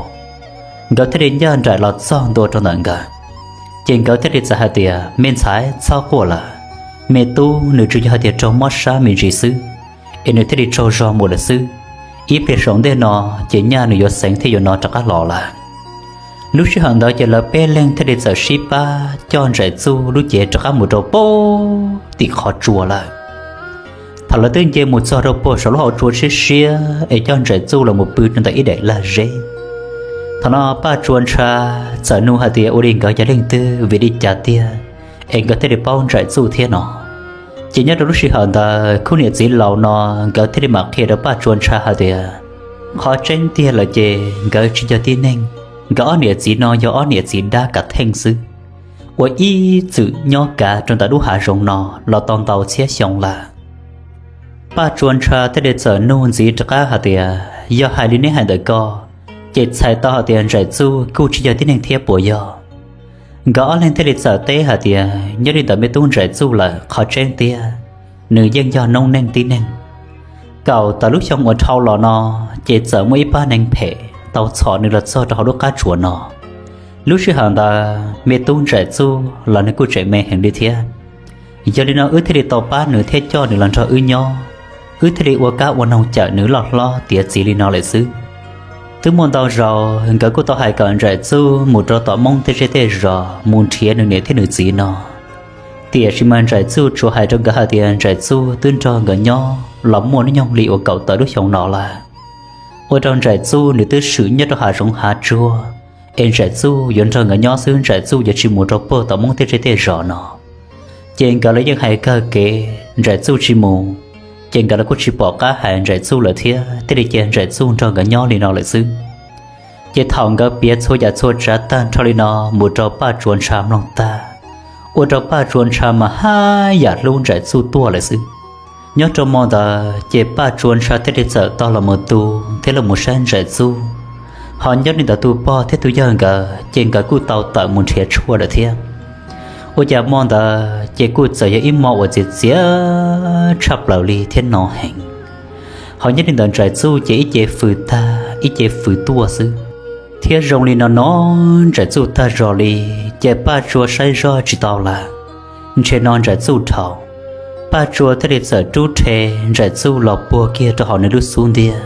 Nkawd thiaj li ncaj nraim los txog ntua rau ntawm nkawd, ces nkawd thiaj li txawm hais tias, Me ntxhais, txhob quaj lawm. Me tub nws tsuas yog hais tias raug mob sab me ntsis xwb, es nws thiaj li tsaug zog mus lawm xwb. Ib pliag saum ntej no ces nyaj nws yuav xeev thiab yuav nov rov qab los lawm. Lub sij hawm ntawd ces lawv peb leeg thiaj li txawm sib pab coj Ntsaim Txuj lub cev rov qab mus rau puag tim qhov tsua lawm. Thaum lawv twb nce mus txog rau puag saum lub hauv tsua siab siab es coj Ntsaim Txuj los mus pw rau ntawm ib daim lag zeb, thaum no Paj Tsua Ntsha txawm nug hais tias ua li nkawd yog leej twg, vim li cas tiag es nkawd thiaj li paub Ntsaim Txuj thiab no. Ces nyob rau lub sij hawm ntawd khub niam txiv laus no nkawd thiaj li mam qhia rau Paj Tsua Ntsha hais tias, qhov tseeb tiag lawm ces nkawd tsis yog tib neeg, nkawd ob niam txiv no yog ob niam txiv dab kav theej xwb, uas ib txwm nyob kav rau ntawm lub hav zoov no los tau ntau txhiab xyoo lawm. Paj Tsua Ntsha thiaj li txawm nug ntxiv rov qab hais tias, yog hais li neb hais ntawm ko, ces txhais tau hais tias Ntsaim Txuj kuj tsis yog tib neeg thiab puas yog? Nkawd ob leeg thiaj li txawm teb hais tias, nyob li ntawm me tub Ntsaim Txuj lawm, qhov tseeb tiag nws yeej yog noob neej tib neeg. Kaum tawm lub xyoo uas dhau los no, ces txawm muaj ib pab neeg phem tau txhom nws los txog rau hauv lub qab tsuas no. Lub sij hawm ntawd me tub Ntsaim Txuj los nws kuj tseem me heev li thiab. Yog li no wb thiaj li tau pab nws thiab coj nws los nrog wb nyob, wb thiaj li ua kab ua noog cawm nws loj hlob tiav txiv li no lawm xwb. Twb muaj ntau zaus nkawd kuj tau hais kom Ntsaim Txuj mus rau tom Hmoob tej zej tej zos mus nrhiav nws niam thiab nws txiv no, tiam sis mas Ntsaim Txuj tsuas hais rau nkawd hais tias Ntsaim Txuj twb nrog nkawd nyob los muaj hnub nyoog li uas kaum tawm lub xyoo no lawm. Ua rau Ntsaim Txuj nws twb swm nyob rau hav zoov hav tsuag, es Ntsaim Txuj yuav nrog nkawd nyob xwb, Ntsaim Txuj yuav tsis mus rau puag tom Hmoob tej zej tej zos no. Ces nkawd los yeej hais kawg kev Ntsaim Txuj tsis mus, ces nkawd los kuj tsis pom qab hais Ntsaim Txuj lawm thiab, thiaj li cia Ntsaim Txuj nrog nkawd nyob li no lawm xwb. Ces thaum nkawd piav txhua yam txhua tsav tag nrho li no mus rau Paj Tsua Ntsha mloog tag, ua rau Paj Tsua Ntsha mas haj yam hlub Ntsaim Txuj tuaj lawm xwb. Nyob rau hmo ntawd ces Paj Tsua Ntsha thiaj li txawm tau los mus tu thiab los mus saib Ntsaim Txuj. Ho nyob li ntawd tus pog thiab tus yawg nkawd ces nkawd kuj tau tawm mus nrhiav tshuaj lawm thiab. Ua cas hmo ntawd ces kuj txawm yog ib hmo uas txias txias tshaj plaws li thiab no heev. Ho nyob li ntawd Ntsaim Txuj ces ib ce fws tag ib ce fws tuaj xwb, thiab zoo li no no Ntsaim Txuj tag zog li, ces Paj Tsua saib zoj tsis tau lawm, ntshe no Ntsaim Txuj dhau. Paj Tsua thiaj li txawm rub rhe Ntsaim Txuj los puag kiag rau hauv nws lub xub ntiag,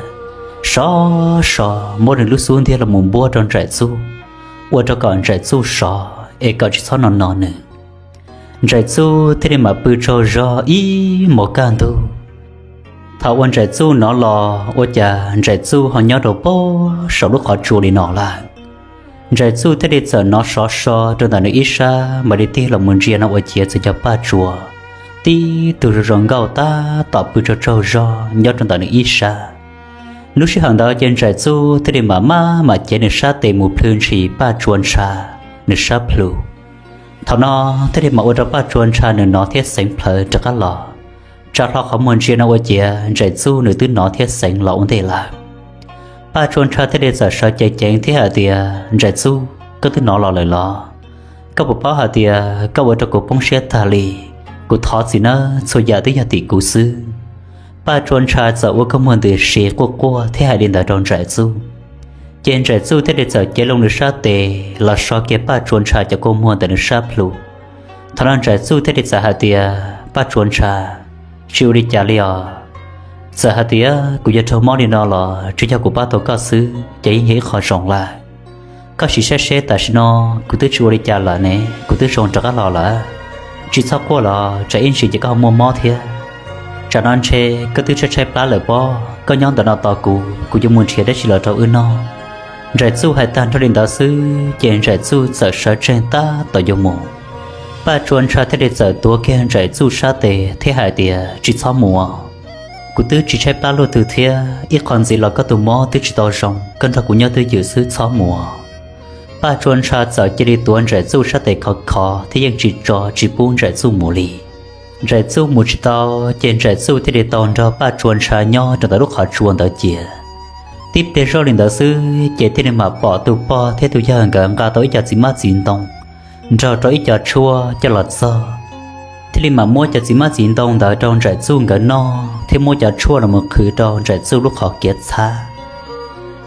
sov so muab nws lub xub ntiag los mus npuab rau Ntsaim Txuj, ua rau kom Ntsaim Txuj sov es kom tsis txhob no no nws. Ntsaim Txuj thiaj li mam pw tsaug zog ib hmos kaj ntug. Thaum uas Ntsaim Txuj nov los ua cas Ntsaim Txuj ho nyob rau puag saum lub qhov tsua li no lawm. Ntsaim Txuj thiaj li txawm nov sov so rau ntawm nws ib sab mam li tig los mus ntsia no ua ciav txawm yog Paj Tsua tib tug zoo zoo nkauj tab tom pw tsaug tsaug zog nyob rau ntawm nws ib sab. Lub sij hawm ntawd ces Ntsaim Txuj thiaj li mam maj mam cev nws sab tes mus plhws ntshis Paj Tsua Ntsha nws sab plhu. Thaum no thiaj li mam ua rau Paj Tsua Ntsha nws nov thiab xeev plhawv rov qab los. Tsa hlo qhov muag ntsia no ua ciav Ntsaim Txuj nws twb nov thiab xeev los ua ntej lawm. Paj Tsua Ntsha thiaj li txawm sawv ceev ceev thiab hais tias, Ntsaim Txuj, koj twb nov los lawm los? Koj puas paub hais tias koj ua rau kuv poob siab tag li? Kuv thov txim nawb, txhua yam twb yog tim kuv xwb. Paj Tsua Ntsha txawm ua kua muag ntws si quaj quaj thiab hais li ntawd rau Ntsaim Txuj. Ces Ntsaim Txuj thiaj li txawm cev loo nws sab tes los so kiag Paj Tsua Ntsha cov kua muag ntawm nws sab plhu. Thaum no Ntsaim Txuj thiaj li txawm hais tias, Paj Tsua Ntsha, tsis ua li cas li os. Txawm hais tias kuv yuav raug mob li no los tsuas yog kuv pab tau koj xwb ces yeej yog ib qho zoo lawm. Koj sim saib seb tam sim no kuv twb tsis ua li cas lawm ne, kuv twb zoo rov qab los lawm. Tsis txhob quaj los tsam ib ntsis ces koj ho muaj mob thiab. Tsam no ntshe koj twb tshaib tshaib plab lawm pob, koj nyob ntawm no tos kuv, kuv yuav mus nrhiav dab tsi los rau wb noj. Ntsaim Txuj hais tag nrho li ntawd xwb ces Ntsaim Txuj txawm sawv tsees tab tom yuav mus. Paj Tsua Ntsha thiaj li txawm tuav kiag Ntsaim Txuj sab tes thiab hais tias, Tsis txhob mus os. Kuv twb tsis tshaib plab luaj twg thiab, ib qho ntxiv los koj tus mob twb tsis tau zoo, koj nrog kuv nyob twj ywm xwb, txhob mus os. Paj Tsua Ntsha txawm cia li tuav Ntsaim Txuj sab tes khov khov thiab yeej tsis tso tsis pub Ntsaim Txuj mus li. Ntsaim Txuj mus tsis tau, ces Ntsaim Txuj thiaj li tau nrog Paj Tsua Ntsha nyob rau ntawm lub qhov tsua ntawd cia. Tib pliag zoj li ntawd xwb ces thiaj li mam pom tus pog thiab tus yawg nkawd nqa tau ib co txiv hmab txiv ntoo nrog rau ib co tshuaj coj los txog, thiaj li mam muab cov txiv hmab txiv ntoo ntawd rau Ntsaim Txuj nkawd noj thiab muab cov tshuaj los mus qhwv rau Ntsaim Txuj lub qhov kiav txhab.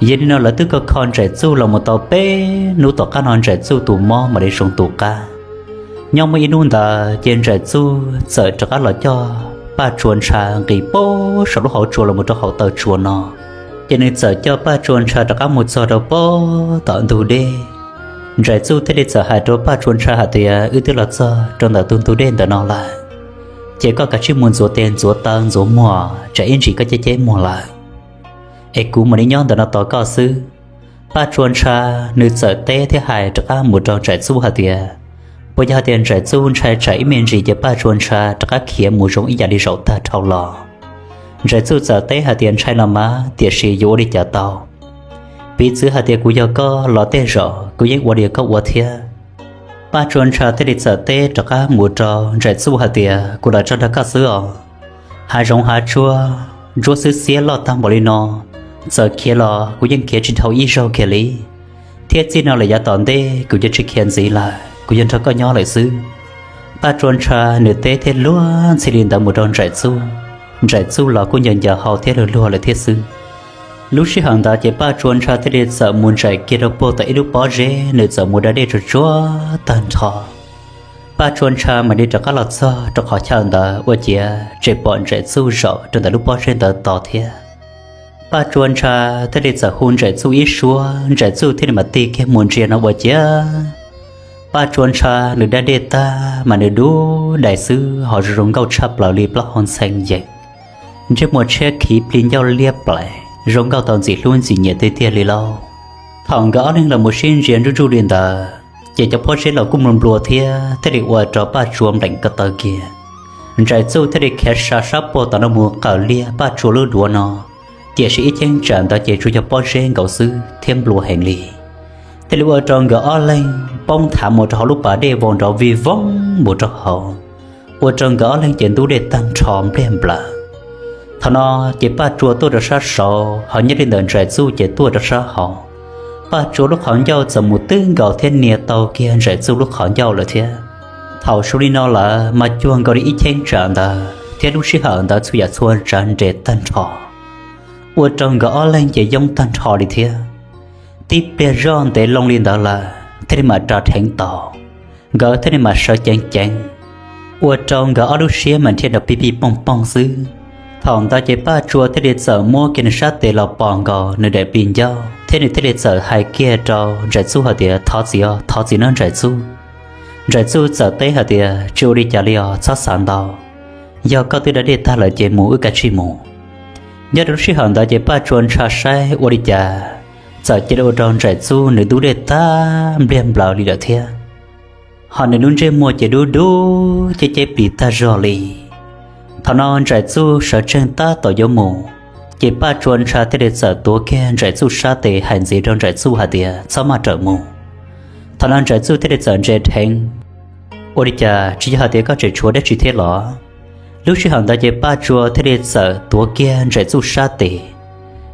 Yog li no lawv twb kho kho Ntsais Txuj los mus tau peb hnub, tom qab no Ntsais Txuj tus mob mam li zoo tus qab. Nyob muaj ib hnub ntawd ces Ntsais Txuj txawm rov qab los coj Paj Tsua Ntsha nqis puag saum lub hauv tsua los mus rau hauv taw tsua no, ces nws txawm coj Paj Tsua Ntsha rov qab mus txog rau puag tom ntug dej. Ntsais Txuj thiaj li txawm hais rau Paj Tsua Ntsha hais tias, Wb twb los txog rau ntawm tus ntug dej ntawm no lawm, ces koj kav tsij mus ntxuav tes ntxuav taw ntxuav muag, tsam ib ntsis koj ceb ceb muag lawm, es kuv mam li nyob ntawm no tos koj xwb. Paj Tsua Ntsha nws txawm teb thiab hais rov qab mus rau Ntsais Txuj hais tias, puas yog hais tias Ntsais Txuj ntshai tsam ib me ntsis ces Paj Tsua Ntsha rov qab khiav mus zoo ib yam li zaum tag dhau los? Ntsais Txuj txawm teb hais tias, Ntshai los mas, tiam sis yuav ua li cas tau? Piv txwv hais tias kuv yog koj los tej zaum kuv yeej ua li koj ua thiab. Paj Tsua Ntsha thiaj li txawm teb rov qab mus rau Ntsais Txuj hais tias, Kuv los tso dag koj xwb os. Hav zoov hav tsuag ntsuab xwb xiab loj tag npaum li no, txawm khiav los kuv yeej khiav tsis dhau ib zaug kiag li, thiab txij no lawm yav tom ntej kuv yuav tsis khiav ntxiv lawm, kuv yuav nrog koj nyob lawm xwb. Paj Tsua Ntsha nws teb thiab luag ntxhi li ntawd mus rau Ntsais Txuj. Ntsais Txuj los kuj ncaws ncaws hau thiab luag luag lawm thiab xwb. Lub sij hawm ntawd ces Paj Tsua Ntsha thiaj li txawm mus ntsais kiag rau puag tom ib lub pob zeb, nws txawm mus da dej tsuag tsuag tag nrho. Paj Tsua Ntsha mam li rov qab los txog rau qhov chaw ntawd ua ciav tseem pom Ntsais Txuj zaum rau ntawm lub pob zeb ntawd tos thiab. Paj Tsua Ntsha thiaj li txawm hu Ntsais Txuj ib suab, Ntsais Txuj thiaj li mam tig kiag mus ntsia no ua ciav Paj Tsua Ntsha nws da dej tag mas nws dub dais xwb ho zoo zoo nkauj tshaj plaws li, plaub hau ntxhee yees, ntsej muag tshiab khiv plig ncauj liab plaim, zoo nkauj tau ntxim hlub ntxim nyiam tiag tiag li lauj. Thaum nkawd ob leeg los mus sib ntsia ntsuj ntsuj li ntawd ces cov pob zeb los kuj nplua nplua thiab thiaj li ua rau Paj Tsua npleem ko taw kiag. Ntsais Txuj thiaj li khiav sa sab puag tom no mus qawm liag Paj Tsua lub duav no, tiam sis ib cheeb tsam ntawd ces tsuas yog pob zeb nkaus xwb thiab nplua heev li. Thiaj li ua rau nkawd ob leeg poob nthav mus rau hauv lub pas dej vau nrov vij voog mus rau hauv, ua rau nkawd ob leeg ces ntub dej tag nrho npliag nplaws. Thaum no ces Paj Tsua tuaj rau sab saud, ho nyob li ntawm Ntsais Txuj ces tuaj rau sab hauv. Paj Tsua lub qhov ncauj txawm mus twb nkaus thiab nias tau kiag Ntsais Txuj lub qhov ncauj lawm thiab. Thaum zoo li no lawm mas cuag nkaus li ib cheeb tsam ntawd thiab lub sij hawm ntawd txhua yam txhua tsav nres tag nrho, ua rau nkawd ob leeg ces yoob tag nrho li thiab. Tib pliag zoj ntev loo li ntawd lawm thiaj li mam ras dheev tau, nkawd thiaj li mam sawv ceev ceev, ua rau nkawd ob lub siab mas dhia nrov pij pij pooj poog xwb. Thaum ntawd ces Paj Tsua thiaj li txawm muab kiag nws sab tes los pos nkaus nws daim plig ncauj thiab nws thiaj li txawm hais kiag rau Ntsais Txuj hais tias, Thov txim os, thov txim nawb Ntsais Txuj. Ntsais Txuj txawm teb hais tias, Tsis ua li cas li os, txhob xav ntau. Yog koj twb da dej tag lawm ces mus wb kav tsij mus. Nyob rau lub sij hawm ntawd ces Paj Tsua ntsha saib ua li cas txawm cia li ua rau Ntsais Txuj nws ntub dej tag npliag nplaws li lawm thiab, ho nws lub ntsej muag ces dub dub ceb ceb plig tag zog li. Thaum no Ntsais Txuj sawv tsees tab tom yuav mus, ces Paj Tsua ntsha thiaj li txawm tuav kiag Ntsais Txuj sab tes hais ntxiv rau Ntsais Txuj hais tias, Txhob maj rawm mus. Thaum no Ntsais Txuj thiaj li txawm ntsia dheev, Ua li cas, tsis yog hais tias koj tseem tshuav dab tsi thiab los? Lub sij hawm ntawd ces Paj Tsua thiaj li txawm tuav kiag Ntsais Txuj sab tes.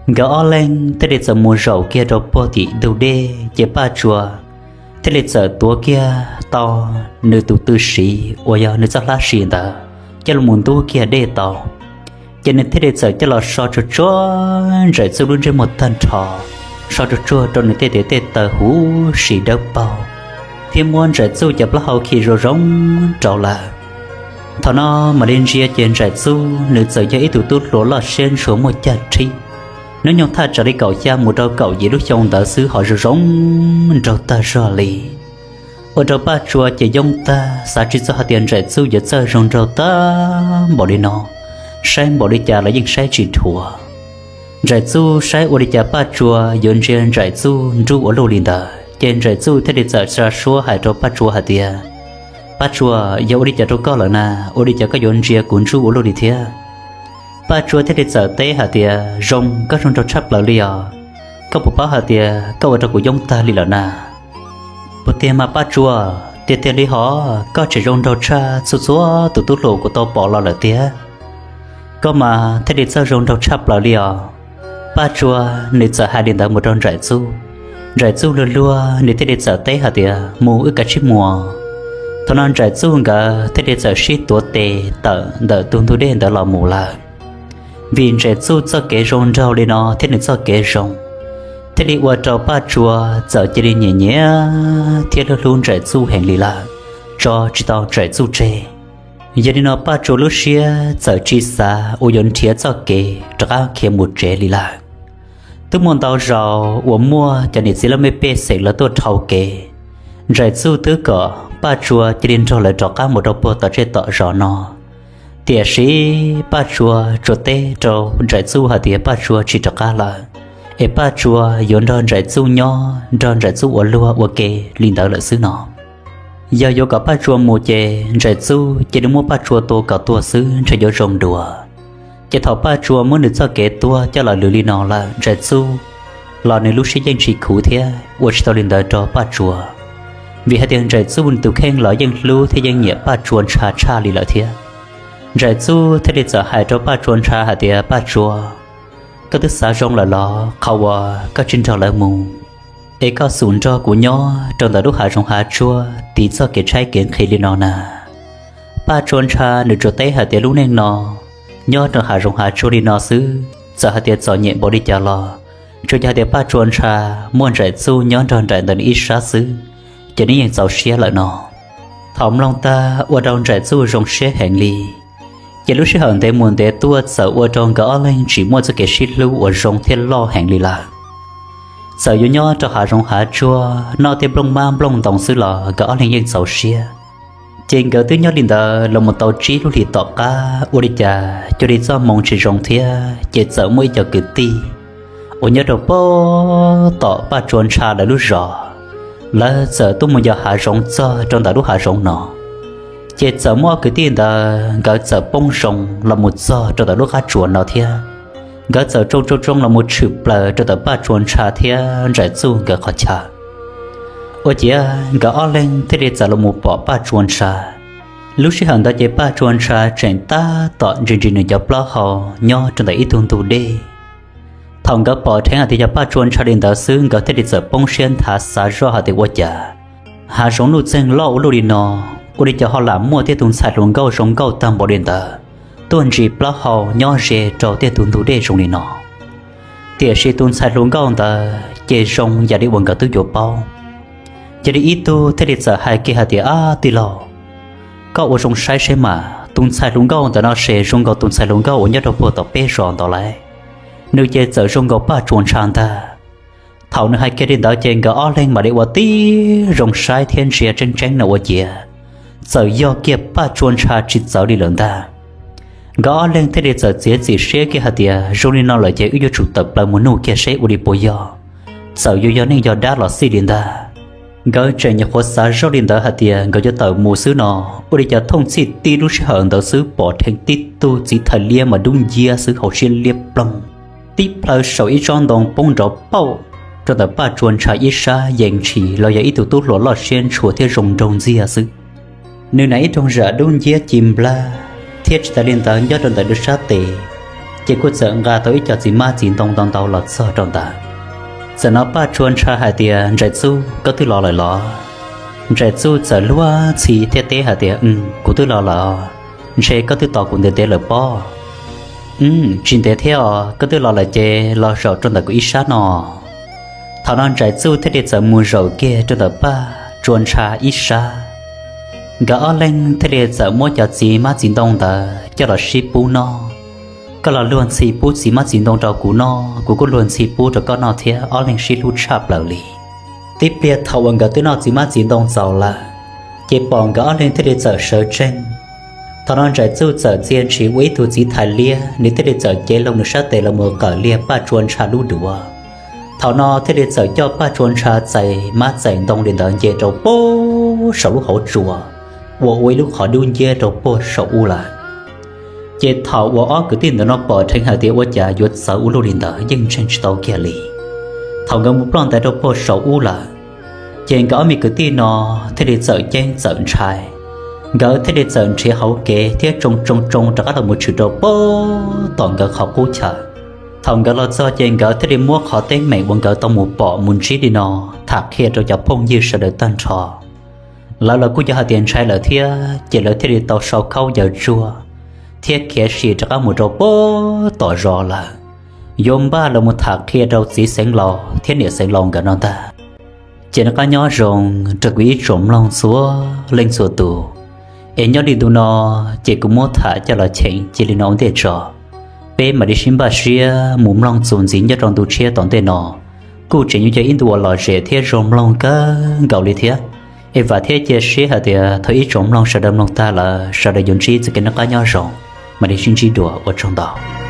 Nkawd ob leeg thiaj li txawm mus zaum kiag rau puag tim ntug dej, ces Paj Tsua thiaj li txawm tuav kiag tau nws tus tw siv uas yog nws txoj hlab siv ntawd coj los ntub kiag dej tau. Ces nws thiaj li txawm coj los so tsuag tsuag Ntsais Txuj lub ntsej muag tag nrho, so tsuag tsuag rau nws tej tes tej taw huv si dawb paug, thiab muab Ntsais Txuj cov plaub hau khi zoo zoo rau lawm. Thaum no mam li ntsia ces Ntsais Txuj nws txawm yog ib tug tub hluas loj siab ntshua muaj caj rhib, hnub nyoog thaj tsam li kaum xya mus rau kaum yim lub xyoo ntawd xwb ho zoo zoo nraug tag zog li. Ua rau Paj Tsua ces yoob tag, xav tsis txog hais tias Ntsais Txuj yuav txawj zoo nraug tag npaum li no, saib npaum li cas los yeej saib tsis dhuav. Ntsais Txuj saib ua li cas Paj Tsua yuav ntsia Ntsais Txuj nruj ua luaj li ntawd, ces Ntsais Txuj thiaj li txawm xa suab hais rau Paj Tsua hais tias, Paj Tsua, yog ua li cas rau koj lawm na? Ua li cas koj yuav ntsia kuv nruj ua luaj li thiab? Paj Tsua thiaj li txawm teb hais tias, Zoo, koj zoo nraug tshaj plaws li os. Koj puas paub hais tias koj ua rau kuv yoob tag li lawm na? Puas tiag mas Paj Tsua? Tiag tiag li hos, koj tseem zoo nraug tshaj txhua txhua tus tub hluas kuv tau pom los lawm tiag. Koj mas thiaj li txawj zoo nraug tshaj plaws li os. Paj Tsua nws txawm hais li ntawd mus rau Ntsais Txuj. Ntsais Txuj luag luag nws thiaj li txawm teb hais tias, Mus wb kav tsij mus. Thaum no Ntsais Txuj nkawd thiaj li txawm sib tuav tes tawm ntawm tus ntug dej ntawd los mus lawm. Vim Ntsais Txuj txoj kev zoo nraug li no thiab nws txoj kev zoo, thiaj li ua rau Paj Tsua txawm cia li nyiam nyiam thiab hlub hlub Nraim Txuj heev li lawm, tso tsis tau Nraim Txuj tseg. Yog li no Paj Tsua lub siab txawm tsis xav uas yuav nrhiav txoj kev rov qab khiav mus tsev li lawm. Twb muaj ntau zaus uas muaj cov niam txiv laj mej pej xeem los tuaj dhau kev, Nraim Txuj twb kom Paj Tsua cia li nrog lawv rov qab mus rau puag tom zej tom zos no. Tiam sis Paj Tsua tsuas teb rau Nraim Txuj hais tias Paj Tsua tsis rov qab lawm, es Paj Tsua yuav nrog Nraim Txuj nyob, nrog Nraim Txuj ua luag ua ke li ntawd lawm xwb no. Yog yuav kom Paj Tsua mus ces Nraim Txuj cia li muab Paj Tsua tua kom tuag xwb ntshe yuav zoo dua. Ces thaum Paj Tsua muab nws txoj kev tuag coj los lwm li no lawm, Nraim Txuj los nws lub siab yeej tsis khuv thiab ua tsis tau li ntawd rau Paj Tsua. Vim hais tias Nraim Txuj tus kheej los yeej hlub thiab yeej nyiam Paj Tsua Ntsha tshaj li lawm thiab. Nraim Txuj thiaj li txawm hais rau Paj Tsua Ntsha hais tias, Paj Tsua, koj twb xav zoo lawm los qhov uas koj tsis nrog lawv mus, es koj xub nrog kuv nyob rau ntawm lub hav zoov hav tsuag tiv txoj kev tshaib kev nqhis li no na? Paj Tsua Ntsha nws tsuas teb hais tias lub neej no nyob rau hav zoov hav tsuag li no xwb, txawm hais tias txom nyem npaum li cas los tsuas yog hais tias Paj Tsua Ntsha muaj Nraim Txuj nyob nrog nraim ntawm nws ib sab xwb, ces nws yeej txaus siab lawm no. Thaum mloog tag ua rau Nraim Txuj zoo siab heev li. Ces lub sij hawm ntev mus ntev tuaj txawm ua rau nkawd ob leeg tsis muaj txoj kev sib hlub uas zoo thiab loj heev li lawm. Txawm yuav nyob rau hav zoov hav tsuag noj tej nplooj mab nplooj ntoo xwb los nkawd ob leeg yeej txaus siab. Ces nkawd twb nyob li ntawd los mus tau tsib lub hlis tom qab ua li cas cuag li txoj hmoo tsis zoo thiab ces txawm muaj ib co kwv tij uas nyob rau puag tom Paj Tsua Ntsha lawv lub zos, lawv txawm tuaj mus yos hav zoov txog rau ntawm lub hav zoov no. Ces txawm muaj ob kwv tij ntawd nkawd txawm poob zoo los mus txog rau ntawm lub qab tsuas no thiab. Nkawd txawm tsoo tsoo tsoo los mus tshwm plaws rau ntawm Paj Tsua Ntsha thiab Nraim Txuj nkawd qhov chaw. Ua ciav nkawd ob leeg thiaj li txawm los mus pom Paj Tsua Ntsha. Lub sij hawm ntawd ces Paj Tsua Ntsha tseem tab tom ntsis ntsis nws cov plaub hau nyob rau ntawm ib tug ntug dej. Thaum nkawd pom dheev hais tias yog Paj Tsua Ntsha li ntawd xwb nkawd thiaj li txawm poob siab nthav xav zoj hais tias ua cas hav zoov nuj txeeg loj ua luaj li no, ua li cas ho lam muaj tej tus ntxhais hluas nkauj zoo nkauj tag npaum li ntawd tuaj ntsis plaub hau nyob ze rau tej tus ntug dej zoo li no. Tiam sis tus ntxhais hluas nkauj ntawd ces zoo yam li uas nkawd twb yuav paub. Yog li ib tug thiaj li txawm hais kiag hais tias, Ab tij laug, koj ua zoo saib seb mas tus ntxhais hluas nkauj ntawm no ces zoo nkaus tus ntxhais hluas nkauj uas nyob rau puag tom peb zos ntawd lawm. Nws ces txawm zoo nkaus Paj Tsua Ntsha ntag. Thaum nws hais kiag li ntawd ces nkawd ob leeg mam li ua tib zoo saib thiab ntsia tseeb tseeb no ua ciav txawm yog kiag Paj Tsua Ntsha tsis txawv li lawm ntag. Nkawd ob leeg thiaj li txawm txiav txim siab kiag hais tias zoo li no lawm ces wb yuav tsum tawm plaws mus nug kiag seb ua li puas yog, txawm yuav yog neeg yog dab los xij li ntag. Nkawd tseem nyuam qhuav xav zoj li ntawd hais tias nkawd yuav tawm mus xwb no, ua li cas thooj txhij tib lub sij hawm ntawd xwb pom dheev tib tug txiv thais liab mas dub nciab xwb hauv siab liab ploog, tib plhaw saum ib tsob ntoo poob nrov pauj rau ntawm Paj Tsua Ntsha ib sab yees ntshis los yog ib tug tub hluas loj siab ntshua thiab zoo nraug ntxiag xwb. Nws hnav ib rooj zam dub nciab ci nplag, thiab tsis tas li ntawd nyob rau ntawm nws sab tes ces kuj txawm nqa tau ib co txiv hmab txiv ntoo ntau ntau los txog rau ntawd. Txawm hnov Paj Tsua Ntsha hais tias, Nraim Txuj, koj twb los lawm los? Nraim Txuj txawm luag ntxhi thiab teb hais tias, Kuv twb los lawm os, ntshe koj twb tos kuv ntev ntev lawm pob. Tsis ntev thiab os, koj twb los lawm ces los zaum rau ntawm kuv ib sab no. Thaum no Nraim Txuj thiaj li txawm mus zaum kiag rau ntawm Paj Tsua Ntsha ib sab. Nkawd ob leeg thiaj li txawm muab cov txiv hmab txiv ntoo ntawd coj los sib pub noj. Koj los luag ntxhi pub txiv hmab txiv ntoo rau kuv noj, kuv kuj luag ntxhi pub rau koj noj thiab, ob leeg sib hlub tshaj plaws li. Tib pliag thaum uas nkawd twb noj txiv hmab txiv ntoo txaus lawm, ces pom nkawd ob leeg thiaj li txawm sawv tsees. Thaum no Nraim Txuj txawm txia ntshis ua ib tug txiv thais liab, nws thiaj li txawm cev loo nws sab tes los mus qawm liag Paj Tsua Ntsha lub duav. Thaum no thiaj li txawm coj Paj Tsua Ntsha txais hmab txais ntoo li ntawd nce rau puag saum lub hauv tsua uas ua ib lub qhov dub nciab rau puag saum ub lawm. Ces thaum uas ob kwv tij ntawd no pom dheev hais tias ua cas yuav txawv ua luaj li ntawd yeej ntseeg tsis tau kiag li. Thaum nkawd mus ploj ntais rau puag saum ub lawm, ces nkawd ob me kwv tij no thiaj li txawm ceeb txawm ntshai. Nkawd thiaj li txawm nrhiav hauv kev thiab tsoo tsoo tsoo rov qab los mus tshwm rau puag tom nkawd qhov qub chaw. Thaum nkawd los txog ces nkawd thiaj li muab qhov teeb meem uas nkawd tau mus pom mus ntsib li no tham qhia rau cov phooj ywg sawv daws tag nrho. Lawv los kuj yog hais tias ntshai lawm thiab, ces lawv thiaj li tau sau khaub ncaws tsuag thiab khiav sim rov qab mus rau puag tom zos lawm. yuav npaj los mus tham qhia rau txiv xeev laus thiab niam xeev laus nkawd no ntag. Ces noj qab nyob zoo rau kuv ib tsoom mloog txhua leej txhua tus, es nyob li ntu no ces kuv muab tham coj los cheem cia li no ua ntej tso. Peb mam li sib npaj siab mus mloog txuas ntxiv nyob rau ntu tshiab tom ntej no, kuj tseem yuav yog ib ntu uas lom zem thiab zoo mloog kawg nkaus li thiab. Es vam thiab cia siab hais tias thaum ib tsoom mloog sawv daws mloog tag lawm sawv daws yuav ntsib txoj kev noj qab nyob zoo, mam li sib ntsib dua, ua tsaug ntau.